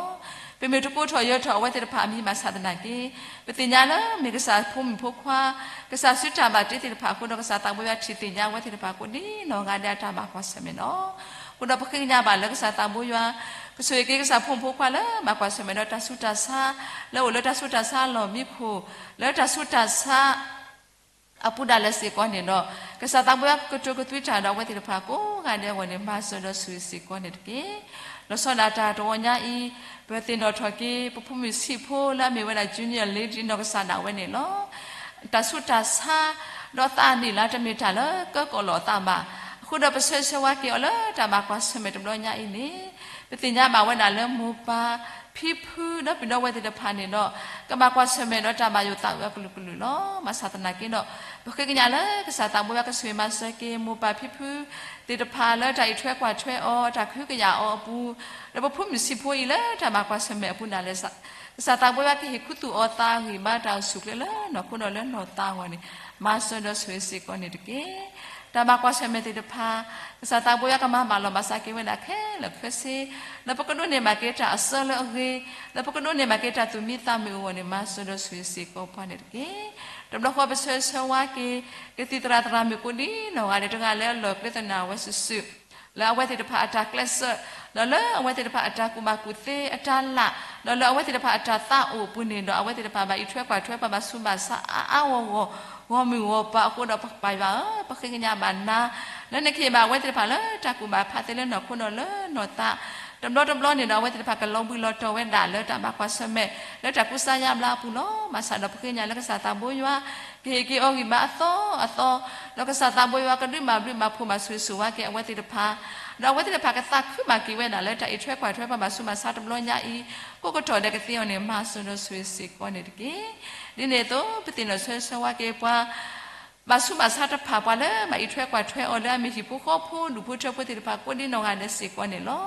ပမ့ၢ်တကိးထီၣ်ယၢၤထီၣ်အဝဲသ့ၣ်တဖၣ်အမံၤဘၣ်ဆၣ်သနာ်က့, ပသ့ၣ်ညါလၢမ့ၢ်ကစၢ်ဖိမုၣ်ဖိခွါ, ကစၢ်စုတၢ်ဘၣ်တ့သ့ၣ်တဖၣ်အဃိဒီး ကစၢ်သးဘိယွၤထံၣ်သ့ၣ်ညါအဝဲသ့ၣ်တဖၣ်ကိးဒံနီၢ်ဂၤဒဲးအတၢ်ဘၣ်ကွၢ်ဆၢၣ်မဲာ်လီၤ. အဃိဒီးပဃ့ကညးဘၣ်လၢကစၢ်သးဘိယွၤ ကဆိၣ်ဂ့ၤက့ၤကစၢ်ဖိမုၣ်ဖိခွါလၢ ဘၣ်ကွၢ်ဆၢၣ်မဲာ်ဒီးတၢ်ဆူးတၢ်ဆါ, လၢအိၣ်လၢတၢ်ဆူးတၢ်ဆါအလီၢ်မံခိၣ်, လၢတၢ်ဆူးတၢ်ဆါ အပူၤဒၣ်လဲာ်စ့ၢ်ကီးန့ၣ်ဒီး, ကစၢ်သးဘိယွၤကကတိၤကသွံတၢ်ဒီးအဝဲသ့ၣ်တဖၣ်ကိးဂၤဒဲးအဂီၢ်န့ၣ် မၤစၢၤဒီးဆိၣ်ဂ့ၤစ့ၢ်ကီးန့ၣ်တက့ၢ်. လီၤဆီဒၣ်တၢ်တဂီၤညါအံၤ, ပသ့ၣ်နီၣ်ထီၣ်က့ၤ ပဖိမုၣ်ဆံးဖိလၢအမ့ၢ်ဝဲဒၣ် Junior Lady နီၢ်ကစၢ်ဒၣ်ဝဲန့ၣ်လီၤ. တၢ်ဆူးတၢ်ဆါ ဒီးသးအနံၣ်လါတမ့ၢ်တၢ်လၢကၢကီၣ်လီၤအသးဘၣ်. အဃိဒီးပဆၢဂ့ၤဆၢဝါက့ၤအီၤလၢတၢ်ဘၣ်ကွၢ်ဆၢၣ်မဲာ်တဘျီညါအံၤန့ၣ်, ပသ့ၣ်ညါဘၣ်ဝဲဒၣ်လၢမိၢ်ပၢ်ဖံဖုဒီးပှၤဒီပုၢ်ဝဲၢ်သ့ၣ်တဖၣ်န့ၣ်ဒီး, ကဘၣ်ကွၢ်ဆၢၣ်မဲာ်ဒီးတၢ်ဘၣ်ယိၣ်သးအုးအကလုာ်ကလုာ်လီၤ. ဘၣ်ဆၣ်သနာ်က့ဒီး, ပဃ့ကညးလၢကစၢ်သးဘိယွၤကဆိၣ်ဂ့ၤမၤစၢၤက့ၤ မိၢ်ပၢ်ဖံဖုသ့ၣ်တဖၣ်လၢတၢ်အံးထွဲကွၢ်ထွဲအီၤ, တၢ်ကဟုကယာ်အီၤအပူၤ, ဒီးပဖိမုၣ်ဆံးဖိအံၤလၢတၢ်ဘၣ်ကွၢ်ဆၢၣ်မဲာ်အပူၤဒၣ်လဲာ် ကစၢ်သးဘိယွၤကဟ့ၣ်ခူသူၣ်အီၤသးဂံၢ်ဘါတၢ်အိၣ်ဆူၣ်အိၣ်ချ့လၢနီၢ်ခိဒီးလၢနီၢ်သးအဂီၢ်န့ၣ်, မၤစၢၤဒီးဆိၣ်ဂ့ၤစ့ၢ်ကီးန့ၣ်တက့ၢ်. တၢ်ဘၣ်ကွၢ်ဆၢၣ်မဲာ်သ့ၣ်တဖၣ်, ကစၢ်သးဘိယွၤကမၤဘၣ်လီၤဘၣ်စးက့ၤဝဲဒၣ်ခဲလၢာ်ခဲဆ့, ဒီးပကဒိးန့ၢ်ဘၣ်က့ၤတၢ်အစၢလၢအဂ့ၤ, ဒီးပကဒိးန့ၢ်ဘၣ်က့ၤတၢ်သူၣ်မံသးမုာ်အဂီၢ်န့ၣ် မၤစၢၤဒီးဆိၣ်ဂ့ၤစ့ၢ်ကီးပှၤန့ၣ်တက့ၢ်. တဘျီဃီပဆၢဂ့ၤဆၢဝါက့ၤ ကသံၣ်သရၣ်သရၣ်မုၣ်ကိးဒံနီၢ်ဂၤဒဲးတဂၤလၢအလီၢ်ကျဲသနာ်ဝဲစုာ်စုာ် လၢအဝဲသ့ၣ်တဖၣ်အတၢ်ကျဲးစၢး, ဒီးလၢအဝဲသ့ၣ်တဖၣ်အတၢ်ကူၣ်ဘၣ်ကူၣ်သ့အတၢ်လၢ်, ဒီးလၢအဝဲသ့ၣ်တဖၣ်အတၢ်သးအိၣ်အပူၤန့ၣ်ဒီး အဝဲသ့ၣ်တဖၣ်ဘၣ်အံးထွဲကွၢ်ထွဲပှၤဘၣ်ဆူးဘၣ်ဆါအါအါဂီၢ်ဂီၢ်, ဂီၢ်မုၢ်ဂီၢ်ပၤအဃိဒီးပၢ်ယွၤဧၢ, ပဃ့ကညးဘၣ်နၤ, လၢနကဟ့ၣ်ဘၣ်အဝဲသ့ၣ်တဖၣ်လၢတၢ်ကူၣ်ဘၣ်ဖးသ့လၢနီၢ်ခိဒီးလၢနီၢ်သး, တဘျီတဘျီန့ၣ်ဒီး အဝဲသ့ၣ်တဖၣ်ကလီၤဘှံးလီၤတီၤဝဲဒၣ်လၢတၢ်ဘၣ်ကွၢ်ဆၢၣ်မဲာ် လၢတၢ်ကူစါယါဘျါအပူၤလီၤ. ဘၣ်ဆၣ်ဒီးပဃ့ကညးလၢကစၢ်သးဘိယွၤ ကဟ့ၣ်က့ၤအီၤဂံၢ်ဘါအသီအသီ, ဒီးကစၢ်သးဘိယွၤကဒုးမၤဘျုးမၤဖှိၣ်မၤဆိၣ်ဂ့ၤဆိၣ်ဝါက့ၤအဝဲသ့ၣ်တဖၣ်, ဒီးအဝဲသ့ၣ်တဖၣ်ကသးခုဘၣ်က့ၤဝဲဒၣ်လၢတၢ်အံးထွဲကွၢ်ထွဲပှၤဘၣ်ဆူးဘၣ်ဆါတဘျီညါအံၤ, ကိးကတီၢ်ဒဲးကသ့အီၤန့ၣ် မၤစၢၤဒီးဆိၣ်ဂ့ၤစ့ၢ်ကီးန့ၣ်တက့ၢ်. ဒ်န့ၣ်အသိး ပသ့ၣ်နီၣ်ဆၢဂ့ၤဆၢဝါက့ၤပှၤ ဘၣ်ဆူးဘၣ်ဆါတဖၣ် ပှၤလၢဘၣ်အံးထွဲကွၢ်ထွဲအီၤလၢအမ့ၢ်ဟံၣ်ဖိဃီဖိ ဒူၣ်ဖိထၢဖိသ့ၣ်တဖၣ်ကိးဒံနီၢ်ဂၤဒဲးစ့ၢ်ကီးန့ၣ်လီၤ.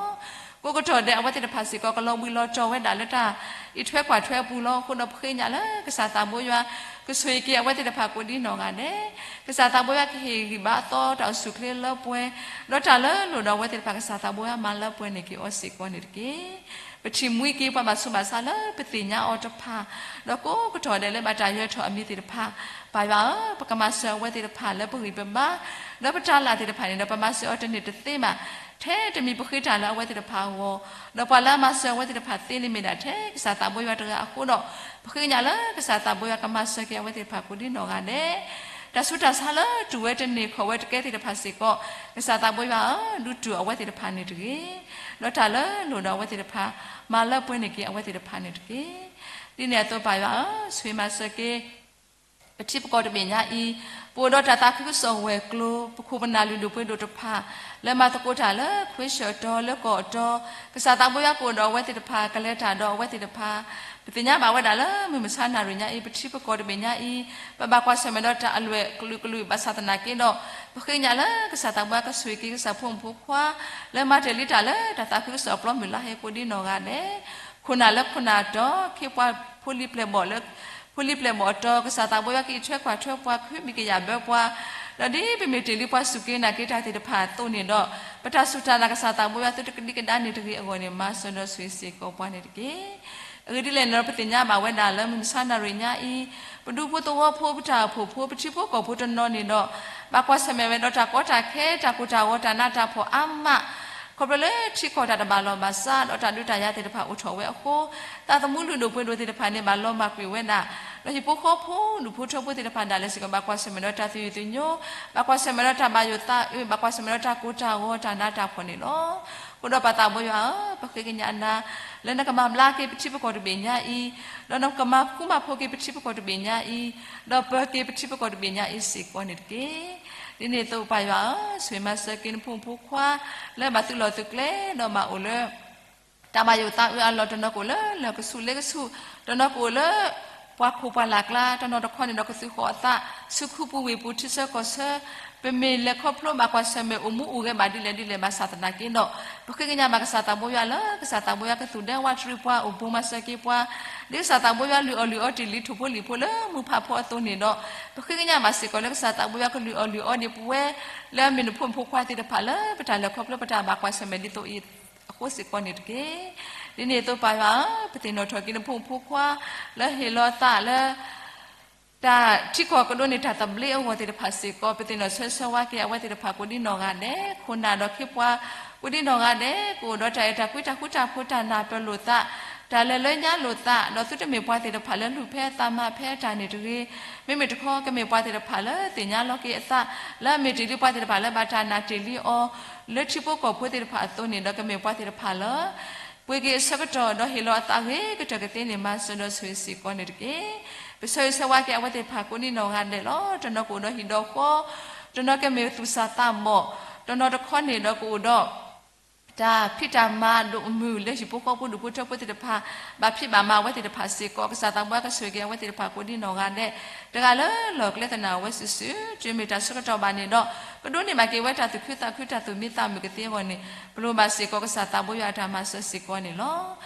ကိးကတီၢ်ဒဲးအဝဲသ့ၣ်တဖၣ်စ့ၢ်ကီး ကလီၤဘှံးလီၤတီၤဝဲဒၣ်လၢတၢ်အံးထွဲကွၢ်ထွဲအပူၤလီၤ. အဃိဒီးပဃ့ကညးလၢကစၢ်သးဘိယွၤ ကဆိၣ်ဂ့ၤက့ၤအဝဲသ့ၣ်တဖၣ်ကိးဒံနီၢ်ဂၤဒဲး, ကစၢ်သးဘိယွၤကဟ့ၣ်ဂံၢ်ဘါအသီတၢ်အိၣ်ဆူၣ်အိၣ်ချ့လၢပှဲၤ, ဒီးတၢ်လၢလိၣ်ဒီးအဝဲသ့ၣ်တဖၣ် ကစၢ်သးဘိယွၤမၤလၢပှဲၤန့ၢ်က့ၤအီၤစ့ၢ်ကီးန့ၣ်တက့ၢ်. ပထံၣ်မှံက့ၤပှၤဘၣ်ဆူးဘၣ်ဆါလၢပသ့ၣ်ညါအီၤတဖၣ်, ဒီးကိးကတီၢ်ဒဲးလၢဘၣ်တၢ်ယၢၤထီၣ်အမံၤသ့ၣ်တဖၣ်, ပၢ်ယွၤဧၢ, ပကမၤစၢၤအဝဲသ့ၣ်တဖၣ်လၢပဂံၢ်ပဘါ, ဒီးပတၢ်လၢ်သ့ၣ်တဖၣ်န့ၣ်ဒီး ပမၤစၢၤအီၤတန့ၢ်တသ့ဘၣ်, ထဲတမံၤပဃ့တၢ်လၢအဝဲသ့ၣ်တဖၣ်အဂီၢ်, ဒီးပှၤလၢအမၤစၢၤအဝဲသ့ၣ်တဖၣ်သ့န့ၣ်မ့ၢ်ဒၣ်ထဲကစၢ်သးဘိယွၤတဂၤအဃိဒီး, ပဃ့ကညးလၢကစၢ်သးဘိယွၤကမၤစၢၤက့ၤအဝဲသ့ၣ်တဖၣ်ကိးဒံနီၢ်ဂၤဒဲး, တၢ်ဆူးတၢ်ဆါလၢတူၢ်ဝဲတန့ၢ်ခီၣ်ဝဲတကဲသ့ၣ်တဖၣ်စ့ၢ်ကီး, ကစၢ်သးဘိယွၤဧၢ, ဒုးတူၢ်အဝဲသ့ၣ်တဖၣ်န့ၣ်တဂ့ၤ, ဒီးတၢ်လၢလိၣ်ဒီးအဝဲသ့ၣ်တဖၣ်, မၤလၢပှဲၤန့ၢ်က့ၤအဝဲသ့ၣ်တဖၣ်န့ၣ်တက့ၢ်. ဒ်န့ၣ်အသိးပၢ်ယွၤဧၢ, ဆိၣ်ဂ့ၤမၤစၢၤက့ၤ ပထံပကီၢ်တဘ့ၣ်ညါအံၤ, ပအိၣ်ဒီးတၢ်သးခုကစီၣ်ဝဲၤကျိၤ, ပခိၣ်ပနၢ်လုၢ်ဒိၣ်ပှ့ၤဒိၣ်တဖၣ်, လၢမၤသကိးတၢ်လၢခွ့ဆၢၣ်အတီၤလၢကီၢ်အတီၤ, ကစၢ်သးဘိယွၤကအိၣ်ဒီးအဝဲသ့ၣ်တဖၣ်, ကလဲၤတၢ်ဒီးအဝဲသ့ၣ်တဖၣ်, ပသ့ၣ်ညါဘၣ်ဝဲဒၣ်လၢမုၢ်မဆါနၣ်ရံၣ်ညါအံၤ ပထံပကီၢ်တဘ့ၣ်ညါအံၤ, ပဘၣ်ကွၢ်ဆၢၣ်မဲာ်ဒီးတၢ်အလွဲၢ်ကလုာ်ကလုာ်ဘၣ်ဆၣ်သနာ်က့ဒီး, ပဃ့ကညးလၢကစၢ်သးဘိယွၤကဆိၣ်ဂ့ၤက့ၤကစၢ်ဖိမုၣ်ဖိခွါ, လၢမၤတ့ၢ်လံတၢ်လၢတၢ်သးခုကစီၣ်အပျီမုၢ်လါဟဲကိးဒံနီၢ်ဂၤဒဲး, ခိၣ်နၢ်လၢခိၣ်နၢ်အတီၤ, ခ့ပှၤဖိလံၤပျဲၢ်ဘီၣ်လၢ ဖိလံၤပျဲၢ်ဘီၣ်အတီၤ, ကစၢ်သးဘိယွၤကအံးထွဲကွၢ်ထွဲပှၤ ကဟုမံၤကယာ်ဘၢပှၤ, ဒီးဒ်ပမ့ၢ်တ့ၢ်လံပှၤစူၢ်က့ၤနာ်က့ၤတၢ်သ့ၣ်တဖၣ်အသိးန့ၣ်ဒီး, ပတၢ်စူၢ်တၢ်နာ်ကစၢ်သးဘိယွၤသုတကဒံကဒါန့ၣ်တဂ့ၤအဂီၢ်န့ၣ် မၤစၢၤဒီးဆိၣ်ဂ့ၤစ့ၢ်ကီးပှၤန့ၣ်တက့ၢ်. အဂ့ၢ်ဒ်လဲၣ်န့ၣ်ဒီး ပသ့ၣ်ညါဘၣ်ဝဲဒၣ်လၢမုၢ်မဆါနၣ်ရံၣ်ညါအံၤ, ပဒူဖိသဝီဖိ ပတၢ်အိၣ်ဖှိၣ်ဖိ ပထံဖိကီၢ်ဖိတနီၤန့ၣ်ဒီး, ဘၣ်ကွၢ်ဆၢၣ်မဲာ်ဝဲဒီးတၢ်ကီတၢ်ခဲ တၢ်ကိၢ်တၢ်ဂီၤ တၢ်နးတၢ်ဖှီၣ်အါမး, ခီဖျိလၢထံကီၢ်တၢ်တဘၣ်လီၢ်ဘၣ်စး ဒီးတၢ်ဒုးတၢ်ယၤသ့ၣ်တဖၣ်အိၣ်ထီၣ်ဝဲအဃိ, သးသမူလုၢ်ဒိၣ်ပှ့ၤဒိၣ်သ့ၣ်တဖၣ်န့ၣ် ဘၣ်လီၤမၢ်ကွံာ်ဝဲဒၣ်, ဒီးဟံၣ်ဖိဃီဖိ ဒူၣ်ဖိထၢဖိသ့ၣ်တဖၣ်ဒၣ်လဲာ်စ့ၢ်ကီး ဘၣ်ကွၢ်ဆၢၣ်မဲာ်ဒီးတၢ်သယုၢ်သညိ, ဘၣ်ကွၢ်ဆၢၣ်မဲာ်ဒီးတၢ်ဘၣ်ယိၣ်သးအုး, ဘၣ်ကွၢ်ဆၢၣ်မဲာ်ဒီးတၢ်ကိၢ်တၢ်ဂီၤ တၢ်နးတၢ်ဖှီၣ်န့ၣ်လီၤ. အဃိဒီးပၢ်သးဘိယွၤဧၢ, ပဃ့ကညးနၤ, လၢနကမၤဘျါက့ၤပထံပကီၢ်တဘ့ၣ်ညါအံၤ, ဒီးနကမၤဃူမၤဖိးက့ၤပထံပကီၢ်တဘ့ၣ်ညါအံၤ, ဒီးပၢၤက့ၤပထံပကီၢ်တဘ့ၣ်ညါအံၤစ့ၢ်ကီးန့ၣ်တက့ၢ်. ဒ်န့ၣ်အသိးပၢ်ယွၤဧၢ, ဆိၣ်ဂ့ၤမၤစၢၤက့ၤနဖိမုၣ်ဖိခွါ, လၢဘၣ်သုးလီၢ်သုးကျဲ, ဒီးမၤအိၣ်လၢ တၢ်ဘၣ်ယိၣ်သးအုးအလီၢ် တနီၤကအိၣ်လၢလၢၢ်ကဆူးလ့ကဆူး, တနီၤကအိၣ်လၢ ပှၤခိၣ်ပှၤလၢ်ကျါ, တနီၤတခီန့ၣ်ဒီးကသုးဃီၤအသး, ဆူခူပူၤဝ့ၢ်ပူၤ ထံဆၢကီၢ်ဆၢ, ပမ့ၢ်လဲၤခီဖျိဘၣ်ကွၢ်ဆၢၣ်မဲာ်အိၣ်မူအိၣ်ဂဲၤဘၣ်ဒ်လဲၣ်ဒ်လဲၣ် ဘၣ်ဆၣ်သနာ်က့ဒီး, ပဃ့ကညးဘၣ်ကစၢ်သးဘိယွၤလၢ ကစၢ်သးဘိယွၤကသူၣ်ဒဲဝးတရံးပှၤ အိၣ်ဘူးမၤစၢၤက့ၤပှၤ, ဒ်ကစၢ်သးဘိယွၤလုၢ်အီၣ်လုၢ်အီတ့ၢ်လံထိၣ်ဖိလံၣ်ဖိလၢမုၢ်ဖးဖီအသိးန့ၣ်ဒီး, ပဃ့ကညးဘၣ်စ့ၢ်ကီးလၢကစၢ်သးဘိယွၤကလုၢ်အီၣ်လုၢ်အီန့ၢ်ပဝဲ လၢအမ့ၢ်နဖိမုၣ်ဖိခွါသ့ၣ်တဖၣ်လၢ ပတၢ်လဲၤခီဖျိပတၢ်ဘၣ်ကွၢ်ဆၢၣ်မဲာ်ဒ်သိးအံၤ အဃိစ့ၢ်ကီးန့ၣ်တက့ၢ်. ဒ်န့ၣ်အသိးပၢ်ယွၤဧၢ, ပသ့ၣ်နီၣ်ထီၣ်က့ၤနဖိမုၣ်ဖိခွါ လၢဟ့ၣ်လီၤအသးလၢ တၢ်ထံကီၢ်ကဒိးန့ၢ်တၢ်သဘျ့အဂီၢ်သ့ၣ်တဖၣ်စ့ၢ်ကီး, ပသ့ၣ်နီၣ်ဆၢဂ့ၤဆၢဝါက့ၤအဝဲသ့ၣ်တဖၣ်ကိးဒံနီၢ်ဂၤဒဲး, ခိၣ်နၢ်ဒီးခ့ပှၤကိးဒံနီၢ်ဂၤဒဲး, ကအိၣ်ဒီးတၢ်အဲၣ်တၢ်ကွံတၢ်ဃူတၢ်ဖိးတၢ်နၢ်ပၢၢ်လိာ်သး တၢ်လဲၤလၢညါလိာ်သး, ဒီးသုတမ့ၢ်ပှၤသ့ၣ်တဖၣ်လၢလူၤဖဲအသးမၤဖဲအတၢ်န့ၣ်တဂ့ၤ. မ့မ့ၢ်တခီ ကမ့ၢ်ပှၤသ့ၣ်တဖၣ်လၢသ့ၣ်ညါလီၤက့ၤအသး, လၢအမ့ၢ်တ့ၢ်လံပှၤသ့ၣ်တဖၣ်လၢဘၣ်တၢ်နာ်တ့ၢ်လံအီၤ လၢထံဖိကီၢ်ဖိသ့ၣ်တဖၣ်အသိးန့ၣ်ဒီး ကမ့ၢ်ပှၤသ့ၣ်တဖၣ်လၢ ပှ့ၤက့ၤအဆၢကတီၢ် ဒီးဟ့ၣ်လီၤအသးဂ့ၤကတၢၢ်ကသ့န့ၣ် မၤစၢၤဒီးဆိၣ်ဂ့ၤစ့ၢ်ကီးန့ၣ်တက့ၢ်. ပဆၢဂ့ၤဆၢဝါက့ၤအဝဲသ့ၣ်တဖၣ်ကိးဒ်နီၢ်ဂၤဒဲးလီၤ. တနီၤကအိၣ်ဒီးဟံၣ်ဒီးဃီ, တနီၤကမ့ၢ်သူၣ်စၢ်သးဘီၣ်, တနီၤတခီန့ၣ်ဒီးကအိၣ်ဒီး တၢ်ဖံးတၢ်မၤဒိၣ်မုၢ်လၢဟံၣ်ဖိဃီဖိဒူၣ်ဖိထၢဖိသ့ၣ်တဖၣ် ဘၣ်ဖံးဘၣ်မၤအဝဲသ့ၣ်တဖၣ်စ့ၢ်ကီး, ကစၢ်သးဘိယွၤကဆိၣ်ဂ့ၤက့ၤအဝဲသ့ၣ်တဖၣ်ကိးဒ်နီၢ်ဂၤဒဲး, တဂၤလၢလီၢ်ကျဲသနာ်အဝဲစုာ်စုာ်, တုၤမ့ၢ်တၢ်ဆၢကတီၢ်ဘၣ်န့ၣ်ဒီး ကဒိးန့ၢ်ဘၣ်က့ၤဝဲတၢ်သူၣ်ခုသးခုတၢ်သူၣ်မံသးမုာ်ကသ့အဂီၢ်န့ၣ် ပလိၣ်ဘၣ်စ့ၢ်ကီးကစၢ်သးဘိယွၤအတၢ်မၤစၢၤစ့ၢ်ကီးန့ၣ်လီၤ.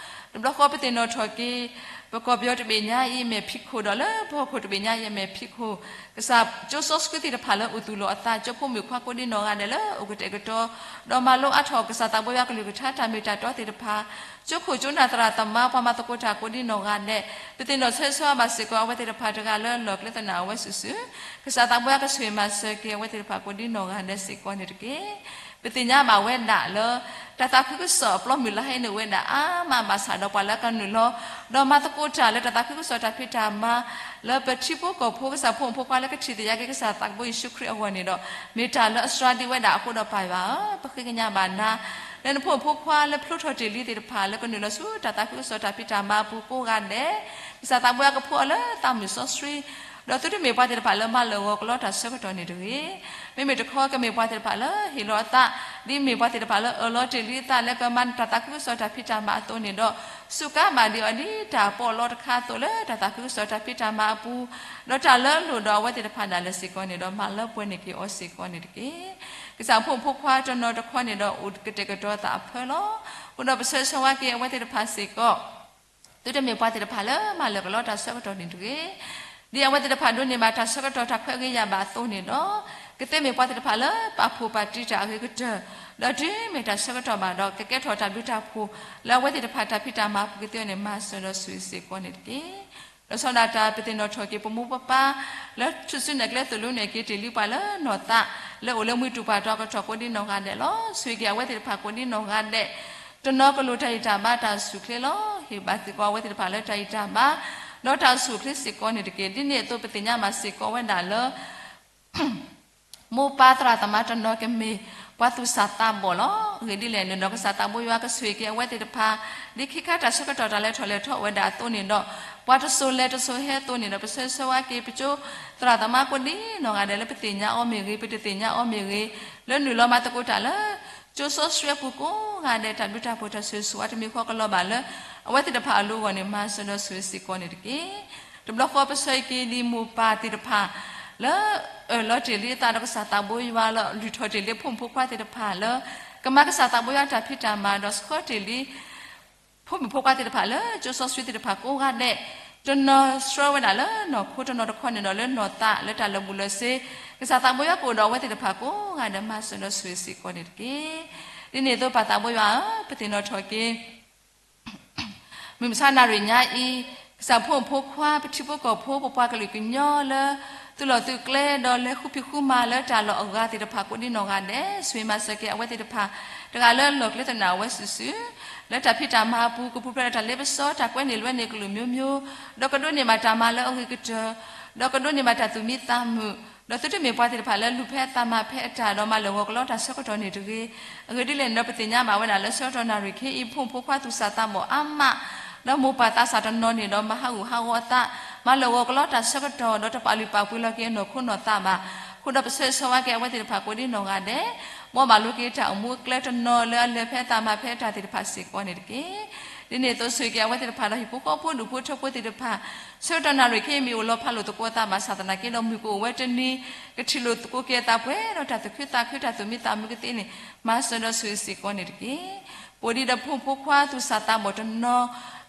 တဘျီဃီပသ့ၣ်နီၣ်ထီၣ်က့ၤ ပကီၢ်ပယီၤတဘ့ၣ်ညါအံၤအမဲာ်ဖံးခိၣ်ဒီးလၢပဟီၣ်ခိၣ်တဘ့ၣ်ညါအံၤ အမဲာ်ဖံးခိၣ် ကစၢ်ကၠိစီဆှံသ့ၣ်တဖၣ်လၢအိၣ်သူၣ်လီၤအသး, ကၠိဖိမုၣ်ခွါကိးဒ်နီၢ်ဂၤဒဲးလၢအိၣ်ကတဲာ်ကတီၤ ဒီးမၤလိအါထီၣ်ကစၢ်သးဘိယွၤကလုၢ်ကထါတၢ်မ့ၢ်တၢ်တီသ့ၣ်တဖၣ်, ကၠိခိၣ်ကၠိနၢ်သရၣ်သမါ ပှၤမၤသကိးတၢ်ကိးဒ်နီၢ်ဂၤဒဲး, ပသ့ၣ်နီၣ်ဆၢဂ့ၤဆၢဝါဘၣ်စ့ၢ်ကီးအဝဲသ့ၣ်တဖၣ်တဂၤလၢလီၢ်ကျဲသနာ်အဝဲစုာ်စုာ်, ကစၢ်သးဘိယွၤကဆိၣ်ဂ့ၤမၤစၢၤက့ၤအဝဲသ့ၣ်တဖၣ်ကိးဒ်နီၢ်ဂၤဒဲးစ့ၢ်ကီးန့ၣ်တက့ၢ်. ပသ့ၣ်ညါဘၣ်ဝဲဒၣ်လၢ တၢ်သးခုကစီၣ်အပျီမုၢ်လၢဟဲန့ၢ်ဝဲဒၣ်အါမးဘၣ်ဆၣ်ဒီး ပှၤလၢကနုာ်လီၤ ဒီးမၤသကိးတၢ်လၢတၢ်သးခုကစီၣ်တၢ်ဖံးတၢ်မၤ လၢပထံဖိကီၢ်ဖိကစၢ်ဖိမုၣ်ဖိခွါလၢကထံၣ်သယါက့ၤကစၢ်သးဘိယ့ၣ်ၡူးခရံာ်အဂီၢ်န့ၣ်ဒီး မ့ၢ်တၢ်လၢအစှၤဒံးဝဲဒၣ်အဃိဒီးပၢ်ယွၤဧၢ, ပဃ့ကညးဘၣ်နၤ လၢနဖိမုၣ်ဖိခွါလၢဖျိထီၣ်တ့ၢ်လံသ့ၣ်တဖၣ် လၢကနုာ်လီၤဆူတၢ်သးခုကစီၣ်တၢ်ဖံးတၢ်မၤအပူၤကိးဂၤဒဲး, ကစၢ်သးဘိယွၤကဖှိၣ်အီၤလၢသးမုၢ်စီဆှံ ဒီးသုတမ့ၢ်ပှၤသ့ၣ်တဖၣ်လၢမၤလၢာ်ဂီၤကလီတၢ်ဆၢကတီၢ်န့ၣ်တဂ့ၤ. မ့မ့ၢ်တခီကမ့ၢ်ပှၤသ့ၣ်တဖၣ်လၢဟ့ၣ်လီၤအသး ဒ်မ့ၢ်ပှၤသ့ၣ်တဖၣ်လၢအၢၣ်လီၤတ့ၢ်လံအသးလၢကမၤတၢ်သးခုကစီၣ်တၢ်ဖံးတၢ်မၤအသိးန့ၣ်ဒီး စူးကါဘၣ်ဒံးအီၤဒ်တၢ်ပီးလီတခါအသိးလၢတၢ်သးခုကစီၣ်တၢ်ဖံးတၢ်မၤအပူၤ, ဒီးတၢ်လၢအလိၣ်ဒီးအဝဲသ့ၣ်တဖၣ်ဒၣ်လဲာ်စ့ၢ်ကီးန့ၣ်ဒီး မၤလၢပှဲၤန့ၢ်က့ၤအီၤစ့ၢ်ကီးန့ၣ်တက့ၢ်. ကစၢ်ဖိမုၣ်ဖိခွါတနီၤတခီန့ၣ်ဒီးအိၣ်ကတဲာ်ကတီၤသးအဖၢလီၤ. အဃိဒီးပဆၢဂ့ၤဆၢဝါက့ၤအဝဲသ့ၣ်တဖၣ်စ့ၢ်ကီး သုတမ့ၢ်ပှၤသ့ၣ်တဖၣ်လၢမၤလၢာ်ကလီတၢ်ဆၢကတီၢ်န့ၣ်တဂ့ၤ. ဒ်အဝဲသ့ၣ်တဖၣ်ဒိးန့ၢ်ဘၣ်တၢ်ဆၢကတီၢ်တၢ်ခွဲးအဂ့ၤယၢ်ဘၣ်အသိးန့ၣ်ဒီး ကသ့မ့ၢ်ပှၤသ့ၣ်တဖၣ်လၢပာ်ဖှိၣ်ပာ်တံၢ်တၢ်အဂ့ၤကတၢၢ်, ဒီးတုၤမ့ၢ်တၢ်ဆၢကတီၢ်ဘၣ်ဒီး ကကဲထီၣ်တၢ်ဘျုးတၢ်ဖှိၣ်လၢအဝဲသ့ၣ်တဖၣ်တၢ်ဖံးတၢ်မၤအပူၤကသ့အဂီၢ်န့ၣ် မၤစၢၤဒီးဆိၣ်ဂ့ၤစ့ၢ်ကီးန့ၣ်တက့ၢ်. လီၤဆီဒၣ်တၢ် ပသ့ၣ်နီၣ်ထီၣ်က့ၤပမိၢ်ပပၢ် လၢထူၣ်စုနဲၣ်ကျဲသိၣ်လိနဲၣ်က့ၤတ့ၢ်လံပှၤလၢနီၢ်သး လၢအိၣ်လၢမှံတူာ်ပှၢ်တီၤအကတီၢ်ကိးဒ်နီၢ်ဂၤဒဲးလီၤ. ဆိၣ်ဂ့ၤက့ၤအဝဲသ့ၣ်တဖၣ်ကိးဒ်နီၢ်ဂၤဒဲး, တနီၤကလူးတၢ်ဂံၢ်တၢ်ဘါတၢ်ဆူၣ်ချ့လီၤ. ဟ့ၣ်ဘၣ်စ့ၢ်ကီးအဝဲသ့ၣ်တဖၣ်လၢတၢ်ဂံၢ်တၢ်ဘါ ဒီးတၢ်ဆူၣ်ချ့စ့ၢ်ကီးန့ၣ်တက့ၢ်. ဒ်န့ၣ်အသိးပသ့ၣ်ညါဘၣ်စ့ၢ်ကီးဝဲဒၣ်လၢ မိၢ်ပၢ်သရၣ်သမါတနီၤကမ့ၢ်ပှၤသူၣ်စၢ်သးဘီၣ်လီၤ. အဂ့ၢ်ဒ်လဲၣ်န့ၣ်ဒီး ကစၢ်သးဘိယွၤကဆိၣ်ဂ့ၤက့ၤအဝဲသ့ၣ်တဖၣ် ဒ်ခ့ခါတၢ်ဆၢကတီၢ်တၢ်လဲၤထီၣ်လဲၤထီအိၣ်ဝဲဒၣ်အသိးန့ၣ်ဒီး ပှၤတစိၤလဲၤတစိၤဟဲအသိးန့ၣ်ဒီး ပဆၢဂ့ၤဆၢဝါက့ၤပကၠိသရၣ်သမါကိးဒ်နီၢ်ဂၤဒဲးလၢပသ့ၣ်ညါအီၤမ့ၢ်ဂ့ၤ ပတသ့ၣ်ညါအီၤမ့ၢ်ဂ့ၤ လၢနုာ်လီၤမၤသကိးတၢ်လၢ ကၠိစီဆှံအပူၤကိးဂၤဒဲး တၢ်ဘျုးတၢ်ဖှိၣ်တၢ်ဆိၣ်ဂ့ၤဆိၣ်ဝါတမံၤဃီကလီၤဘၣ်လၢ အဝဲသ့ၣ်တဖၣ်အလိၤအဂီၢ်န့ၣ် မၤစၢၤဒီးဆိၣ်ဂ့ၤစ့ၢ်ကီးန့ၣ်တက့ၢ်. တဘျီဃီပဆၢဂ့ၤက့ၤဒ်မိၢ်ပၢ်သ့ၣ်တဖၣ် လၢအၢၣ်လီၤတ့ၢ်လံအသးဒီးကစၢ်သးဘိယွၤလၢ လုၢ်ထီၣ်တ့ၢ်လံဖိမုၣ်ဖိခွါသ့ၣ်တဖၣ်လၢ ကမၤကစၢ်သးဘိယွၤတၢ်ဖံးတၢ်မၤဒီးဆှၢတ့ၢ်လံ ဖိမုၣ်ဖိခွါသ့ၣ်တဖၣ်လၢ ကၠိစီဆှံသ့ၣ်တဖၣ်ကိးဂၤဒဲး, တနီၤဆှၢဝဲဒၣ်လၢနီၢ်ခိ တနီၤတခီန့ၣ်ဒီး လၢနီၢ်သးလၢတၢ်လၢာ်ဘူၣ်လၢာ်စ့, ကစၢ်သးဘိယွၤကအိၣ်ဒီးအဝဲသ့ၣ်တဖၣ်ကိးဂၤဒဲး မၤစၢၤဒီးဆိၣ်ဂ့ၤစ့ၢ်ကီးန့ၣ်တက့ၢ်. ဒ်န့ၣ်အသိးပၢ်သးဘိယွၤဧၢ, ပသ့ၣ်နီၣ်ထီၣ်က့ၤ မုၢ်မဆါနၣ်ရံၣ်ညါအံၤ, ကစၢ်ဖိမုၣ်ဖိခွါ ပထံဖိကီၢ်ဖိ ပပှၤကလုာ်ကညီလၢ သုးလီၢ်သုးကျဲဒီးလဲၤဃုဖံးဃုမၤလၢတၢ်လီၢ်အဂၤသ့ၣ်တဖၣ်ကိးဒ်နီၢ်ဂၤဒဲး, ဆိၣ်ဂ့ၤမၤစၢၤက့ၤအဝဲသ့ၣ်တဖၣ် တဂၤလၢလီၢ်ကျဲသနာ်အဝဲစုာ်စုာ်, လၢတၢ်ဖံးတၢ်မၤအပူၤ ကပူၤဖျဲးဒီးတၢ်လ့ပစီ တၢ်ကွဲန့ၢ်လွဲန့ၢ်ကလုာ်မျိုးမျိုး, ဒီးကဒိးန့ၢ်ဘၣ်တၢ်မၤလၢအဂ့ၤကတၢၢ်, ဒီးကဒိးန့ၢ်ဘၣ်တၢ်သူၣ်မံသးမုာ်, ဒီးသုတမ့ၢ်ပှၤသ့ၣ်တဖၣ်လၢလူၤဖဲအသးမၤဖဲအတၢ်ဒီးမၤလၢာ်ဂီၤကလီတၢ်ဆၢကတီၢ်န့ၣ်တဂ့ၤ. အဂ့ၢ်ဒ်လဲၣ်န့ၣ်ဒီး ပသ့ၣ်ညါဘၣ်ဝဲဒၣ်လၢဆၢကတီၢ်နၣ်ရံၣ်ခဲအံၤ ဖိမုၣ်ဖိခွါသူၣ်စၢ်သးဘီၣ်အါမး, ဒီးမိၢ်ပၢ်သးစၢ်တနီၤန့ၣ်ဒီး မၤဟးဂူာ်ဟးဂီၤအသး, မၤလၢာ်ဂီၤကလီတၢ်ဆၢကတီၢ် ဒီးတပာ်လုၢ်ပာ်ပှ့ၤလီၤက့ၤအနီၢ်ခိနီၢ်သးဘၣ်. အဃိဒီးပဆၢဂ့ၤဆၢဝါက့ၤအဝဲသ့ၣ်တဖၣ်ကိးဒ်နီၢ်ဂၤဒဲး, မ်ဘၣ်လိာ်က့ၤတၢ်အိၣ်မူအကျဲတနီၤလၢအလဲၤဖဲအသးမၤဖဲအတၢ်သ့ၣ်တဖၣ်စ့ၢ်ကီးန့ၣ်တက့ၢ်. ဒ်န့ၣ်အသိးဆိၣ်ဂ့ၤက့ၤအဝဲသ့ၣ်တဖၣ်ဒီးဟံၣ်ဖိဃီဖိဒူၣ်ဖိထၢဖိသ့ၣ်တဖၣ်, ဆၢကတီၢ်နၣ်ရံၣ်ခဲအံၤ မ့ၢ်အိၣ်လီၤဖးလိာ်သကိးအသးဘၣ်ဆၣ်သနာ်က့ဒီး မုၢ်ကအိၣ်ဝဲတနံၤ ကထံၣ်လိာ်သကိးက့ၤအသးပှဲၤဒီးတၢ်သူၣ်ခုသးခု တၢ်သူၣ်မံသးမုာ်ကသ့န့ၣ် မၤစၢၤဒီးဆိၣ်ဂ့ၤစ့ၢ်ကီးန့ၣ်တက့ၢ်. ပအိၣ်ဒံးဒီးဖိမုၣ်ဖိခွါသူၣ်စၢ်သးဘီၣ်တနီၤ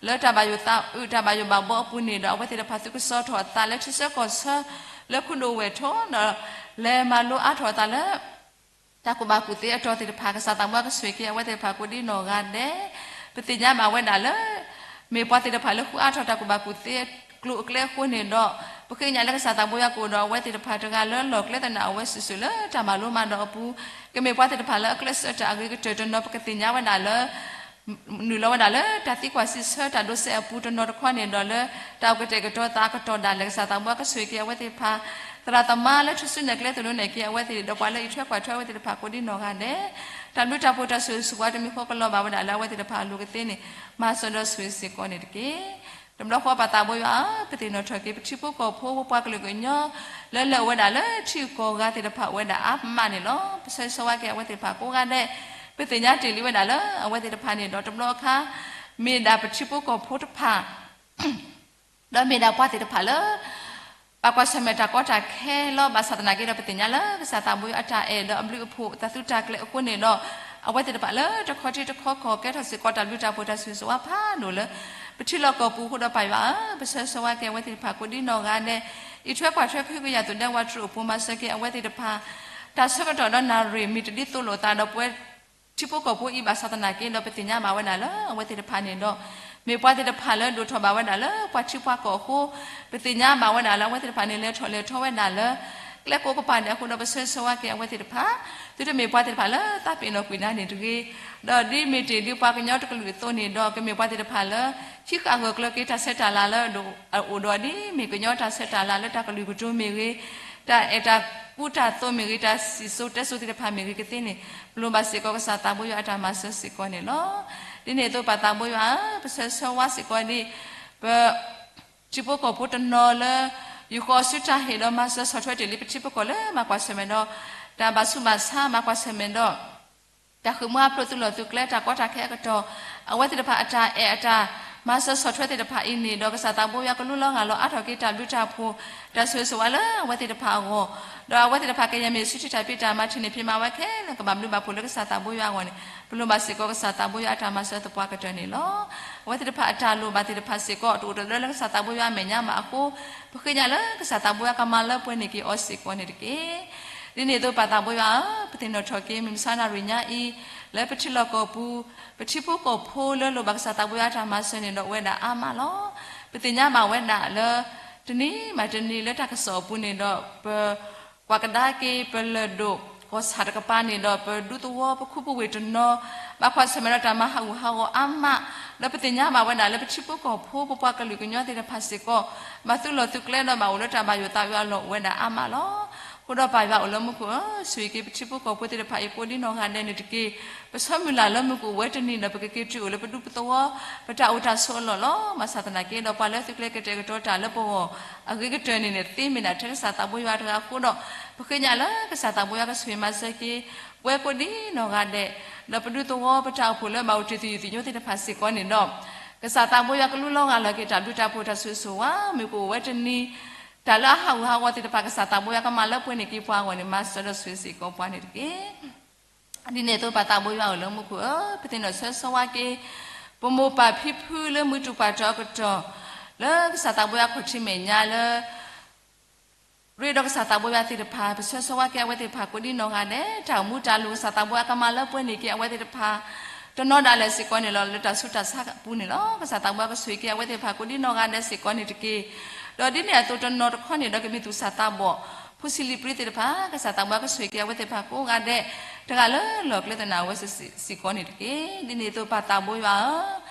လၢတၢ်ဘၣ်ယိၣ်သးအုး တၢ်ဘၣ်ယိၣ်ဘၣ်ဘီအပူၤန့ၣ်ဒီး အဝဲသ့ၣ်တဖၣ်သုးကစီၣ်ထီၣ်အသးလၢထံဆၢကီၢ်ဆၢ လၢခိၣ်ဒိၣ်ဝဲၢ်ထီၣ်ဒီး လဲၤမၤလိအါထီၣ်အသးလၢ တၢ်ကူၣ်ဘၣ်ကူၣ်သ့အတီၤသ့ၣ်တဖၣ် ကစၢ်သးဘိယွၤကဆိၣ်ဂ့ၤက့ၤအဝဲသ့ၣ်တဖၣ်ကိးဒ်နီၢ်ဂၤဒဲး, ပသ့ၣ်ညါဘၣ်ဝဲဒၣ်လၢ မ့ၢ်ပှၤသ့ၣ်တဖၣ်လၢဃုအါထီၣ်တၢ်ကူၣ်ဘၣ်ကူၣ်သ့အကျိၤအကျဲအဃိန့ၣ်ဒီး ပဃ့ကညးလၢကစၢ်သးဘိယွၤကအိၣ်ဒီးအဝဲသ့ၣ်တဖၣ်တဂၤလၢလီၢ်ကျဲသနာ်အဝဲစုာ်စုာ်လၢတၢ်မၤလိမၤဒိးအပူၤ, ကမ့ၢ်ပှၤသ့ၣ်တဖၣ်လၢအကျဲးစၢးတၢ်အဂ့ၤကတၢၢ်တနီၤ ပကသ့ၣ်ညါဝဲဒၣ်လၢ နုာ်လီၤဝဲဒၣ်လၢတၢ်သံကွၢ်စံးဆၢတၢ်ဒိးစဲးအပူၤတနီၤတခီန့ၣ်ဒီး လၢတၢ်အိၣ်ကတဲာ်ကတီၤသးအကတီၢ်ဒၣ်လဲာ် ကစၢ်သးဘိယွၤကဆိၣ်ဂ့ၤက့ၤအဝဲသ့ၣ်တဖၣ် သရၣ်သမါလၢထူၣ်စုနဲၣ်ကျဲသနူနဲၣ်က့ၤ အဝဲသ့ၣ်ဒီးပှၤလၢအံးထွဲကွၢ်ထွဲအဝဲသ့ၣ်တဖၣ်ကိးဒံနီၢ်ဂၤဒဲး, တၢ်ဘျုးတၢ်ဖှိၣ်တၢ်ဆိၣ်ဂ့ၤဆိၣ်ဝါတမံၤဃီကလီၤဘၣ်ဝဲဒၣ်လၢအဝဲသ့ၣ်တဖၣ်အလိၤကသ့န့ၣ် မၤစၢၤဒီးဆိၣ်ဂ့ၤစ့ၢ်ကီးန့ၣ်တက့ၢ်. တဘျီဃီပၢ်သးဘိယွၤဧၢ, ပသ့ၣ်နီၣ်ထီၣ်က့ၤ ပထံဖိကီၢ်ဖိ ပပှၤကလုာ်ကညီ လၢလၢအိၣ်ဝဲဒၣ်လၢထံဂုၤကီၢ်ဂၤသ့ၣ်တဖၣ်အိၣ်ဝဲဒၣ်အါမးန့ၣ်လီၤ. ပဆၢဂ့ၤဆၢဝါက့ၤအဝဲသ့ၣ်တဖၣ်ကိးဂၤဒဲး, ပသ့ၣ်ညါတ့ၢ်လံဝဲဒၣ်လၢ အဝဲသ့ၣ်တဖၣ်န့ၣ်ဒီးတဘျီအခါ မ့ၢ်ဒၣ်ပထံဖိကီၢ်ဖိတဖၣ် ဒီးမ့ၢ်ဒၣ်ပှၤသ့ၣ်တဖၣ်လၢ ဘၣ်ကွၢ်ဆၢၣ်မဲာ်တၢ်ကီတၢ်ခဲလီၤ. ဘၣ်ဆၣ်သနာ်က့ဒီး ပသ့ၣ်ညါလၢကစၢ်သးဘိယွၤအတၢ်အဲၣ်ဒီးအဘျုးအဖှိၣ် တၢ်သုးတၢ်ကျဲၤအဃိန့ၣ်ဒီး အဝဲသ့ၣ်တဖၣ်လၢတခီထံတခီကီၢ် ကဲထီၣ်စ့ၢ်ကီးတၢ်ဘျုးတၢ်ဖှိၣ်တၢ်ဆိၣ်ဂ့ၤဆိၣ်ဝါဖးဒိၣ်လၢ ပထံလီၢ်ကီၢ်ပူၤအဃိဒီး ပၢ်ယွၤဧၢ, ပဆၢဂ့ၤဆၢဝါက့ၤအဝဲသ့ၣ်တဖၣ်ကိးဒံနီၢ်ဂၤဒဲး, အံးထွဲကွၢ်ထွဲကဟုကယာ်သုးဒဲဝးတရူးအပူၤ မၤစၢၤက့ၤအဝဲသ့ၣ်တဖၣ် တၢ်ဆၢကတီၢ်ဒီးနၣ်ရံၣ်မံၤတဒ်သိးလိာ်အသးဒီးပဝဲ ထံဖိကီၢ်ဖိအံၤ ဘၣ်ဆၣ်သနာ်က့ဒီး ပသ့ၣ်ညါဘၣ်ဝဲဒၣ်လၢ အဝဲသ့ၣ်တဖၣ်န့ၣ်ဒီး မ့ၢ်ပှၤသ့ၣ်တဖၣ်လၢဒိၣ်ထီၣ်ဘၣ်ဝဲဒၣ်လၢပှၤထံပှၤကီၢ်အဃိ, ပသ့ၣ်ညါဘၣ်ဝဲဒၣ်လၢ အဝဲသ့ၣ်တဖၣ်န့ၣ် လဲၤထီၣ်လဲၤထီဝဲဒၣ်လၢ ကျဲကိးကပၤန့ၣ်အဃိဒီး ပဆၢဂ့ၤဆၢဝါက့ၤအဝဲသ့ၣ်တဖၣ်, သုတမ့ၢ်ပှၤသ့ၣ်တဖၣ်လၢသးပ့ၤနီၣ်ကွံာ်နၤန့ၣ်တဂ့ၤ, ဒီးဒ်မ့ၢ်တ့ၢ်ဒ်ပှၤကညီတကလုာ်အသိးန့ၣ်ဒီး ကမ့ၢ်ပှၤသ့ၣ်တဖၣ်လၢ ဟံးဃာ်ဂၢၢ်ကျၢၤက့ၤတၢ်ဆဲးတၢ်လၤလၢအအိၣ်ဒီး ဒ်မ့ၢ်ကညီတၢ်ဆဲးတၢ်လၤလၢတၢ်ကလုၢ်ကတိၤမ့ၢ်ဂ့ၤ, တၢ်အဲၣ်တၢ်ကူတၢ်သိးမ့ၢ်ဂ့ၤ, တၢ်စံၣ်စိၤတဲစိၤသ့ၣ်တဖၣ်မ့ၢ်ဂ့ၤကသ့န့ၣ် ပလိၣ်ဘၣ်စ့ၢ်ကီးကစၢ်သးဘိယွၤအတၢ်မၤစၢၤစ့ၢ်ကီးန့ၣ်လီၤ. ဒ်န့ၣ်အသိးပၢ်သးဘိယွၤဧၢ, ပဆၢဂ့ၤဆၢဝါစ့ၢ်ကီးဒ် ပ ထံဖိကီၢ်ဖိတနီၤလၢ ယူၢ်ဃီၤအစုတၢ်ဟ့ၣ်ဒီးမၤစၢၤဆီၣ်ထွဲတ့ၢ်လံပထံပကီၢ်လၢ ဘၣ်ကွၢ်ဆၢၣ်မဲာ်ဒီး တၢ်ဘၣ်ဆူးဘၣ်ဆါ ဘၣ်ကွၢ်ဆၢၣ်မဲာ်ဒီး တၢ်ဃ့ၢ်မှံဟးဖျိးသုးလီၢ်သုးကျဲ တၢ်ကီတၢ်ခဲအကတီၢ် အဝဲသ့ၣ်တဖၣ်အတၢ်အဲၣ်အတၢ်မၤစၢၤဆီၣ်ထွဲသ့ၣ်တဖၣ်အံၤန့ၣ်ဒီး ကစၢ်သးဘိယွၤကလူလီၤဂာ်လီၤအါထီၣ်က့ၤတၢ်ဘျုးတၢ်ဖှိၣ် တၢ်ဆိၣ်ဂ့ၤဆိၣ်ဝါလၢအဝဲသ့ၣ်တဖၣ်အဂီၢ်, ဒီးအဝဲသ့ၣ်တဖၣ်ကယဲၢ်မ့ၢ်စုထံတၢ်ဖံးတၢ်မၤထံၣ်န့ၢ်ဖံးမၤဝဲခဲလၢာ် ကဘၣ်ဘျုးဘၣ်ဖှိၣ်လၢကစၢ်သးဘိယွၤအဂီၢ်န့ၣ် ပလိၣ်ဘၣ်စ့ၢ်ကီးကစၢ်သးဘိယွၤအတၢ်မၤစၢၤသပှၢ်ကတၢၢ်န့ၣ်လီၤ. အဝဲသ့ၣ်တဖၣ်အတၢ်လိၣ်ဘၣ်သ့ၣ်တဖၣ်စ့ၢ်ကီး တအိၣ်တဒၢလၢကစၢ်သးဘိယွၤအမဲာ်ညါဘၣ်အဃိ, ပဃ့ကညးလၢကစၢ်သးဘိယွၤကမၤလၢပှဲၤန့ၢ်က့ၤအီၤစ့ၢ်ကီးန့ၣ်တက့ၢ်. ဒ်န့ၣ်အသိးပၢ်သးဘိယွၤဧၢ, ပသ့ၣ်နီၣ်ထီၣ်က့ၤ မုၢ်မဆါနၣ်ရံၣ်ညါအံၤ လၢပထံလီၢ်ကီၢ်ပူၤ ပထံဖိကီၢ်ဖိလၢလိၣ်ဘၣ်ကစၢ်သးဘိယွၤအတၢ်မၤစၢၤန့ၣ်ဒီးအိၣ်ဝဲဒၣ်အါမးလီၤ. ပသ့ၣ်ညါဘၣ်ဝဲဒၣ်လၢ တနံၤဘၣ်တနံၤလၢတၢ်ကစီၣ်အပူၤန့ၣ်ဒီး ပ ကွၢ်ကဒါက့ၤပလၢၢ်ဒိၣ်ကီၢ်ဆၣ်တကပၤန့ၣ်ဒီး ပဒူသဝီပခူပဝ့ၢ်တနီၤ ဘၣ်ကွၢ်ဆၢၣ်မဲာ်ဒီးတၢ်မၤဟးဂူာ်ဟးဂီၤအါမး, ဒီးပသ့ၣ်ညါဘၣ်ဝဲဒၣ်လၢပထံဖိကီၢ်ဖိ ပပှၤကလုာ်ကညီသ့ၣ်တဖၣ်စ့ၢ်ကီး ဘၣ်သုးလီၢ်သုးကျဲဒီးဘၣ်အိၣ်လၢတၢ်ဘၣ်ယိၣ်သးဝံၤအလီၢ်အိၣ်ဝဲဒၣ်အါမးလီၤ. အဃိဒီးပၢ်ယွၤအိၣ်လၢမူခိၣ်ဧၢ, ဆိၣ်ဂ့ၤက့ၤပထံဖိကီၢ်ဖိသ့ၣ်တဖၣ်အံၤကိးဒ်နီၢ်ဂၤဒဲးန့ၣ်တက့ၢ်. ပဆၢမုၢ်လၢ်လၢမုၢ်ကအိၣ်ဝဲတနံၤဒီး ပကက့ၤတုၤအိၣ်လၢပဒူပသဝီ ပတၢ်အိၣ်တၢ်ဆိးအလီၢ်လီၤ. ဘၣ်ဆၣ်သနာ်က့ဒီး ပှၤလၢသုးကျဲၤကတဲာ်ကတီၤတၢ်လၢပဂီၢ် အဂ့ၤကတၢၢ်န့ၣ်န့ၣ် သ့မ့ၢ်ဒၣ်ထဲကစၢ်သးဘိယွၤတဂၤအဃိဒီး ပဃ့ကညးလၢကစၢ်သးဘိယွၤကဆိၣ်ဂ့ၤမၤစၢၤက့ၤ ပဝဲကိးဒ်နီၢ်ဂၤဒဲး, ဒီးပဒူသဝီပတၢ်အိၣ်ဖှိၣ်လၢဘၣ်အိၣ်တ့ၢ်သယုၢ်သညိသ့ၣ်တဖၣ်စ့ၢ်ကီးန့ၣ်ဒီး ကစၢ်သးဘိယွၤကလူလီၤဂာ်လီၤက့ၤတၢ်ဘျုးတၢ်ဖှိၣ်တၢ်ဆိၣ်ဂ့ၤဆိၣ်ဝါ မုၢ်ကအိၣ်ဝဲတနံၤ တၢ်လၢအဟးဂူာ်ဟးဂီၤသ့ၣ်တဖၣ် ကစၢ်သးဘိယွၤကမၤလၢပှဲၤန့ၢ်က့ၤပှၤအဂီၢ်န့ၣ် မၤစၢၤဒီးဆိၣ်ဂ့ၤစ့ၢ်ကီးပှၤန့ၣ်တက့ၢ်. ဒ်န့ၣ်အသိးပၢ်သးဘိယွၤအိၣ်လၢမူခိၣ်ဧၢ, ပသ့ၣ်နီၣ်ဆၢဂ့ၤဆၢဝါက့ၤ ပမိၢ်ပၢ်ဖံဖုလၢမုၢ်တူၢ်ပှၢ်တီၤအကတီၢ် လၢကစၢ်သးဘိယွၤခီၣ်ထံးမဲာ်ညါလၢ ရ့ဒီးကစၢ်သးဘိယွၤသ့ၣ်တဖၣ် ပဆၢဂ့ၤဆၢဝါက့ၤအဝဲသ့ၣ်တဖၣ်ကိးဒ်နီၢ်ဂၤဒဲး, တၢ်အိၣ်မူတၢ်လိၣ်ကစၢ်သးဘိယွၤကမၤလၢပှဲၤန့ၢ်က့ၤအဝဲသ့ၣ်တဖၣ် တနီၤဒၣ်လဲာ်စ့ၢ်ကီးန့ၣ်လီၤ. လၢတၢ်ဆူးတၢ်ဆါအပူၤန့ၣ်လီၤ. ကစၢ်သးဘိယွၤကဆိၣ်ဂ့ၤက့ၤအဝဲသ့ၣ်တဖၣ်ကိးဒ်နီၢ်ဂၤဒဲးစ့ၢ်ကီးန့ၣ်တက့ၢ်. ဒီးဒ်န့ၣ်အသိးတနီၤတခီန့ၣ်ဒီး ကမ့ၢ်သူၣ်စၢ်သးဘီၣ် ဖိဆံးလံာ်ပြံသ့ၣ်တဖၣ် ကစၢ်သးဘိယွၤကဆိၣ်ဂ့ၤက့ၤအဝဲသ့ၣ်တဖၣ်ကိးဂၤဒဲး တဂၤလၢလီၢ်ကျဲသနာ်ဝဲစ့ၢ်ကီးန့ၣ်တက့ၢ်. ဒ်န့ၣ်အသိးပၢ်သးဘိယွၤဧၢ,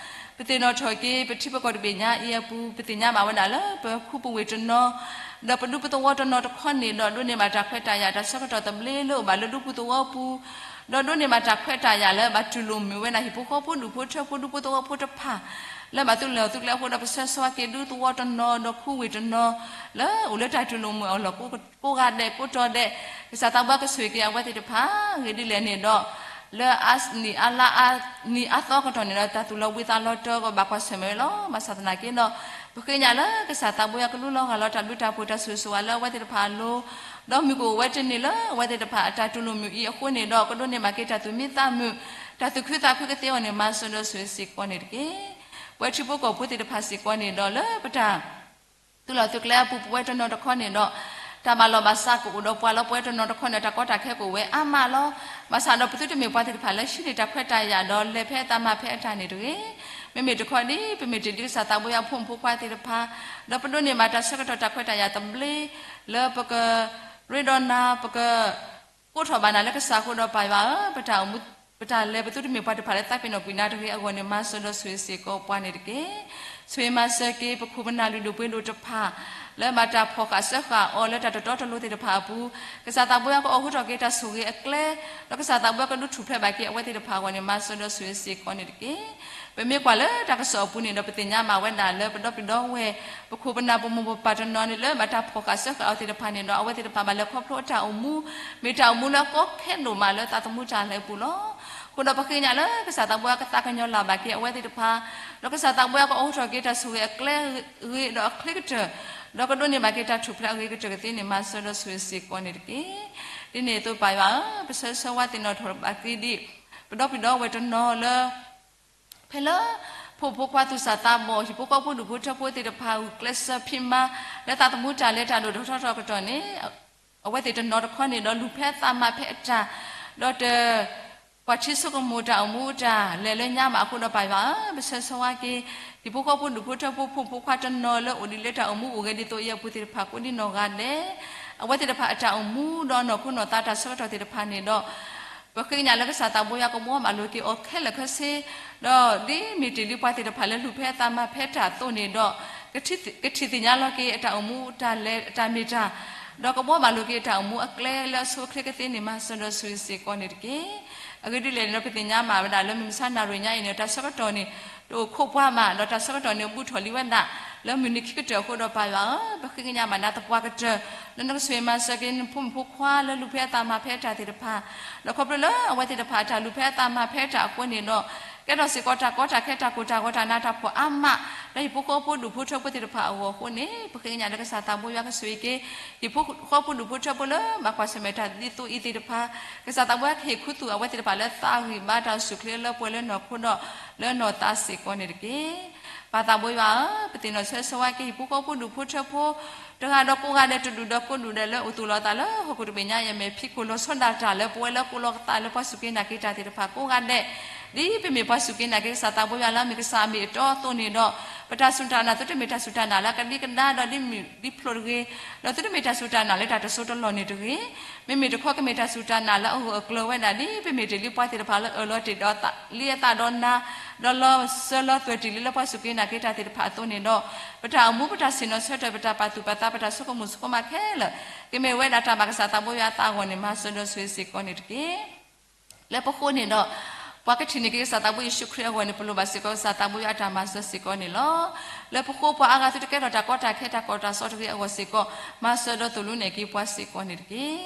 ပသ့ၣ်နီၣ်ထီၣ်က့ၤ ပထံပကီၢ်တဘ့ၣ်ညါအံၤအပူၤ ပသ့ၣ်ညါဘၣ်ဝဲဒၣ်လၢပခူပဝ့ၢ်တနီၤ ဒီးပဒူပသဝီတနီၤတခီန့ၣ်ဒီး ဒိးန့ၢ်ဘၣ်တၢ်ခွဲးတၢ်ယာ် တၢ်ဆၢကတီၢ်သဘျ့လၢအိၣ်ဘၣ်လၢဒူပူသဝီပူၤ, ဒီးဒိးန့ၢ်ဘၣ်တၢ်ခွဲးတၢ်ယာ်လၢ ဘၣ်တူၢ်လိာ်မုာ်ဝဲဒၣ်ဟံၣ်ဖိဃီဖိဒူၣ်ဖိထၢဖိဒူပူသဝီဖိတဖၣ် လၢဘၣ်သုးလီၢ်သုးကျဲအဃိဒီး ပဆၢဂ့ၤဆၢဝါက့ၤဒူသဝီတနီၤဒီးခူဝ့ၢ်တနီၤ လၢအိၣ်လၢတၢ်တူၢ်လိာ်မုာ်အလီၢ်ကိးဂၤဒဲးကိးတီၤဒဲး, ကစၢ်သးဘိယွၤကဆိၣ်ဂ့ၤက့ၤအဝဲသ့ၣ်တဖၣ် ဂ့ၤဒ်လဲၣ်န့ၣ်ဒီး လၢအနံၣ်အါလါအါနံၣ်အါသီအကတီၢ်န့ၣ်ဒီး တၢ်သူၣ်လီၤဘှံးသးလီၤတီၤကဘၣ်ကွၢ်ဆၢၣ်မဲာ်ဝဲလီၤ. ဘၣ်ဆၣ်သနာ်က့ဒီး ပဃ့ကညးလၢကစၢ်သးဘိယွၤကလူလီၤဂာ်လီၤတၢ်ဘျုးတၢ်ဖှိၣ်တၢ်ဆိၣ်ဂ့ၤဆိၣ်ဝါလၢအဝဲသ့ၣ်တဖၣ်အလိၤ, ဒီးမုၢ်ကအိၣ်ဝဲတနံၤလၢအဝဲသ့ၣ်တဖၣ်အတၢ်တူၢ်လိာ်မုာ်အံၤအဃိန့ၣ်ဒီး ကဒိးန့ၢ်ဘၣ်က့ၤတၢ်သူၣ်မံသးမုာ်, တၢ်သူၣ်ခုသးခုကသ့အဂီၢ်န့ၣ် မၤစၢၤဒီးဆိၣ်ဂ့ၤစ့ၢ်ကီးန့ၣ်တက့ၢ်. ပဝဲထံဖိကီၢ်ဖိသ့ၣ်တဖၣ်စ့ၢ်ကီးန့ၣ်ဒီး လၢပတၢ် သုးလီၢ်သုးကျဲအပူၤ ပဝဲတနီၤတခီန့ၣ်ဒီး တၢ်ဘၣ်လီၢ်ဘၣ်စးကအိၣ်ဒီးပှၤလီၤ. ပဝဲတနီၤတခီန့ၣ် တၢ်ကီတၢ်ခဲကအိၣ်ဝဲအါမးလီၤ. ဘၣ်ဆၣ်ဒီးပသုတမ့ၢ်ပှၤသ့ၣ်တဖၣ်လၢဟံးန့ၢ်တၢ်ခွဲးတၢ်ယာ်ဒီးလဲၤဖဲအသးမၤဖဲအတၢ်န့ၣ်တဂ့ၤ. မ့မ့ၢ်တခီဒ် ပမ့ၢ်တ့ၢ်ဒ်ကစၢ်သးဘိယွၤအဖိမုၣ်ဖိခွါသ့ၣ်တဖၣ် ဒီးပဒိးန့ၢ်ဘၣ်တၢ်ဆၢကတီၢ်တၢ်ခွဲးတၢ်ယာ်သဘျ့ လၢပကရ့ဒီးနၤ ပကကိးထီၣ်ဘၣ်နၤလၢကစၢ်အဃိဒီး ပၢ်ယွၤဧၢ, ပတၢ်အိၣ်မူ ပတၢ်လဲၤပသုတမ့ၢ်ပှၤတဖၣ်လၢသးပ့ၤနီၣ်ကွံာ်နၤတဂ့ၤအဂီၢ်န့ၣ် မၤစၢၤဒီးဆိၣ်ဂ့ၤစ့ၢ်ကီးပှၤန့ၣ်တက့ၢ်. ဆိၣ်ဂ့ၤမၤစၢၤက့ၤ ပခိၣ်ပနၢ်လုၢ်ဒိၣ်ပှ့ၤဒိၣ်တဖၣ် လၢဘၣ်တၢ်ဖီၣ်ဃာ်စၢဃာ်အီၤလၢတၢ်တတီတလိၤသ့ၣ်တဖၣ်အပူၤ, ကစၢ်သးဘိယွၤကအိးထီၣ်က့ၤတၢ်ဆိၣ်ဂ့ၤအကျဲ, ဒီးကစၢ်သးဘိယွၤကဒုးထူၣ်ဖျဲးဘၣ်က့ၤအဝဲသ့ၣ်တဖၣ်အဂီၢ်န့ၣ် မၤစၢၤဒီးဆိၣ်ဂ့ၤစ့ၢ်ကီးန့ၣ်တက့ၢ်. ပမ့ၢ်ကွၢ်လၢတၢ်ကစီၣ်အပူၤန့ၣ်ဒီး ပသ့ၣ်ညါမးဝဲဒၣ်လၢပဒီပုၢ်ဒီဝဲၢ် ပခိၣ်ပနၢ်ပမိၢ်ပပၢ်တနီၤန့ၣ် လၢဘၣ်တၢ်ဖီၣ်ဃာ်စၢဃာ်အီၤသ့ၣ်တဖၣ်န့ၣ်ဒီး အဝဲသ့ၣ်တဖၣ်ဘၣ်လဲၤခီဖျိအတၢ်အိၣ်မူ, မ့ၢ်တၢ်အိၣ်မူလၢအကီခဲဒိၣ်မးလၢသးသမူတၢ်လဲၤအပူၤလီၤ. အဃိဒီးပဃ့ကညးလၢကစၢ်သးဘိယွၤကသးကညီၤလၢ်ဘၣ်က့ၤအဝဲသ့ၣ်တဖၣ်, ဒီးကစၢ်သးဘိယွၤကအိးထီၣ်က့ၤတၢ်ဆိၣ်ဂ့ၤအကျဲဂ့ၤဒီးအချ့ကတၢၢ်, ဒီးကဒိးန့ၢ်ဘၣ်က့ၤတၢ်ထူၣ်ဖျဲးအဂ့ၤကတၢၢ်ကသ့န့ၣ် မၤစၢၤဒီးဆိၣ်ဂ့ၤစ့ၢ်ကီးန့ၣ်တက့ၢ်. ဒ်န့ၣ်အသိးပၢ်ယွၤဧၢ, ပဆၢဂ့ၤဆၢဝါသ့ၣ်နီၣ်ထီၣ်ဘၣ်က့ၤဒံး ပဒီပုၢ်ဒီဝဲၢ်တနီၤလၢ ဖဲလၢ ဖိမုၣ်ဖိခွါသူၣ်စၢ်သးဘီၣ် ဟံၣ်ဖိဃီဖိဒူၣ်ဖိထၢဖိသ့ၣ်တဖၣ် ဂုာ်ကျဲးစၢးဖံးမၤ လၢသးသမူတၢ်လဲၤတၢ်ဒိၣ်ထီၣ်ထီထီၣ်ကတီၢ်န့ၣ် အဝဲသ့ၣ်တနီၤတခီန့ၣ်ဒီး လူၤဖဲအသးမၤဖဲအတၢ်, ဒီးတ ကွၢ်ထံဆိကမိၣ်တၢ်အိၣ်မူအတၢ်လဲၤလၢညါမးအဃိဒီးပၢ်ယွၤဧၢ, ပဆၢဂ့ၤဆၢဝါက့ၤ ဟံၣ်ဖိဃီဖိဒူၣ်ဖိထၢဖိ ဖိမုၣ်ဖိခွါတနီၤလၢအိၣ်ဒံးလၢတၢ်အိၣ်မူအိၣ်ဂဲၤဒ်သိးအံၤအပူၤသ့ၣ်တဖၣ်ကိးဒ်နီၢ်ဂၤဒဲး, အဝဲသ့ၣ်တဖၣ်အတၢ်အိၣ်မူဒီးနီၢ်ခိနီၢ်သးတၢ်ဆၢကတီၢ်သ့ၣ်တဖၣ်န့ၣ်ဒီး ပဃ့ကညးလၢကစၢ်သးဘိယွၤကဘှီမၤလိာ်က့ၤအီၤခဲလၢာ်ခဲဆ့, ဒီးဒ်မ့ၢ်တ့ၢ်လံပှၤသ့ၣ်တဖၣ်လၢလူၤဖဲအသးမၤဖဲတၢ်အသိးန့ၣ်ဒီး ကထံၣ်သ့ၣ်ညါလီၤက့ၤအတၢ်အိၣ်မူတၢ်လဲၤအတၢ်မ့ၢ်တၢ်, ဒီးကဘှီမၤလိာ်က့ၤအတၢ်အိၣ်မူအကျဲလၢအဆိအချ့ကသ့န့ၣ် မၤစၢၤဒီးဆိၣ်ဂ့ၤစ့ၢ်ကီးန့ၣ်တက့ၢ်. အဂ့ၢ်ဒ်လဲၣ်န့ၣ်ဒီး ပသ့ၣ်ညါမးဝဲဒၣ်လၢမုၢ်မဆါနၣ်ရံၣ်ညါအံၤန့ၣ် တၢ်ဆၢကတီၢ်န့ၣ် တအိၣ်ခိးပှၤမး ဒီးတၢ်ဆၢကတီၢ်န့ၣ် ဘူးထီၣ်လံဝဲဒၣ် လၢမုၢ်နံၤခံကတၢၢ်အဃိဒီးပၢ်ယွၤဧၢ, ပဃ့ကညးမးနၤသပှၢ်ကတၢၢ် လၢနကဆိၣ်ဂ့ၤမၤစၢၤက့ၤနဖိမုၣ်ဖိခွါလၢလူၤဖဲအသးမၤဖဲတၢ်သ့ၣ်တဖၣ်, ဒီးခီဖျိလၢအဝဲသ့ၣ်တဖၣ်အတၢ်လူၤဖဲအသးမၤဖဲတၢ်အဃိန့ၣ်ဒီး ကဲထီၣ်စ့ၢ်ကီးတၢ်ကီတၢ်ခဲတၢ်ကိၢ်တၢ်ဂီၤတၢ်နးတၢ်ဖှီၣ်အါမး, လၢဟံၣ်ဖိဃီဖိဒူၣ်ဖိထၢဖိသ့ၣ်တဖၣ်အဂီၢ်အဃိန့ၣ် ပဃ့ကညးလၢကစၢ်သးဘိယွၤကဆိၣ်ဂ့ၤက့ၤ ဟံၣ်ဖိဃီဖိဒူၣ်ဖိထၢဖိလၢဘၣ်ကွၢ်ဆၢၣ်မဲာ်တၢ်ဒ်သိးအံၤသ့ၣ်တဖၣ်, ကစၢ်သးဘိယွၤကဟ့ၣ်ခူသူၣ်အဝဲသ့ၣ်တဖၣ်လၢသးဂံၢ်ဘါတၢ်အိၣ်ဆူၣ်ချ့လၢပှဲၤလၢနီၢ်ခိဒီး လၢနီၢ်သးစ့ၢ်ကီးန့ၣ်တက့ၢ်. ပၢ်သးဘိယွၤဧၢ, ပသ့ၣ်နီၣ်ဆၢဂ့ၤဆၢဝါက့ၤဟံၣ်ဖိဃီဖိဒူၣ်ဖိထၢဖိ တဂၤဒီးကိးဂၤဒဲး တဒူၣ်ဒီးကိးဒူၣ်ဒဲးလၢအိၣ်သူၣ်လီၤအသးလၢဟီၣ်ခိၣ်တဘ့ၣ်ညါအံၤ အမဲာ်ဖံးခိၣ်လီၤဆီဒၣ်တၢ်လၢပဝဲလၢကိးလီၤကသးလၢပှၤစူၢ်က့ၤနာ်က့ၤတၢ်သ့ၣ်တဖၣ်ကိးဂၤဒဲး, ဒ်ပမ့ၢ်ပှၤစူၢ်က့ၤနာ်က့ၤကစၢ်သးဘိယွၤလၢအမ့ၢ်ကစၢ်အမ့ၢ်အတီအသိးန့ၣ်ဒီး ပတၢ်စူၢ်တၢ်နာ်သုတမ့ၢ်တၢ်စူၢ်တၢ်နာ်လၢအကဒံကဒါဒီးဒ်မုၢ်ဒ်ဖျိးတဂ့ၤ, ဒီးသုတမ့ၢ်တၢ်စူၢ်တၢ်နာ်လၢတၢ်တစိတလီၢ်န့ၣ်တဂ့ၤ, မ့မ့ၢ်တခီကမ့ၢ်တၢ်စူၢ်တၢ်နာ်လၢအဂၢၢ်အကျၢၤဝဲဒၣ် ဒ်ပမ့ၢ်တ့ၢ်လံပှၤသ့ၣ်တဖၣ်လၢအၢၣ်လီၤတ့ၢ်ဒီးလံအသးဒီးနၤ, ဒီးလီၤစၢၤလီၤသွဲၣ်တံၢ်လံလၢပှၤစူၢ်က့ၤနာ်က့ၤတၢ်သ့ၣ်တဖၣ်အသိးန့ၣ်ဒီး ပတၢ်အိၣ်မူ ပတၢ်ဆ့ၣ်နီၤဆၢထၢၣ် ပတၢ်ပာ်သူၣ်ပာ်သး ပတၢ်ဆိကမိၣ်ဆိကမးခဲလၢာ် ကမ့ၢ်ဝဲဒၣ်တၢ်ဘၣ်ကစၢ်သးဘိယွၤအသးအဂီၢ်န့ၣ် မၤစၢၤဒီးဆိၣ်ဂ့ၤစ့ၢ်ကီးန့ၣ်တက့ၢ်. လၢပဃိန့ၣ်ဒီး ပှၤကထံၣ်န့ၢ်က့ၤကစၢ်သးဘိယ့ၣ်ၡူးခရံာ်အဂီၢ်န့ၣ် ပလိၣ်ဘၣ်စ့ၢ်ကီးကစၢ်သးဘိယွၤအတၢ်မၤစၢၤစ့ၢ်ကီးန့ၣ်လီၤ. လၢပဃိပှၤအါဂၤသုတကဲထီၣ်တၢ်ကီတၢ်ခဲတၢ်ကီတၢ်စီတဂ့ၤအဂီၢ်စ့ၢ်ကီး မၤစၢၤဒီးသိၣ်လိနဲၣ်က့ၤပှၤစ့ၢ်ကီးန့ၣ်တက့ၢ်.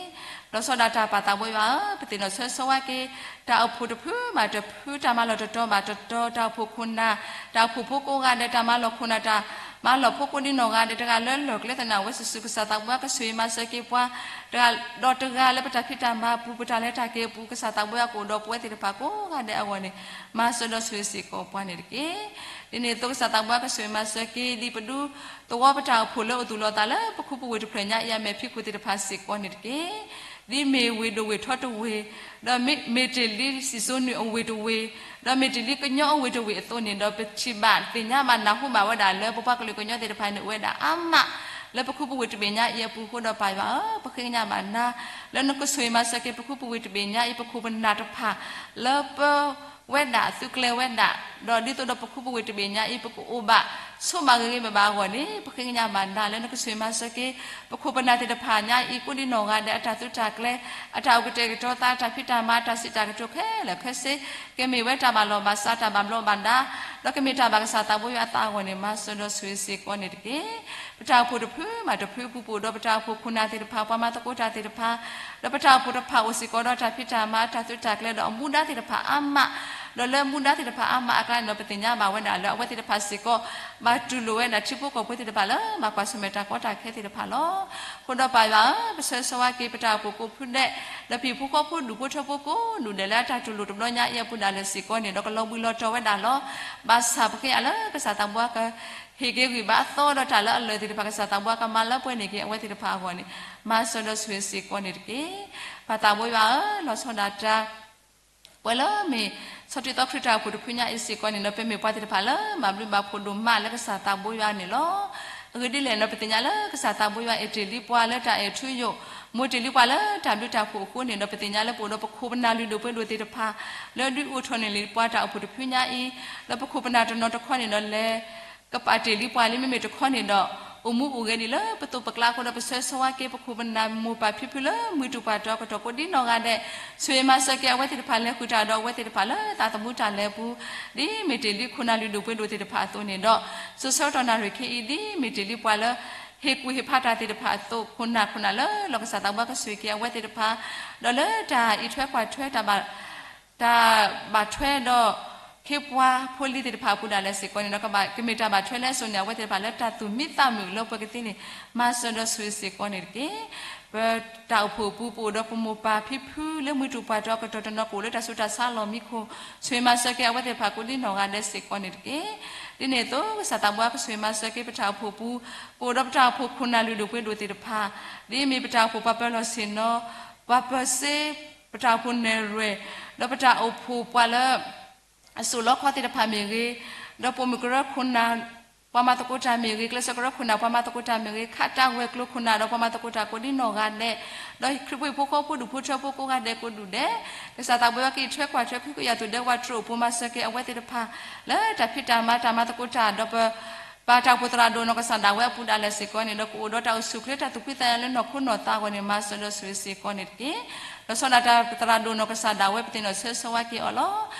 လီၤဆီဒၣ်တၢ်ပၢ်သးဘိယွၤဧၢ, ပသ့ၣ်နီၣ်ဆၢဂ့ၤဆၢဝါက့ၤ တၢ်အိၣ်ဖှိၣ်တဖုဘၣ်တဖု တၢ်မၤလီၢ်တတီၤဘၣ်တတီၤ တၢ်အိၣ်ဖှိၣ်ခိၣ်နၢ် တၢ်အိၣ်ဖှိၣ်ဖိကိးဂၤဒဲး တၢ်မၤလီၢ်ခိၣ်နၢ် တၢ်မၤလီၢ်ဖိကိးဒ်နီၢ်ဂၤဒဲး တဂၤလၢလီၢ်ကျဲသနာ်ဝဲစုာ်စုာ် ကစၢ်သးဘိယွၤကဆိၣ်ဂ့ၤမၤစၢၤက့ၤပှၤ တဂၤဒီးတဂၤလၢပတၢ်ဖံးတၢ်မၤအပူၤ ပတၢ်လဲၤတၢ်က့ၤအပူၤ ကစၢ်သးဘိယွၤကအိၣ်ဒီးပဝဲသ့ၣ်တဖၣ်ကိးဂၤဒဲးအဂီၢ်န့ၣ် မၤစၢၤဒီးဆိၣ်ဂ့ၤစ့ၢ်ကီးပှၤန့ၣ်တက့ၢ်. ဒ်န့ၣ်အသိးကစၢ်သးဘိယွၤကဆိၣ်ဂ့ၤမၤစၢၤက့ၤ ဒ်ပဒူသဝီပတၢ်အိၣ်ဖှိၣ်လၢအိၣ်သူၣ်လီၤသးလၢပခူပဝ့ၢ်တဖျၢၣ်ညါအံၤအမဲာ်ဖံးခိၣ်သ့ၣ်တဖၣ်စ့ၢ်ကီးန့ၣ်တက့ၢ်. ဒ်မ့ၢ်ဝ့ၢ်ဒိၣ်ဝ့ၢ်ထီတဝ့ၢ် ဒီးမ့ၢ်တ့ၢ်လံစံၣ်စိၤနုာ်အဝ့ၢ်တဝ့ၢ် ဒီးမ့ၢ်တ့ၢ်လံကညီအဝ့ၢ်တဝ့ၢ်အသိးန့ၣ်ဒီး ပထံၣ်ဘၣ်သ့ၣ်ညါဘၣ်နၢ်ဟူဘၣ်ဝဲဒၣ်လၢ ပပှၤကလုာ်ကညီသ့ၣ်တဖၣ်န့ၣ် အိၣ်ဝဲဒၣ်အါမး လၢပခူပဝ့ၢ်တဘ့ၣ်ညါအံၤအပူၤအဃိဒီး ပၢ်ယွၤဧၢ, ပဃ့ကညးဘၣ်နၤ လၢနကဆိၣ်ဂ့ၤမၤစၢၤက့ၤ ပခူပဝ့ၢ်တဘ့ၣ်ညါအံၤ ပခိၣ်ပနၢ်တဖၣ် လၢပဝဲဒၣ်သုးကျဲၤဝဲဒၣ်, ဒီးဒ်သိးဒီးပခူပဝ့ၢ်တဘ့ၣ်ညါအံၤ ပကအိၣ်ဘၣ်ဆိးဘၣ်ဂ့ၤဂ့ၤဘၣ်ဘၣ်အဂီၢ်န့ၣ် ပဃ့ကညးဘၣ်နၤ လၢနကဆိၣ်ဂ့ၤမၤစၢၤက့ၤ ပခိၣ်ပနၢ်သ့ၣ်တဖၣ်ညါအံၤ ကိးဒ်နီၢ်ဂၤဒဲး အတၢ်သုးတၢ်ကျဲၤ အတၢ်အိၣ်ကတဲာ်ကတီၤသး အတၢ်ဖံးတၢ်မၤ အတၢ်စံးတၢ်ကတိၤခဲလၢာ်ခဲဆ့ ကမ့ၢ်ဝဲတၢ်ဘၣ်လီၢ်ဘၣ်စး တၢ်ဘၣ်ဘျီးဘၣ်ဒါ ဒီးကမ့ၢ်တၢ်ဘၣ်ကစၢ်သးဘိယွၤအသးအဂီၢ်န့ၣ် မၤစၢၤဒီးဆိၣ်ဂ့ၤစ့ၢ်ကီးန့ၣ်တက့ၢ်. ပတၢ်အိၣ်ဖှိၣ်တဖုဘၣ်တဖုအပူၤ ပအိၣ်ဒီးပတၢ်အိၣ်ဖှိၣ်ခိၣ်နၢ်သ့ၣ်တဖၣ် ပှၤမၤသကိးတၢ်သ့ၣ်တဖၣ် ဒီးပတၢ်အိၣ်ဖှိၣ်တဖၣ်အိၣ်စ့ၢ်ကီးဒီးတၢ်ဖံးတၢ်မၤ တၢ်သုးတၢ်ကျဲၤ ဒီးအမူဒါသ့ၣ်တဖၣ်အါမး, ဒီးလၢမူဒါသ့ၣ်တဖၣ်အါမးအကျါန့ၣ်ဒီး ပသ့ၣ်ညါဘၣ်ဝဲဒၣ်လၢအဝဲသ့ၣ်တဖၣ်စ့ၢ်ကီး ဘၣ်တူၢ်လိာ်ဝဲဒၣ်ထံဖိကီၢ်ဖိသ့ၣ်တဖၣ်လၢ ဘၣ်ကွၢ်ဆၢၣ်မဲာ်တၢ်ကီတၢ်ခဲသ့ၣ်တဖၣ်လီၤ. အဃိဒီးပၢ်ယွၤဧၢ, ပဆၢဂ့ၤဆၢဝါက့ၤ ပတၢ်အိၣ်ဖှိၣ်ကိးဖုဒဲး ဒီးပဟံၣ်ဖိဃီဖိဒူၣ်ဖိထၢဖိကိးဒူၣ်ဒဲး လၢအတၢ်တူၢ်လိာ်တဘျီညါအံၤအပူၤဒၣ်လဲာ်စ့ၢ်ကီးန့ၣ်ဒီး ကလီၤဘှံးလီၤတီၤဝဲဒၣ်လီၤ. ဘၣ်ဆၣ်ပဃ့အလၢကစၢ်သးဘိယွၤက ဟ့ၣ်က့ၤဂံၢ်ဘါအသီဒီးတၢ်လၢအလၢာ်သ့ၣ်တဖၣ် ကစၢ်သးဘိယွၤကမၤလၢပှဲၤန့ၢ်က့ၤအဝဲသ့ၣ်တဖၣ်အဂီၢ်န့ၣ် မၤစၢၤဒီးဆိၣ်ဂ့ၤစ့ၢ်ကီးန့ၣ်တက့ၢ်. ပၢ်သးဘိယွၤဧၢ, လီၤဆီဒၣ်တၢ် ပှၤလၢမ့ၢ်ဆီၣ်တံၢ်သီခရံာ်တၢ်အိၣ်ဖှိၣ်တဖုညါအံၤစ့ၢ်ကီးန့ၣ်ဒီး ပမ့ၢ်ပှၤသ့ၣ်တဖၣ်လၢမၤဘျုးမၤဖှိၣ်ဒိၣ်မးလၢကစၢ်သးဘိယွၤန့ၣ်လီၤ. အဂ့ၢ်ဒ်လဲၣ်န့ၣ်ဒီး ပသ့ၣ်ညါလၢကစၢ်သးဘိယွၤအဲၣ်တ့ၢ်လံပှၤလၢတၢ်အဲၣ်ထူယိာ် မိၢ်တ့ၢ်လံပှၤလၢတၢ်ဘျုးတၢ်ဖှိၣ်အဃိန့ၣ်ဒီး ပသ့ၣ်ညါလၢပအိၣ်ဒီးပခိၣ်ပနၢ်လုၢ်ဒိၣ်ပှ့ၤဒိၣ်သ့ၣ်တဖၣ် လၢဒုးအိၣ်ထီၣ်န့ၢ်လံပှၤတၢ်အိၣ်ဖှိၣ်တဖုညါအံၤ, ဒီးပခိၣ်ပနၢ်တနီၤတခီန့ၣ်ဒီးလဲၤ ကပာ်တ့ၢ်လံပှၤလံ မ့မ့ၢ်တခီန့ၣ်ဒီး အိၣ်မူအိၣ်ဂဲၤဒံးလၢပသိးပကျါအဃိဒီး ပဆၢဂ့ၤဆၢဝါက့ၤ ပခိၣ်ပနၢ်မိၢ်ပၢ်ဖံဖုလၢမုၢ်တူၢ်ပှၤတီၤကတီၢ်ကိးဒ်နီၢ်ဂၤဒဲး, ဆိၣ်ဂ့ၤမၤစၢၤက့ၤအဝဲသ့ၣ်တဖၣ် လဲၤဃုာ်တၢ်ဒီးအဝဲသ့ၣ်တဖၣ်လၢသးသမူတၢ်လဲၤအပူၤ, ဒ်မ့ၢ်တ့ၢ်လံခိၣ်နၢ်လုၢ်ဒိၣ်ပှ့ၤဒိၣ်သ့ၣ်တဖၣ်အသိးန့ၣ်ဒီး, စိၤဆၢကတီၢ်နၣ်ရံၣ်ခဲအံၤ ဒ်မ့ၢ်တ့ၢ်လံပှၤလၢ ဟ့ၣ်ကူၣ်ဟ့ၣ်ဖးတၢ်သ့ၣ်တဖၣ်အသိး ခိၣ်နၢ်ခိၣ်နၢ်လၢလီၢ်ကစၢ်သးဘိကဆိၣ်ဂ့ၤက့ၤအဝဲသ့ၣ်တဖၣ်, ဒီးလၢတၢ်အံးထွဲကွၢ်ထွဲ တၢ်ဘၣ်ထွဲဒီး ခ့ပှၤဖိလံၤသ့ၣ်တဖၣ်အပူၤဒၣ်လဲာ်စ့ၢ်ကီးန့ၣ်ဒီး ကမ့ၢ်တၢ်ဘၣ်ထွဲလၢအစိၤန့ၣ် အဝဲသ့ၣ်တဖၣ်လၢတၢ်သူၣ်မံသးမုာ်လၢပှဲၤကသ့န့ၣ် မၤစၢၤဒီးဆိၣ်ဂ့ၤစ့ၢ်ကီးန့ၣ်တက့ၢ်. ပတၢ်အိၣ်ဖှိၣ်အပူၤ ပအိၣ်ဒီးပမိၢ်ပၢ်ဖံဖုလၢမုၢ်တူၢ်ပှၤတီၤကတီၢ်တနီၤ ကအိၣ်လၢတၢ်ဆူးတၢ်ဆါအလီၢ်မံခိၣ်, ဆိၣ်ဂ့ၤမၤစၢၤက့ၤအဝဲသ့ၣ်တဖၣ်ကိးဒ်နီၢ်ဂၤဒဲးစ့ၢ်ကီးန့ၣ်တက့ၢ်. ဒ်န့ၣ်အသိး ကစၢ်သးဘိကဆိၣ်ဂ့ၤမၤစၢၤက့ၤပတၢ်အိၣ်ဖှိၣ်အပူၤ, ပအိၣ်ဒီးပတၢ်အိၣ်ဖှိၣ်ခိၣ်နၢ်လုၢ်ဒိၣ်ပှ့ၤဒိၣ်သ့ၣ်တဖၣ်, ဒ်မ့ၢ်ပတၢ်အိၣ်ဖှိၣ်ပှၤပၢၤလီၢ်ဆ့ၣ်နီၤ, ပှၤပၢၤစ့, ပတၢ်အိၣ်ဖှိၣ်နဲၣ်ရွဲၣ်, ဒီးပတၢ်အိၣ်ဖှိၣ်ပှၤလၢ အစိၣ်လီခီသ့ၣ်တဖၣ်မ့ၢ်ဂ့ၤ, ဒီးပိာ်မုၣ်ကရၢခိၣ်နၢ်, ပှၤမၤသကိးတၢ်မ့ၢ်ဂ့ၤ, ကျဲးစၢးကရၢခိၣ်နၢ် ပှၤမၤသကိးတၢ်မ့ၢ်ဂ့ၤ, ခးတၢ်ဝဲၤကျိၤခိၣ်နၢ်ဒီးပှၤမၤသကိးတၢ်ကိးဒ်နီၢ်ဂၤဒဲး, ဒီးခရံာ်ဖိဟံၣ်ဖိဃီဖိဒူၣ်ဖိထၢဖိကိးဂၤဒဲးကိးဒူၣ်ဒဲး, ကစၢ်သးဘိကအံးထွဲကွၢ်ထွဲ ကဟုကယာ်သူၣ်ဒဲဝးတြိာ်အပူၤ မၤစၢၤက့ၤအဝဲသ့ၣ်တဖၣ် လၢတၢ်ဖံးတၢ်မၤတၢ်မၤသကိးတၢ်ဒီးပ ပၢ်တၢ်အိၣ်ဖှိၣ်သရၣ်ဒိၣ်နီၢ်ကစၢ်ဒၣ်ဝဲအပူၤဒၣ်လဲာ်စ့ၢ်ကီးန့ၣ်ဒီး ကအိၣ်ဒီးတၢ်အိၣ်ဆူၣ်အိၣ်ချ့တၢ်သူၣ်ဖှံသးညီလၢနီၢ်ခိနီၢ်သးအဂီၢ်န့ၣ် မၤစၢၤဒီးဆိၣ်ဂ့ၤစ့ၢ်ကီးန့ၣ်တက့ၢ်. လီၤဆီဒၣ်တၢ်ပသရၣ်ဒိၣ်နီၢ်ကစၢ်ဒၣ်ဝဲ ပသ့ၣ်နီၣ်ဆၢဂ့ၤဆၢဝါက့ၤအီၤလီၤ.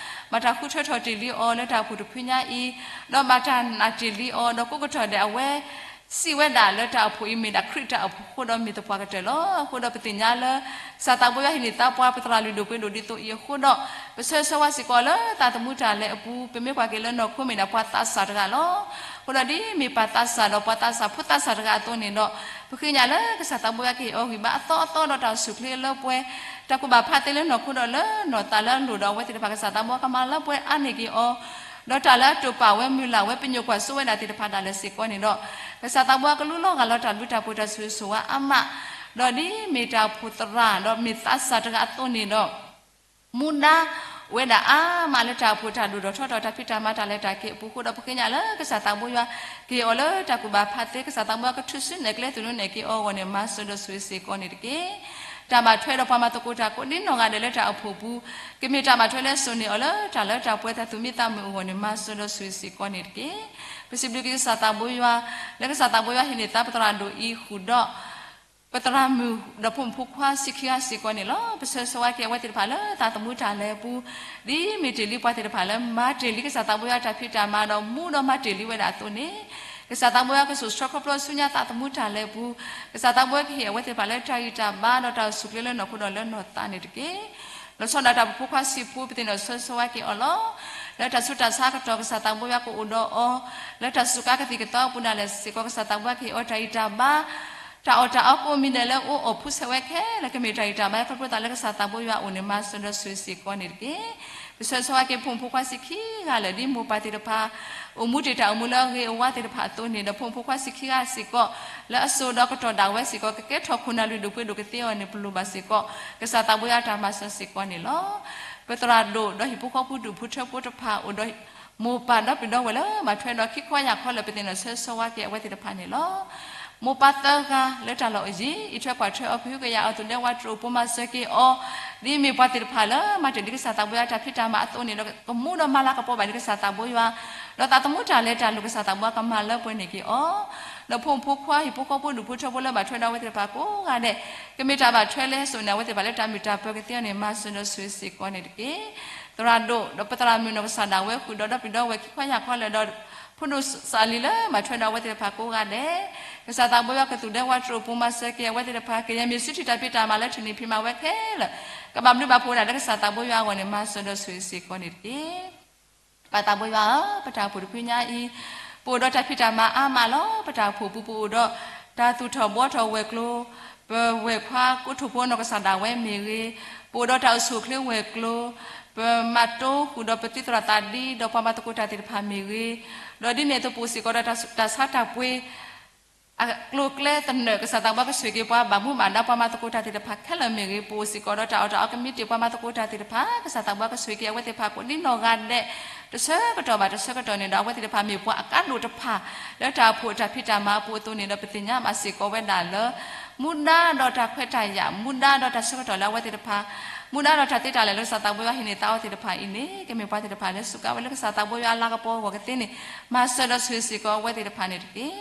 ဘၣ်တၢ်ဃုထၢထီၣ်တ့ၢ်လံအီၤလၢတၢ်အိၣ်ဖှိၣ်တဖုညါအံၤ, ဒီးဘၣ်တၢ်နာ်တ့ၢ်လံအီၤ, ဒီးကိးကတီၢ်ဒဲးအဝဲ စံးဝဲဒၣ်လၢတၢ်အိၣ်ဖှိၣ်အံၤမ့ၢ်ဒၣ်ခရံာ်တၢ်အိၣ်ဖှိၣ်အဃိဒီးမ့ၢ်သပှၢ်ကတၢၢ်လီၤ. အဃိဒီးပသ့ၣ်ညါလၢ ကစၢ်သးဘိယွၤဟ့ၣ်န့ၢ်သါပှၤပသရၣ်လုၢ်ဒိၣ်ပှ့ၤဒိၣ်ဒ်သိးအံၤအဃိဒီး, ပဆၢဂ့ၤဆၢဝါစ့ၢ်ကီးလၢသးသမူတၢ်လဲၤအပူၤ ပမ့ၢ်ကွၢ်က့ၤလၢနီၢ်ခိမ့ၢ်ဒၣ်ပှၤသးစၢ်တဂၤလီၤ. အဃိဒီးဒ်မ့ၢ်ပှၤသးစၢ်ဒီးပှၤသးစၢ်ဖိသးစၢ်တဂၤအသိးန့ၣ်ဒီး, ပဃ့ကညးလၢကစၢ်သးဘိယွၤကဟ့ၣ်အီၤဂံၢ်ဘါအသီအသီဒီးတၢ်အိၣ်ဆူၣ်အိၣ်ချ့လၢပှဲၤ, တၢ်ကူၣ်ဘၣ်ဖးသ့လၢနီၢ်ခိဒီးလၢနီၢ်သးလၢအလိၣ်ဒီးအဝဲသ့ၣ်တဖၣ် ကစၢ်သးဘိကမၤလၢပှဲၤအါန့ၢ်က့ၤအီၤ ဒီးတၢ်လၢအတိာ်ပာ်ဝဲမုၢ်လၢ်ဝဲပညိၣ်ကွၢ်စိဝဲဒၣ်သ့ၣ်တဖၣ်ဒၣ်လဲာ်စ့ၢ်ကီးန့ၣ်ဒီး, ကစၢ်သးဘိကလူလီၤဂာ်လီၤတၢ်ဘျုးတၢ်ဖှိၣ်တၢ်ဆိၣ်ဂ့ၤဆိၣ်ဝါအါမး, ဒီးဒ်မ့ၢ်တၢ်အိၣ်ဖှိၣ်သရၣ်ဒီးမ့ၢ်သးစၢ်တဂၤအသိးန့ၣ်ဒီး မူဒါဝဲဒၣ်အါမးလၢတၢ်အိၣ်ဖှိၣ်တၢ်ဒိၣ်ထီၣ်ထီထီၣ်တၢ်ဖံးတၢ်မၤတၢ်လဲၤတၢ်က့ၤအပူၤအဃိဒီး ပဃ့ကညးလၢကစၢ်သးဘိယွၤ ကဟ့ၣ်အီၤလၢတၢ်ကူၣ်ဘၣ်ဖးသ့ ကစၢ်သးဘိယွၤကထုးစုနဲၣ်ကျဲသနူနဲၣ်က့ၤအီၤအဂီၢ်န့ၣ် မၤစၢၤဒီးဆိၣ်ဂ့ၤစ့ၢ်ကီးန့ၣ်တက့ၢ်. တၢ်ဘၣ်ထွဲဒီးပှၤမၤသကိးတၢ်ကိးဒ်နီၢ်ဂၤဒဲးလၢတၢ်အိၣ်ဖှိၣ်ပူၤ, ကမ့ၢ်တၢ်ဘၣ်ထွဲလၢစိၤန့ၢ်အီၤလၢတၢ်လၢတၢ်ပှဲၤတၢ်သူၣ်မံသးမုာ်အဂီၢ်န့ၣ် မၤစၢၤဒီးဆိၣ်ဂ့ၤစ့ၢ်ကီးန့ၣ်တက့ၢ်. ပစံးဘျုးက့ၤကစၢ်သးဘိယွၤ လၢကစၢ်သးဘိယွၤဟ့ၣ်န့ၢ်သါပသရၣ်ဒိၣ်အံၤဃုာ်ဒီး ပသရၣ်မုၣ်ဒီးဖိမုၣ်ဖိခွါဆံးခံဂၤစ့ၢ်ကီးန့ၣ်လီၤ. ပဆၢဂ့ၤဆၢဝါက့ၤအဝဲသ့ၣ်တဖၣ်လၢသးသမူတၢ်လဲၤအပူၤ, ဒ်မ့ၢ်တ့ၢ်လံပှၤသ့ၣ်တဖၣ်လၢမၤတ့ၢ်လံကစၢ်သးဘိယွၤတၢ်ဖံးတၢ်မၤဒီးမူဒီးမၤတ့ၢ်လံဝဲဒၣ်အသိးန့ၣ်, ကစၢ်သးဘိယွၤကစိာ်ဆှၢခီဖျိဆူညါသးသမူတၢ်လဲၤအပူၤ, ကစၢ်သးဘိယွၤကဟ့ၣ်အဝဲသ့ၣ်တဖၣ်လၢတၢ်ဂံၢ်တၢ်ဘါဒီးတၢ်အိၣ်ဆူၣ်အိၣ်ချ့လၢနီၢ်ခိဒီးလၢနီၢ်သးန့ၣ်တက့ၢ်. လီၤဆီဒၣ်တၢ်ပဖိခွါဆံးဖိ ပသ့ၣ်နီၣ်ဆၢဂ့ၤဆၢဝါက့ၤအီၤလီၤ. လၢတၢ်ဆူးတၢ်ဆါအကတီၢ် ကစၢ်သးဘိယွၤကအိၣ်ဒီးအီၤ, လၢတၢ်စူးကါကသံၣ်ကသီအပူၤဒၣ်လဲာ်စ့ၢ်ကီး ကစၢ်သးဘိယွၤကဟ့ၣ်အီၤတၢ်ဂံၢ်တၢ်ဘါ, တၢ်အီၣ်တၢ်အီကိးမံၤဒဲးလၢအအိၣ်ဖှိၣ်ဆဲးဝဲခဲလၢာ် ကမ့ၢ်တၢ်ဂံၢ်တၢ်ဘါ ခီဖျိသးလၢကစၢ်သးဘိယွၤအအိၣ်န့ၣ် မၤစၢၤဒီးဆိၣ်ဂ့ၤစ့ၢ်ကီးန့ၣ်တက့ၢ်. ပဆၢဂ့ၤဆၢဝါက့ၤဖိမုၣ်ဖိခွါဆံးခံဂၤလၢာ် ဒ်မိၢ်ပၢ်သ့ၣ်တဖၣ် အိၣ်မူတ့ၢ်တၢ်အိၣ်မူလၢအဂ့ၤအဝါသ့ၣ်တဖၣ်အသိးန့ၣ်ဒီး ဖိမုၣ်ဖိခွါဆံးခံဂၤစ့ၢ်ကီး လၢအစိၤဒီးကတီၢ်ဒၣ်ဝဲစ့ၢ်ကီး ကကဲထီၣ်ခိၣ်နၢ်လုၢ်ဒိၣ်ပှ့ၤဒိၣ်ကသ့အဂီၢ်န့ၣ် ပလိၣ်ဘၣ်စ့ၢ်ကီး ကစၢ်သးဘိယွၤတၢ်မၤစၢၤစ့ၢ်ကီးန့ၣ်လီၤ. ပသရၣ်ဒိၣ်ဒီးဟံၣ်ဖိဃီဖိဒူၣ်ဖိထၢဖိတဖၣ် အိၣ်ဒီးမိၢ်ပၢ်ဒီးပျံၤဒီးဝဲၢ်လၢ ဘၣ်ထွဲဒီးခံခီယၢ်ခီလၢာ် ပသ့ၣ်နီၣ်ဆၢဂ့ၤဆၢဝါက့ၤအဝဲသ့ၣ်တဖၣ်န့ၣ်လီၤ. မိၢ်ပၢ်သၢဂၤလၢတၢ်လီၢ်အယံၤ အံးထွဲကွၢ်ထွဲအီၤ ကဟုကယာ်အီၤ သူၣ်ဒဲဝးတြိာ်အပူၤ မၤစၢၤက့ၤအီၤ, ဒ်မ့ၢ်ပှၤသ့ၣ်တဖၣ်လၢ မၤတ့ၢ်လံကစၢ်သးဘိယွၤတၢ်ဖံးတၢ်မၤအသိးန့ၣ်ဒီး ကမူဒီးမၤလၤကပီၤဘၣ်လံကစၢ်သးဘိယွၤ, ဒီးသးသမူတၢ်လဲၤတၢ်လိၤ ကစၢ်သးဘိယွၤကမၤလၢပှဲၤန့ၢ်က့ၤအီၤ, ဒီးဖိမုၣ်ဖိခွါ ဟံၣ်ဖိဃီဖိဒူၣ်ဖိထၢဖိလၢ ဘၣ်ထွဲဒီးအဝဲသ့ၣ်တဖၣ်ကိးဂၤဒဲး ကမ့ၢ်တၢ်ဘၣ်ထွဲလၢစိၤန့ၣ် အဝဲသ့ၣ်တဖၣ်လၢတၢ်မုာ်တၢ်ပၢၤကသ့အီၤန့ၣ် မၤစၢၤဒီးဆိၣ်ဂ့ၤစ့ၢ်ကီးန့ၣ်တက့ၢ်. သရၣ်ဒိၣ် ဒီးပသရၣ်မုၣ်နီၢ်ကစၢ်ဒၣ်ဝဲဃုာ်ဒီး ဒီးပျံၤဒီးဝဲၢ်ခံခီယၢ်ခီလၢာ်ဒီး ဖိဒိၣ်စးလံလၢ ဘၣ်ထွဲဒီးအဝဲသ့ၣ်တဖၣ်ကိးဂၤဒဲး, ကစၢ်သးဘိယွၤကသူၣ်ဒဲဝးတြိာ်အပူၤ မၤစၢၤက့ၤအဝဲသ့ၣ်တဖၣ် ကယဲၢ်မ့ၢ်စုထံၣ်တၢ်ဖံးတၢ်မၤလၢထံၣ်န့ၢ်ဖံးမၤဝဲခဲလၢာ် ကဘၣ်ဘျုးဘၣ်ဖှိၣ်ဝဲဒၣ်လၢကစၢ်သးဘိယွၤအဂီၢ်န့ၣ် မၤစၢၤဒီးဆိၣ်ဂ့ၤစ့ၢ်ကီးန့ၣ်တက့ၢ်. ပၢ်သးဘိယွၤဧၢ, ပတၢ်အိၣ်ဖှိၣ်တဖုညါအံၤ ပအိၣ်ဒီးတၢ်ဖံးတၢ်မၤအါမးလီၤ. ပတၢ်အိၣ်ဖှိၣ်ပူၤ ပအိၣ်ဒီးတၢ်သူၣ်ထီၣ်ဘှီထီၣ်ဝဲၤကျိၤ, ပဝဲၢ်ခွါကိးထီၣ်ဖိနီၢ်ကစၢ်ဒၣ်ဝဲမ့ၢ်ဂ့ၤ, ပအိၣ်ဒီးတၢ်အိၣ်ဆူၣ်အိၣ်ချ့ဝဲၤကျိၤ, ပမၤတိဃုာ်ဒီးပသုးသရၣ်သးဒံဒီးပှၤမၤသကိးတၢ်သ့ၣ်တဖၣ်မ့ၢ်ဂ့ၤ, ဒီးဒ်န့ၣ်အသိးပအိၣ်စ့ၢ်ကီးဒီးတၢ်ဆူးတၢ်ဆါတၢ်ပှ့ၤ အကျိၤအကျဲသနၢၣ် ကစၢ်သးဘိယွၤကဆိၣ်ဂ့ၤက့ၤပှၤဘၣ်မူဘၣ်ဒါ ပှၤမၤသကိးတၢ်သ့ၣ်တဖၣ်ခဲလၢာ်မ့ၢ်ဂ့ၤ, ပအိၣ်စ့ၢ်ကီးဒီးတၢ်အီၣ်တၢ်အီကမံးတံာ် ပှၤမၤသကိးတၢ်သ့ၣ်တဖၣ် ကစၢ်သးဘိယွၤကဆိၣ်ဂ့ၤက့ၤအဝဲသ့ၣ်တဖၣ်ကိးဒ်နီၢ်ဂၤဒဲး တဆၢကတီၢ်ဘၣ်တဆၢကတီၢ်န့ၣ်ဒီး အဝဲသ့ၣ်တဖၣ်မ့ၢ်ပှၤအကါဒိၣ်တဖၣ် လၢတၢ်အိၣ်ဖှိၣ်တၢ်ဖံးတၢ်မၤအပူၤအသိးန့ၣ်ဒီး ပသ့ၣ်ညါဘၣ်စ့ၢ်ကီးဝဲဒၣ်လၢ မူဒါဒီးတၢ်ခွဲးတၢ်ယာ်, မူဒါဒီးတၢ်ဆၢကတီၢ်လၢအဝဲသ့ၣ်တဖၣ်, မူဒါဒီးတၢ်သ့တၢ်လၢာ်လၢကစၢ်သးဘိယွၤဟ့ၣ်န့ၢ်သးအီၤသ့ၣ်တဖၣ်အံၤန့ၣ် ကမ့ၢ်ပှၤသ့ၣ်တဖၣ်လၢစူးကါဝဲလၢကစၢ်သးဘိယွၤအလၤကပီၤအဂီၢ်ကသ့န့ၣ် မၤစၢၤဒီးဆိၣ်ဂ့ၤစ့ၢ်ကီးအဝဲသ့ၣ်တဖၣ်န့ၣ်တက့ၢ်.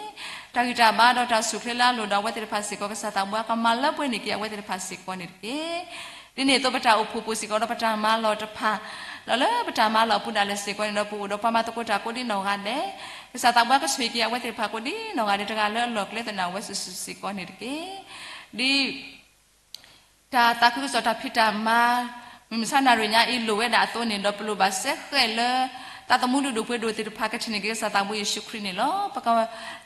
တၢ်ဂံၢ်တၢ်ဘါဒီးတၢ်ဆူၣ်ချ့လၢအလိၤဒီးအဝဲသ့ၣ်တဖၣ်စ့ၢ်ကီး ကစၢ်သးဘိယွၤကမၤလၢပှဲၤန့ၢ်က့ၤအဝဲသ့ၣ်တဖၣ်စ့ၢ်ကီးန့ၣ်တက့ၢ်. ဒ်န့ၣ်အသိး ပတၢ်အိၣ်ဖှိၣ်ပူၤစ့ၢ်ကီးဒီးပတၢ်မၤလီၢ်တဖၣ်, ဒီးလၢပတၢ်မၤလီၢ်အပူၤဒၣ်လဲာ်စ့ၢ်ကီးန့ၣ်ဒီး ပအိၣ်ဒီးပှၤမၤသကိးတၢ်ကိးဒ်နီၢ်ဂၤဒဲး, ကစၢ်သးဘိယွၤကဆိၣ်ဂ့ၤက့ၤအဝဲသ့ၣ်တဖၣ်ကိးဒ်နီၢ်ဂၤဒဲး တဂၤလၢအလီၢ်ကျဲသနၢ်ဝဲစုာ်စုာ်စ့ၢ်ကီးန့ၣ်တက့ၢ်. ဒ် တၢ်သးခုကစီၣ်တၢ်ဖံးတၢ်မၤ မုၢ်မဆါနၣ်ရံၣ်ညါအံၤလိၣ်ဝဲဒၣ်အသိးန့ၣ်ဒီး ပလိၣ်ဘၣ်စဲဃဲးလၢ သးသမူလုၢ်ဒိၣ်ပှ့ၤဒိၣ်သ့ၣ်တဖၣ် ကထံၣ်န့ၢ်က့ၤကစၢ်သးဘိယ့ၣ်ၡူးခရံာ်န့ၣ်လီၤ. ပက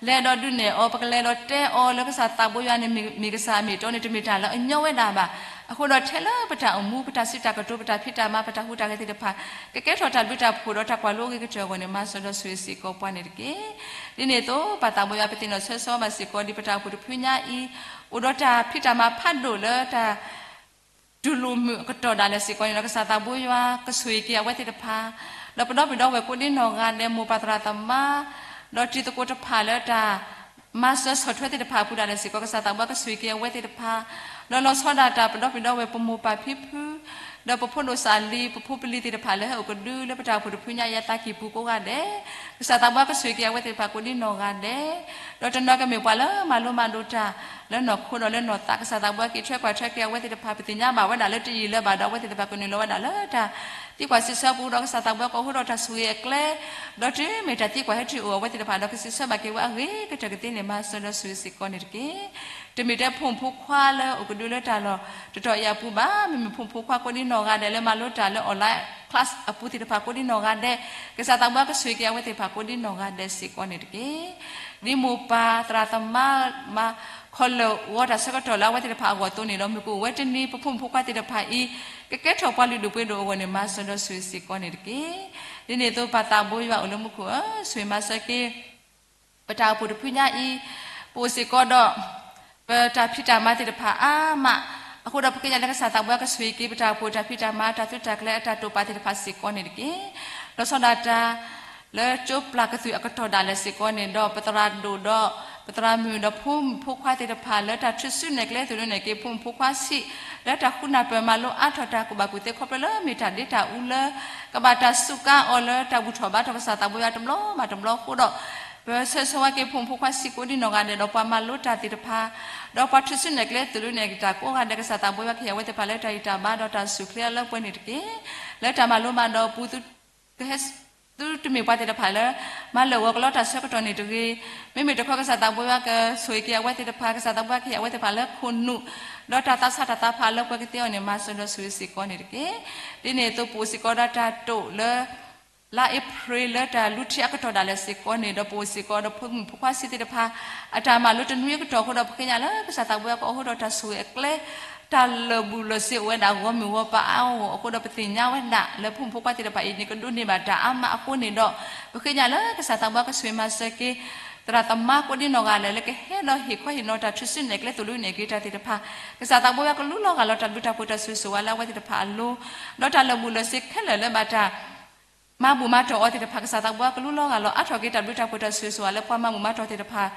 လဲၤဒီးဒုးနဲၣ်အီၤ, ပကလဲၤဒီးတဲအီၤလၢကစၢ်သးဘိယွၤန့ၣ်မ့ၢ်ကစၢ်အမ့ၢ်အတီန့ၣ် တမ့ၢ်တၢ်လၢအညီဝဲဒၣ်ဘၣ်. အဃိဒီးထဲလၢပတၢ်အိၣ်မူ ပတၢ်စံးတၢ်ကတိၤ ပတၢ်ဖံးတၢ်မၤ ပတၢ်ဟူးတၢ်ဂဲၤသ့ၣ်တဖၣ် ကကဲထီၣ်တၢ်ဘျုးတၢ်ဖှိၣ်ဒီးတၢ်ကွၢ်လိအဂ့ၤကတၢၢ်အဂီၢ်န့ၣ် မၤစၢၤဒီးဆိၣ်ဂ့ၤစ့ၢ်ကီးပှၤန့ၣ်တက့ၢ်. ဒ်န့ၣ်အသိး ပၢ်သးဘိယွၤ ပသ့ၣ်နီၣ်ဆၢဆၢဘၣ်စ့ၢ်ကီး ဒ်ပတၢ်အိၣ်ဖှိၣ်တဖုညါအံၤ အိၣ်ဒီးတၢ်ဖံးတၢ်မၤဖးဒိၣ်လၢတၢ် တူၢ်လိာ်မုာ်အကတီၢ်ဒၣ်လဲာ်စ့ၢ်ကီးန့ၣ်ဒီး ကစၢ်သးဘိယွၤကဆိၣ်ဂ့ၤက့ၤအဝဲသ့ၣ်တဖၣ်, ဒီးပဒီပုၢ်ဒီဝဲၢ်ကိးဒ်နီၢ်ဂၤဒဲး မိၢ်ပၢ်သရၣ်သမါ ဒီးတံၤသကိးတဖၣ်လၢတၢ်မၤစၢၤဆီၣ်ထွဲသ့ၣ်တဖၣ်အပူၤဒၣ်လဲာ်စ့ၢ်ကီး ကစၢ်သးဘိယွၤကဆိၣ်ဂ့ၤက့ၤအဝဲသ့ၣ်တဖၣ်, ဒီးလီၤဆီဒၣ်တၢ်ပဒီပုၢ်ဒီဝဲၢ် ပမိၢ်ပၢ်ဖံဖု ဒီးပဖိဒိၣ်စးလံ ပဖိပလံၤသ့ၣ်တဖၣ်လၢဟဲအိၣ်ကဒုလၢပတၢ်အိၣ်ဖှိၣ်တဖုညါအံၤအသးကံၢ်ပူၤကိးဂၤဒဲး, ကစၢ်သးဘိယွၤကဆိၣ်ဂ့ၤက့ၤအဝဲသ့ၣ်တဖၣ်ကိးဒ်နီၢ်ဂၤဒဲး, ဒီးတနီၤကမ့ၢ်ပှၤလၢမၤလိမၤဒိးတၢ်လၢနီၢ်ခိဒီးလၢနီၢ်သး ကစၢ်သးဘိယွၤက့ၤထွဲကွၢ်ထွဲက့ၤအဝဲသ့ၣ်တဖၣ် ပသ့ၣ်ညါဘၣ်ဝဲဒၣ်လၢတယံာ်လၢၤဘၣ်ဒီး အဝဲသ့ၣ်တဖၣ်ကနုာ်လီၤဝဲဒၣ်လၢတၢ်သံကွၢ်စံးဆၢပူၤဒီး ကစၢ်သးဘိယွၤကအိးထီၣ်တၢ်ဆိၣ်ဂ့ၤအကျဲ ဒီးတုၤမ့ၢ်တၢ်သံကွၢ်ဟဲတုၤအိၣ်အဝဲသ့ၣ်တဖၣ်ဒီး ကစံးဆၢဘၣ်က့ၤဝဲအဂ့ၤကတၢၢ်ကသ့န့ၣ် မၤစၢၤဒီးဆိၣ်ဂ့ၤစ့ၢ်ကီးန့ၣ်တက့ၢ်. တမ့ၢ်ထဲဖိမုၣ်ဖိခွါလၢအိၣ်ကဒုလၢတၢ်လီၢ်တတီၤအံၤအပူၤဘၣ်, မ့မ့ၢ်ဖိမုၣ်ဖိခွါကိးဒ်နီၢ်ဂၤဒဲးလၢမၤလိတၢ်လၢ online class အပူၤသ့ၣ်တဖၣ်ကိးဒ်နီၢ်ဂၤဒဲး, ကစၢ်သးဘိယွၤကဆိၣ်ဂ့ၤက့ၤအဝဲသ့ၣ်တဖၣ်ကိးဒ်နီၢ်ဂၤဒဲးစ့ၢ်ကီးန့ၣ်တက့ၢ်. ဒ်မိၢ်ပၢ်သရၣ်သမါမၤ ခီၣ်လၢာ်ဝီတၢ်ဆၢကတီၢ်လၢအဝဲသ့ၣ်တဖၣ်အဂီၢ်အသိးန့ၣ်ဒီး မုၢ်ကအိၣ်ဝဲတနံၤ ပဖိမုၣ်ဖိခွါသ့ၣ်တဖၣ်အံၤ ကကဲထီၣ်ပှၤလုၢ်ဒိၣ်ပှ့ၤဒိၣ်အဂီၢ်န့ၣ် မၤစၢၤဒီးဆိၣ်ဂ့ၤစ့ၢ်ကီးန့ၣ်တက့ၢ်. ဒ်န့ၣ်အသိး ပၢ်သးဘိယွၤအိၣ်လၢမူခိၣ်ဧၢ, ဆိၣ်ဂ့ၤမၤစၢၤက့ၤ ပတၢ်အိၣ်ဖှိၣ်တဖုညါအံၤ, ပအိၣ်စ့ၢ်ကီးဒီး ပတၢ်ဖံးတၢ်မၤသ့ၣ်တဖၣ်အါမး, အဃိဒီးပဃ့ညါလၢကစၢ်သးဘိယွၤကဆိၣ်ဂ့ၤက့ၤ ပတၢ်အိၣ်ဖှိၣ်တၢ်ဖံးတၢ်မၤ တၢ်သုးတၢ်ကျဲၤအတၢ်တိာ်ပာ်သ့ၣ်တဖၣ်စ့ၢ်ကီးန့ၣ်တက့ၢ်. လီၤဆီဒၣ်တၢ် လၢကၠိပျၢ်ကသုၣ်အကတီၢ်ဒၣ်လဲာ်စ့ၢ်ကီးန့ၣ်ဒီး ပသရၣ်ဒိၣ်ဒီး ပသရၣ်မုၣ်ဒီး ဖိမုၣ်ဖိခွါသ့ၣ်တဖၣ်လၢတၢ်ထုးစုနဲၣ်ကျဲသိၣ်လိနဲၣ်က့ၤ ဖိမုၣ်ဖိခွါဆံး လၢတၢ်ဃုနၢ်ပၢၢ်မၤလိအါထီၣ်တၢ်ကူၣ်ဘၣ်ကူၣ်သ့ခီဖျိလၢမ့ၢ်တၢ်ဒ့တၢ်အူလၢ ကဘၣ်တၢ်စူးကါအီၤလၢတၢ်ဘူၣ်ထီၣ်ဘါထီၣ်ကစၢ်သးဘိယွၤတဘျီဘၣ်တဘျီအဃိဒီး ပဆၢဂ့ၤဆၢဝါက့ၤဖိမုၣ်ဖိခွါဆံးကိးဒ်နီၢ်ဂၤဒဲးဒီး ပှၤမၤလိတၢ်သ့ၣ်တဖၣ် ဒီးပှၤထုးစုနဲၣ်ကျဲသိၣ်လိနဲၣ်က့ၤတၢ်ကိးဂၤဒဲး ကစၢ်သးဘိယွၤကဟ့ၣ်အဝဲသ့ၣ်တဖၣ်လၢတၢ်ဂံၢ်တၢ်ဘါဒီးတၢ်ဆူၣ်ချ့အလၢပှဲၤန့ၣ်တက့ၢ်. လၢတၢ်မၤလိမၤဒိးအပူၤ ကဟဲ သုတမ့ၢ်ပှၤသ့ၣ်တဖၣ်လၢ မၤလၢာ်ဂီၤကလီတၢ်ဆၢကတီၢ်န့ၣ်တဂ့ၤ, မ့မ့ၢ်တခီကစၢ်သးဘိယွၤကဆိၣ်ဂ့ၤက့ၤအဝဲသ့ၣ်တဖၣ် ကစၢ်သးဘိယွၤကဟ့ၣ်အဝဲသ့ၣ်တဖၣ်လၢခိၣ်နူာ် ဒီးတၢ်သးဆးတၢ်သးဖးလၢပှဲၤကသ့အီၤန့ၣ် မၤစၢၤဒီးဆိၣ်ဂ့ၤစ့ၢ်ကီးန့ၣ်တက့ၢ်. ဒ်န့ၣ်အသိးပအိၣ်စ့ၢ်ကီးဒီးတၢ်တိာ်လၢ လါအ့ဖြ့လၢတၢ်လူထံအကတီၢ်ဒၣ်လဲာ်စ့ၢ်ကီးန့ၣ်ဒီး ပအိၣ်စ့ၢ်ကီးဒီးဖိမုၣ်ဖိခွါဆံးသ့ၣ်တဖၣ် အတၢ်မၤလိတနွံအကတီၢ်အဃိဒီး ပဃ့ညါလၢကစၢ်သးဘိယွၤကအိးထီၣ်တၢ်ဆိၣ်ဂ့ၤအကျဲ တၢ်လၢာ်ဘူၣ်လၢာ်စ့အိၣ်ဝဲဒၣ်ဂီၢ်မုၢ်ဂီၢ်ပၤအါဂီၢ်အဃိဒီး ပသ့ၣ်ညါဝဲဒၣ်လၢဖိမုၣ်ဖိခွါသ့ၣ်တဖၣ်အံၤန့ၣ် ကဒိးန့ၢ်ဘၣ်တၢ်အါမးအဃိန့ၣ်ဒီး ပဃ့ညါလၢကစၢ်သးဘိယွၤကဆိၣ်ဂ့ၤမၤစၢၤက့ၤ သရၣ်သမါကိးဒ်နီၢ်ဂၤဒဲးလၢကဟဲဒီးဟ့ၣ်ခီဟ့ၣ်နီၤတၢ်ထုးစုနဲၣ်ကျဲ သိၣ်လိနဲၣ်က့ၤတၢ်သ့ၣ်တဖၣ်, ကစၢ်သးဘိယွၤကလူလီၤဂာ်လီၤတၢ်ဘျုးတၢ်ဖှိၣ်တၢ်ဆိၣ်ဂ့ၤဆိၣ်ဝါလၢအဝဲသ့ၣ်တဖၣ်အလိၤ, ဒီးတၢ်လၢာ်ဘူၣ်လၢာ်စ့ခဲလၢာ်လၢဘၣ်တၢ် မၤဘူၣ်မၤတီၢ်အီၤသ့ၣ်တဖၣ် ကစၢ်သးဘိယွၤကလူလီၤဂာ်လီၤ အါထီၣ်က့ၤတၢ်ဘျုးတၢ်ဖှိၣ်တၢ်ဆိၣ်ဂ့ၤဆိၣ်ဝါလၢပှၤမၤဘူၣ်မၤတီၢ်သ့ၣ်တဖၣ်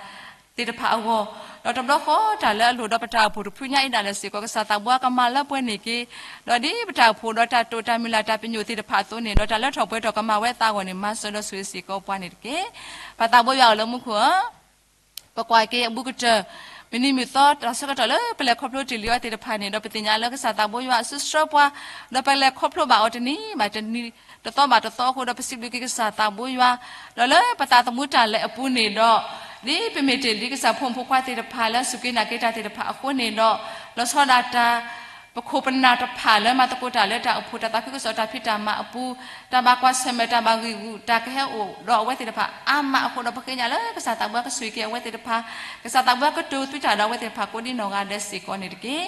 သ့ၣ်တဖၣ်အဂီၢ်, ဒီးတဘျီဃီတၢ်လၢအလိၣ်ဒီးပတၢ်အိၣ်ဖှိၣ်တဖုညါအံၤဒၣ်လဲာ်စ့ၢ်ကီး ကစၢ်သးဘိယွၤကမၤလၢပှဲၤန့ၢ်က့ၤ, ဒီးဒ်ပတၢ်အိၣ်ဖှိၣ်ဒီးတၢ်တိာ်တၢ်မုၢ်လၢ်တၢ်ပညိၣ်သ့ၣ်တဖၣ်အသိးန့ၣ်ဒီး တၢ်လၢထီၣ်ပှဲၤထီၣ်ကမၤဝဲအသးအဂီၢ်န့ၣ် မၤစၢၤဒီးဆိၣ်ဂ့ၤစ့ၢ်ကီးပှၤန့ၣ်တက့ၢ်. ပၢ်သးဘိယွၤအိၣ်လၢမူခိၣ်ဧၢ ပကွၢ်က့ၤအဘူးကတၢၢ် မုၢ်နံၤမုၢ်သီတၢ်ဆၢကတီၢ်လၢပလဲၤခီဖျိတ့ၢ်လံအီၤသ့ၣ်တဖၣ်န့ၣ်ဒီး ပသ့ၣ်ညါလၢကစၢ်သးဘိယွၤအစုဆှၢပှၤ, ဒီးပလဲၤခီဖျိဘၣ်အီၤတနံၤဘၣ်တနံၤ တသီဘၣ်တသီအဃိဒီး ပစံးဘျုးက့ၤကစၢ်သးဘိယွၤ, ဒီးလၢပသးသမူတၢ်လဲၤအပူၤန့ၣ်ဒီး ဒ်ပမ့ၢ်တ့ၢ်လံကစၢ်ဖိမုၣ်ဖိခွါသ့ၣ်တဖၣ်လၢစူၢ်က့ၤနာ်က့ၤတၢ်သ့ၣ်တဖၣ်အဃိန့ၣ်ဒီး လီၤဆီဒၣ်တၢ် ပခိၣ်ပနၢ်တဖၣ်လၢမၤသကိးတၢ်လၢတၢ်အိၣ်ဖှိၣ်တၢ်သးခုကစီၣ်တၢ်ဖံးတၢ်မၤအပူၤ, တၢ်ဘၣ်ကွၢ်ဆၢၣ်မဲာ်တၢ်ဘၣ်ဂံာ်ဂူာ်တၢ်ကဟဲအိၣ်ဒီးအဝဲသ့ၣ်တဖၣ်အါမးအဃိဒီး ပဃ့ညါလၢကစၢ်သးဘိယွၤကဆိၣ်ဂ့ၤက့ၤအဝဲသ့ၣ်တဖၣ်, ကစၢ်သးဘိယွၤကတိၤသွံတၢ်ဒီးအဝဲသ့ၣ်တဖၣ်ကိးဒ်နီၢ်ဂၤဒဲးစ့ၢ်ကီးန့ၣ်တက့ၢ်.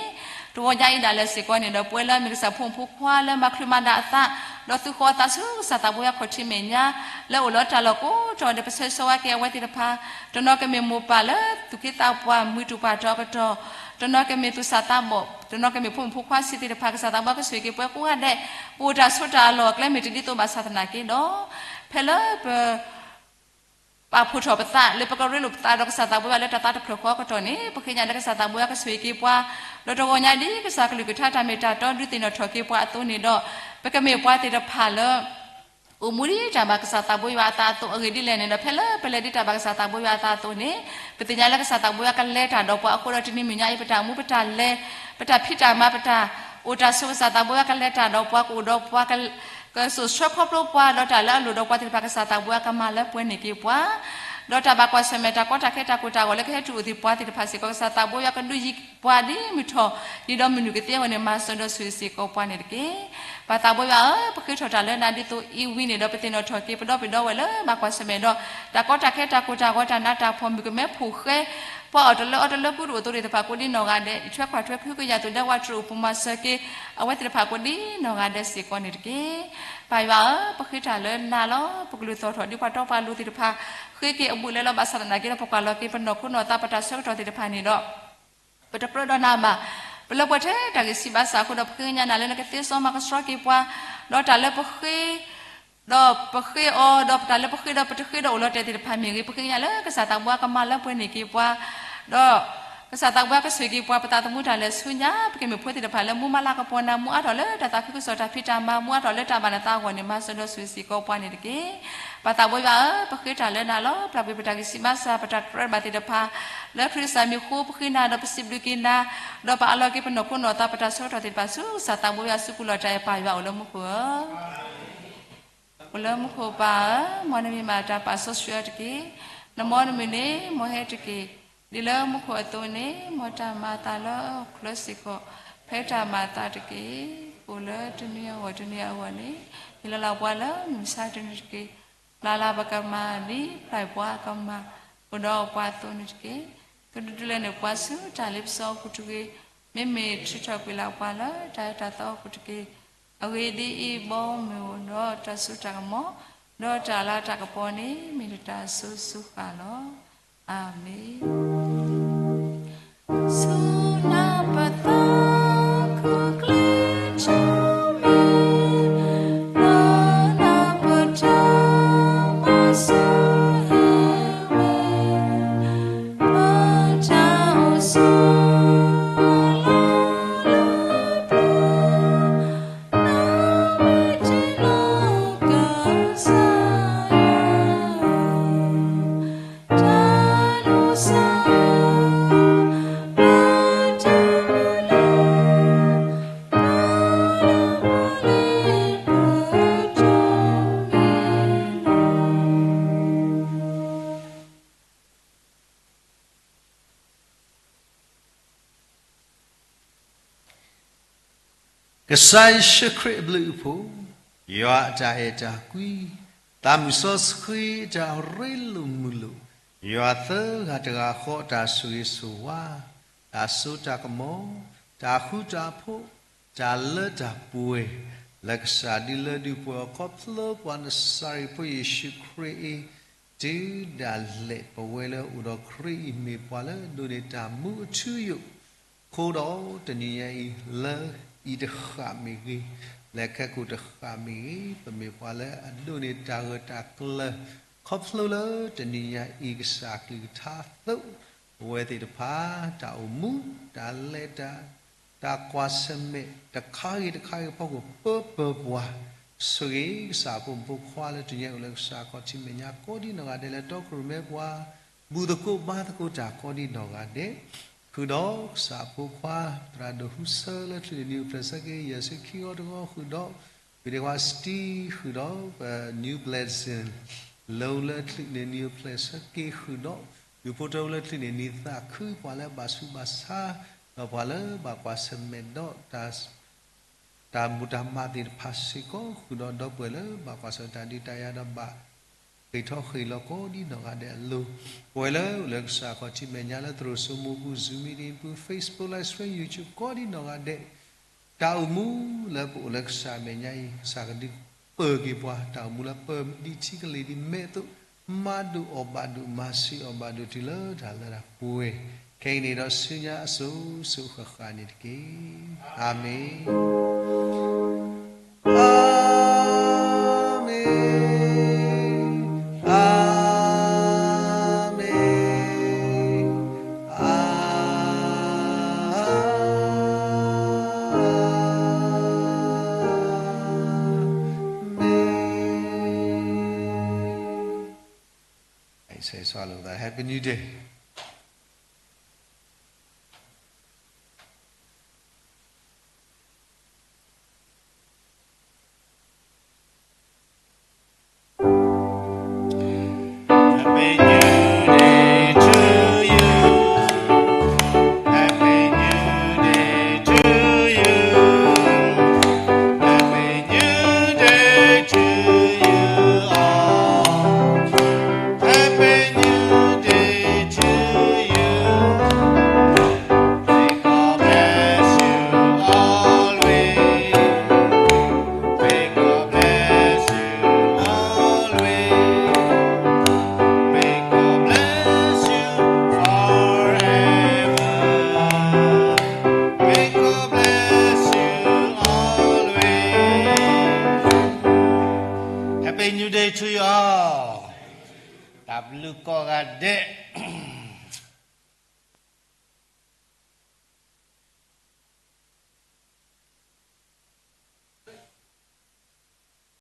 တဂီၤညါအံၤဒၣ်လဲာ်စ့ၢ်ကီးန့ၣ်ဒီး ပဝဲလၢအမ့ၢ်ကစၢ်ဖိမုၣ်ဖိခွါလၢမၤချုးမၤဒၣ်အသး ဒီးသုဃီအသးဆူကစၢ်သးဘိယွၤခီၣ်ထံးမဲာ်ညါ လၢအိၣ်လၢတၢ်လီၢ်ကိးတီၤဒီး ပဆၢဂ့ၤဆၢဝါက့ၤအဝဲသ့ၣ်တဖၣ်, တနီၤကမ့ၢ်မိၢ်ပၢ်လၢသူၣ်က့သးပှၢ်မုၢ်တူၢ်ပှၢ်တီၤအကတီၢ်, တနီၤကမ့ၢ်သူၣ်စၢ်သးဘီၣ်, တနီၤကမ့ၢ်ဖိမုၣ်ဖိခွါဆံးသ့ၣ်တဖၣ် ကစၢ်သးဘိယွၤကဆိၣ်ဂ့ၤက့ၤပှၤကိးဂၤဒဲး, ပအိၣ်တၢ်ဆိးတၢ်အလီၢ်အကျဲမ့ၢ်တဒ်သိးဘၣ်ဆၣ်သနာ်က့ဒီး ဖဲလၢပ ပ အဖှိၣ်ထီၣ်ပသး လၢပကရ့လိာ်ပသးဒီးကစၢ်သးဘိယွၤလၢတၢ်သးတဖျၢၣ်ဃီအကတီၢ်န့ၣ် ပဃ့ကညးလၢကစၢ်သးဘိယွၤကဆိၣ်ဂ့ၤက့ၤပှၤ, ဒီးတဂီၤညါဒ်ကစၢ်ကလုၢ်ကထါတၢ်မ့ၢ်တၢ်တီဒုးသ့ၣ်နီၣ်ထီၣ်က့ၤပှၤအသိးန့ၣ်ဒီး, ပကမ့ၢ်ပှၤသ့ၣ်တဖၣ်လၢ အိၣ်မူဒ်တၢ်ဘၣ်ကစၢ်သးဘိယွၤအသးအသိးအဂ့ၢ်ဒ်လဲၣ်န့ၣ်ဒီး ဖဲလၢပလဲၤဒ်တၢ်ဘၣ်ကစၢ်သးဘိယွၤအသးအသိးန့ၣ်, ပသ့ၣ်ညါလၢကစၢ်သးဘိယွၤကလဲၤတၢ်ဒီးပှၤအဃိဒီးတနံၤမုၢ်ညါအံၤ ပတၢ်မူပတၢ်လဲၤ ပတၢ်ဖံးတၢ်မၤ ပတၢ်အိၣ်တၢ်ဆိးကစၢ်သးဘိယွၤကလဲၤတၢ်ဒီးပှၤ ကအိၣ်ဒီးပှၤ က ကစိာ်ဆှၢခီဖျိပှၤ ဒီးတၢ်လၢအလိၣ်ဒီးပှၤသ့ၣ်တဖၣ် ကစၢ်သးဘိယွၤကမၤလၢပှဲၤန့ၢ်က့ၤပှၤ, ဒီးတၢ်ဘၣ်ကွၢ်ဆၢၣ်မဲာ်တၢ်ကီတၢ်ခဲတၢ်ကိၢ်တၢ်ဂီၤလၢကဟဲတုၤအိၣ်သ့ၣ်ပှၤသ့ၣ်တဖၣ်စ့ၢ်ကီး ကစၢ်သးဘိယွၤကဒုးယံၤပှၤဒ်မုၢ်ထီၣ် ဒ်ဒီးမုၢ်နုာ်ကသ့အဂီၢ်န့ၣ် မၤစၢၤဒီးဆိၣ်ဂ့ၤစ့ၢ်ကီးပှၤန့ၣ်တက့ၢ်. ပၢ်သးဘိယွၤဧၢ, ပဃ့ထီၣ်တၢ်လၢနၤဒ်သိးအံၤဝံၤန့ၣ်ဒီး ပသ့ၣ်နီၣ်ထီၣ်က့ၤ ပဒီပုၢ်ဝဲၢ်လၢဘၣ်ကွၢ်ဆၢၣ်မဲာ်ဒီး တၢ်ကီတၢ်ခဲတၢ်ကိၢ်တၢ်ဂီၤ တၢ်နးတၢ်ဖှီၣ် မုၣ်ကမဲဖိၣ်ဃဲ ပှၤအီၣ်တလၢအီတလၢကူတအိၣ်အသိးသ့ၣ်တဖၣ်ကိးဒ်နီၢ်ဂၤဒဲး အံးထွဲကွၢ်ထွဲကဟုကယာ်သုးဒဲဝးတရံးအိၣ်ပူၤ မၤစၢၤက့ၤ အဝဲသ့ၣ်တဖၣ်ကိးဒ်နီၢ်ဂၤဒဲးစ့ၢ်ကီးန့ၣ်တက့ၢ်. ပၢ်ယွၤဧၢ, ပဃ့တၢ်လၢနၤလီၤ. ပကလုၢ်သီၣ်ထီၣ်ဒ်ပှၤတီပှၤလိၤသ့ၣ်တဖၣ် ဃ့က့ၤအဘူးအလဲလီၤ. ဘၣ်ဆၣ်သနာ်က့ဒီး ပကွၢ်လီၤက့ၤပနီၢ်ခိနီၢ်သး ပတၢ်ဆၢကတီၢ်သ့ၣ်တဖၣ်န့ၣ်ဒီး ပတကြၢးဒီးနၤဘၣ်. ပလၢပှဲၤထဲတၢ်ဂံၢ်ဆံးဘါစၢ်အဃိဒီး ပဃ့ကညးနၤလၢနကသ့စီမၤကဆှီက့ၤပှၤ, ဒီးတၢ်လၢပဃ့ ဒီးပဃ့အီၤ ဒီးတၢ်လၢပဃ့ဒီးပတဃ့ဒီးအိၣ်လီၤတဲာ်သ့ၣ်တဖၣ်မ့ၢ်ဂ့ၤ, ပဃ့ကညးလၢကစၢ်သးဘိယွၤကမၤလၢပှဲၤန့ၢ်က့ၤပှၤ, ဒီးကစၢ်သးဘိယွၤကဆိၣ်ဂ့ၤက့ၤပှၤ ပသးသမူတၢ်လဲၤဆူညါ ပကမ့ၢ်ဖိသ့ၣ်တဖၣ်လၢမူမၤလၤကပီၤနၤ မူအါထီၣ်လၢတၢ်သးခုကစီၣ်တၢ်ဖံးတၢ်မၤ မူအါထီၣ်လၢတၢ်ဘၣ်နသးအဂီၢ်န့ၣ် မၤစၢၤဒီးဆိၣ်ဂ့ၤစ့ၢ်ကီးပှၤန့ၣ်တက့ၢ်. ပၢ်သးဘိယွၤဧၢ, ပဃ့တၢ်လၢနၤလီၤ. ပျၢ်ကွံာ်ပတၢ်ဂံၢ်ဆံးဘါစၢ် ပတၢ်ကြၢးဘၣ်သ့ၣ်တဖၣ် လၢခရံာ်ကစၢ်မံၤအဃိ ပဃ့နၤဒီးပစံးဘျုးက့ၤနၤ, ဒီးပအးလီၤက့ၤပနီၢ်ခိနီၢ်သး ပတၢ်ဆၢကတီၢ်သ့ၣ်တဖၣ်ဆူကစၢ်သးဘိယွၤအစုပူၤလီၤ. တၢ်အဲၣ်ပၢ်ယွၤအိၣ်လၢမူခိၣ်ဧၢ အိၣ်လၢမူခိၣ်ပၢ်ဧၢ, မ်နမံၤမၤတၢ်ပာ်စီဆှံအီၤတက့ၢ်. နမ်နမုၢ်နံၤမ့ၢ်ဟဲတက့ၢ်. ဒ်လၢမူခိၣ်အသိးန့ၣ် မ်တၢ်မၤအသးလၢဟီၣ်ခိၣ်ချၢစ့ၢ်ကီး ဖဲတၢ်မၤအသးတက့ၢ်. အိၣ်လၢတနံၤအဂီၢ်တနံၤအဂီၢ်န့ၣ် ဟ့ၣ်လီၤလၢပှၤလၢမုၢ်မဆါတနံၤတက့ၢ်. ပျၢ်လၢပကမၤ ဒ်ပျၢ်ပှၤအကမၤ အိၣ်ဒီးပှၤအသိးန့ၣ်တက့ၢ်. သုတဒုးလဲန့ၢ်ပှၤဆူတၢ်လ့ပစီအပူၤတဂ့ၤ. မ့မ့ၢ်ထုးထီၣ်ကွံာ်လၢပှၤလၢတၢ်အၢတၢ်သီအပူၤတက့ၢ်. အဂ့ၢ်ဒ်အံၤ, ဘီမုၢ်ဒီးတၢ်စိတၢ်ကမီၤ ဒီးတၢ်လၤတၢ်ကပီၤန့ၣ် မ့ၢ်နတၢ်အစိၤစိၤဃၣ်လီၤ. အၤမ့ၣ်. ဆူနၢ်ပသး ခိၣ်ချ့ ဆူမဲ လၢနၢ်ပတၢ် မၤစၢၤဟဲဝဲ ပတၢ်အိၣ်ဆိး လၢလၢပျၢၤ နမ့ၢ်တ့လီၤ ကစၢ်ယွၤ တၢ်ဒိးစၢ် ပတၢ်မုၢ်လၢ် ပလၢပှဲၤလၢပတီၢ်မ့ၢ်လီၤ. ကစၢ်ယ့ၣ်ၡူးခရံာ်အဘျုးအဖှိၣ်, ယွၤအတၢ်အဲၣ်တၢ်ကွံ, သးမုၢ်စီဆှံအတၢ်ရ့လိာ်မုာ်လိာ်, ယွၤသၢဂၤတဂၤဃီအတၢ်ဆိၣ်ဂ့ၤဆိၣ်ဝါ, တၢ်စိတၢ်ကမီၤ, တၢ်ဃူတၢ်ဖိး, တၢ်လၢတၢ်ပှဲၤ, လၢကစၢ်ဒုးလၢဒုးပှဲၤအီၤခီဖျိပှၤနစၤရ့းဖိယ့ၣ်ၡူးခရံာ်အံၤ, တုၤဒၣ်လဲာ်ပဝဲလၢအိၣ်ဒီးခရံာ်အံၤ မ့ၢ်ပှၤလၢအဒိးန့ၢ်တၢ်မူအထူအယိာ် အဃိဒီးတနံၤညါအံၤ လၢအံၤတဃၣ်မ့ၢ်ဂ့ၤ, လဲၤခီၣ်ခိၣ်တဃၣ်မ့ၢ်ဂ့ၤ, ပမ့ၢ်ပှၤလၢအဒိးန့ၢ်တၢ်ဂၢၢ်တၢ်ကျၢၤ ခီဖျိလၢတနံၤညါအံၤ ကစၢ်အကလုၢ်ကထါအသိး, ပဝဲသ့ၣ်တဖၣ် တၢ်အိၣ်မူ တၢ်လဲၤတၢ် တၢ်ကွၢ်ဆၢၣ်မဲာ် တခါဂ့ၤတခါဂ့ၤအဖီခိၣ် ပၢပၢၤပှၤ, ဆိၣ်ဂ့ၤကစၢ်အဖိမုၣ်ဖိခွါလၢတနံၤညါအံၤ အိၣ်လၢကစၢ်ခီၣ်ထံးမဲာ်ညါ ကိးဒ်နီၢ်ဂၤဒဲး လၢတီခိၣ်ရိၣ်မဲပှၤ ဘူၣ်သကိးဘါသကိးတၢ်ကိးဒ်နီၢ်ဂၤဒဲး, ဃုာ်ဒီးကစၢ်အဖိခွါ သရၣ်ဒိၣ်ဟူဆၢလၢချံးန့ၢ်နံၤအိၣ်ဖျဲၣ်ဆၢက့ၤ ယဲၢ်ဆံခံဂီၤတဂီၤ ဃုာ်ဒီး ဝံၤဒဲးခွါစတံ ဃုာ်ဒီး New Blessing လၢချံးန့ၢ်နံၤအိၣ်ဖျဲၣ်ဆၢက့ၤ ဃုာ်ဒီး ဒူဖိထၢဖိလၢချံးန့ၢ်နံၤသးခု ပှၤလၢဘၣ်ဆူးဘၣ်ဆါ ဒီးပှၤလၢဘၣ်ကွၢ်ဆၢၣ်မဲာ်ဒီး တၢ်မိၢ်တၢ်မးသ့ၣ်တဖၣ်စ့ၢ်ကီး ဃုာ်ဒီးဒီပုၢ်ဝဲၢ်လၢဘၣ်ကွၢ်ဆၢၣ်တၢ်ဒုးတၢ်ယၤဒီးဘၣ် ဃ့ၢ်ထီၣ်ဃ့ၢ်လီၤကိးဒ်နီၢ်ဂၤဒဲးအလိၤ, ပဝဲလၢအိၣ်လၢကစၢ်ခီၣ်ထံးမဲာ်ညါလၢသရိာ်စိမိၤပူၤ Zoom meeting ပူၤ Facebook Live Stream YouTube ကိးဒ်နီၢ်ဂၤဒဲး, တၢ်အိၣ်မူလၢပအိၣ်လၢကစၢ်အမဲာ်ညါအံၤ ကစၢ်ကဒုးပၢၤက့ၤပှၤ တၢ်အိၣ်မူလၢပၢၤဒ်ထံကလ့ၤဒ်မဲးအသိး, မၤဒိၣ်အီၣ်ဘၣ်ဒိၣ် မၤဆံးအီၣ်ဘၣ်ဒိၣ်တုၤလၢတၢ်လၢတၢ်ပှဲၤ, ခဲအံၤန့ၣ်ဒီးဆူညါအစိၤစိၤဃၣ်ဃၣ်န့ၣ်တက့ၢ်. အၤမ့ၣ်, အၤမ့ၣ်, အၤ Happy New Day. Happy New Day to you. Happy New Day to you. Happy New Day to you all. Happy New Day to you. May God bless you always. May God bless you always. May God bless you forever. May God bless you always. Happy New Day to you all. တၢ်ဘျုးကိးဂၤဒဲး.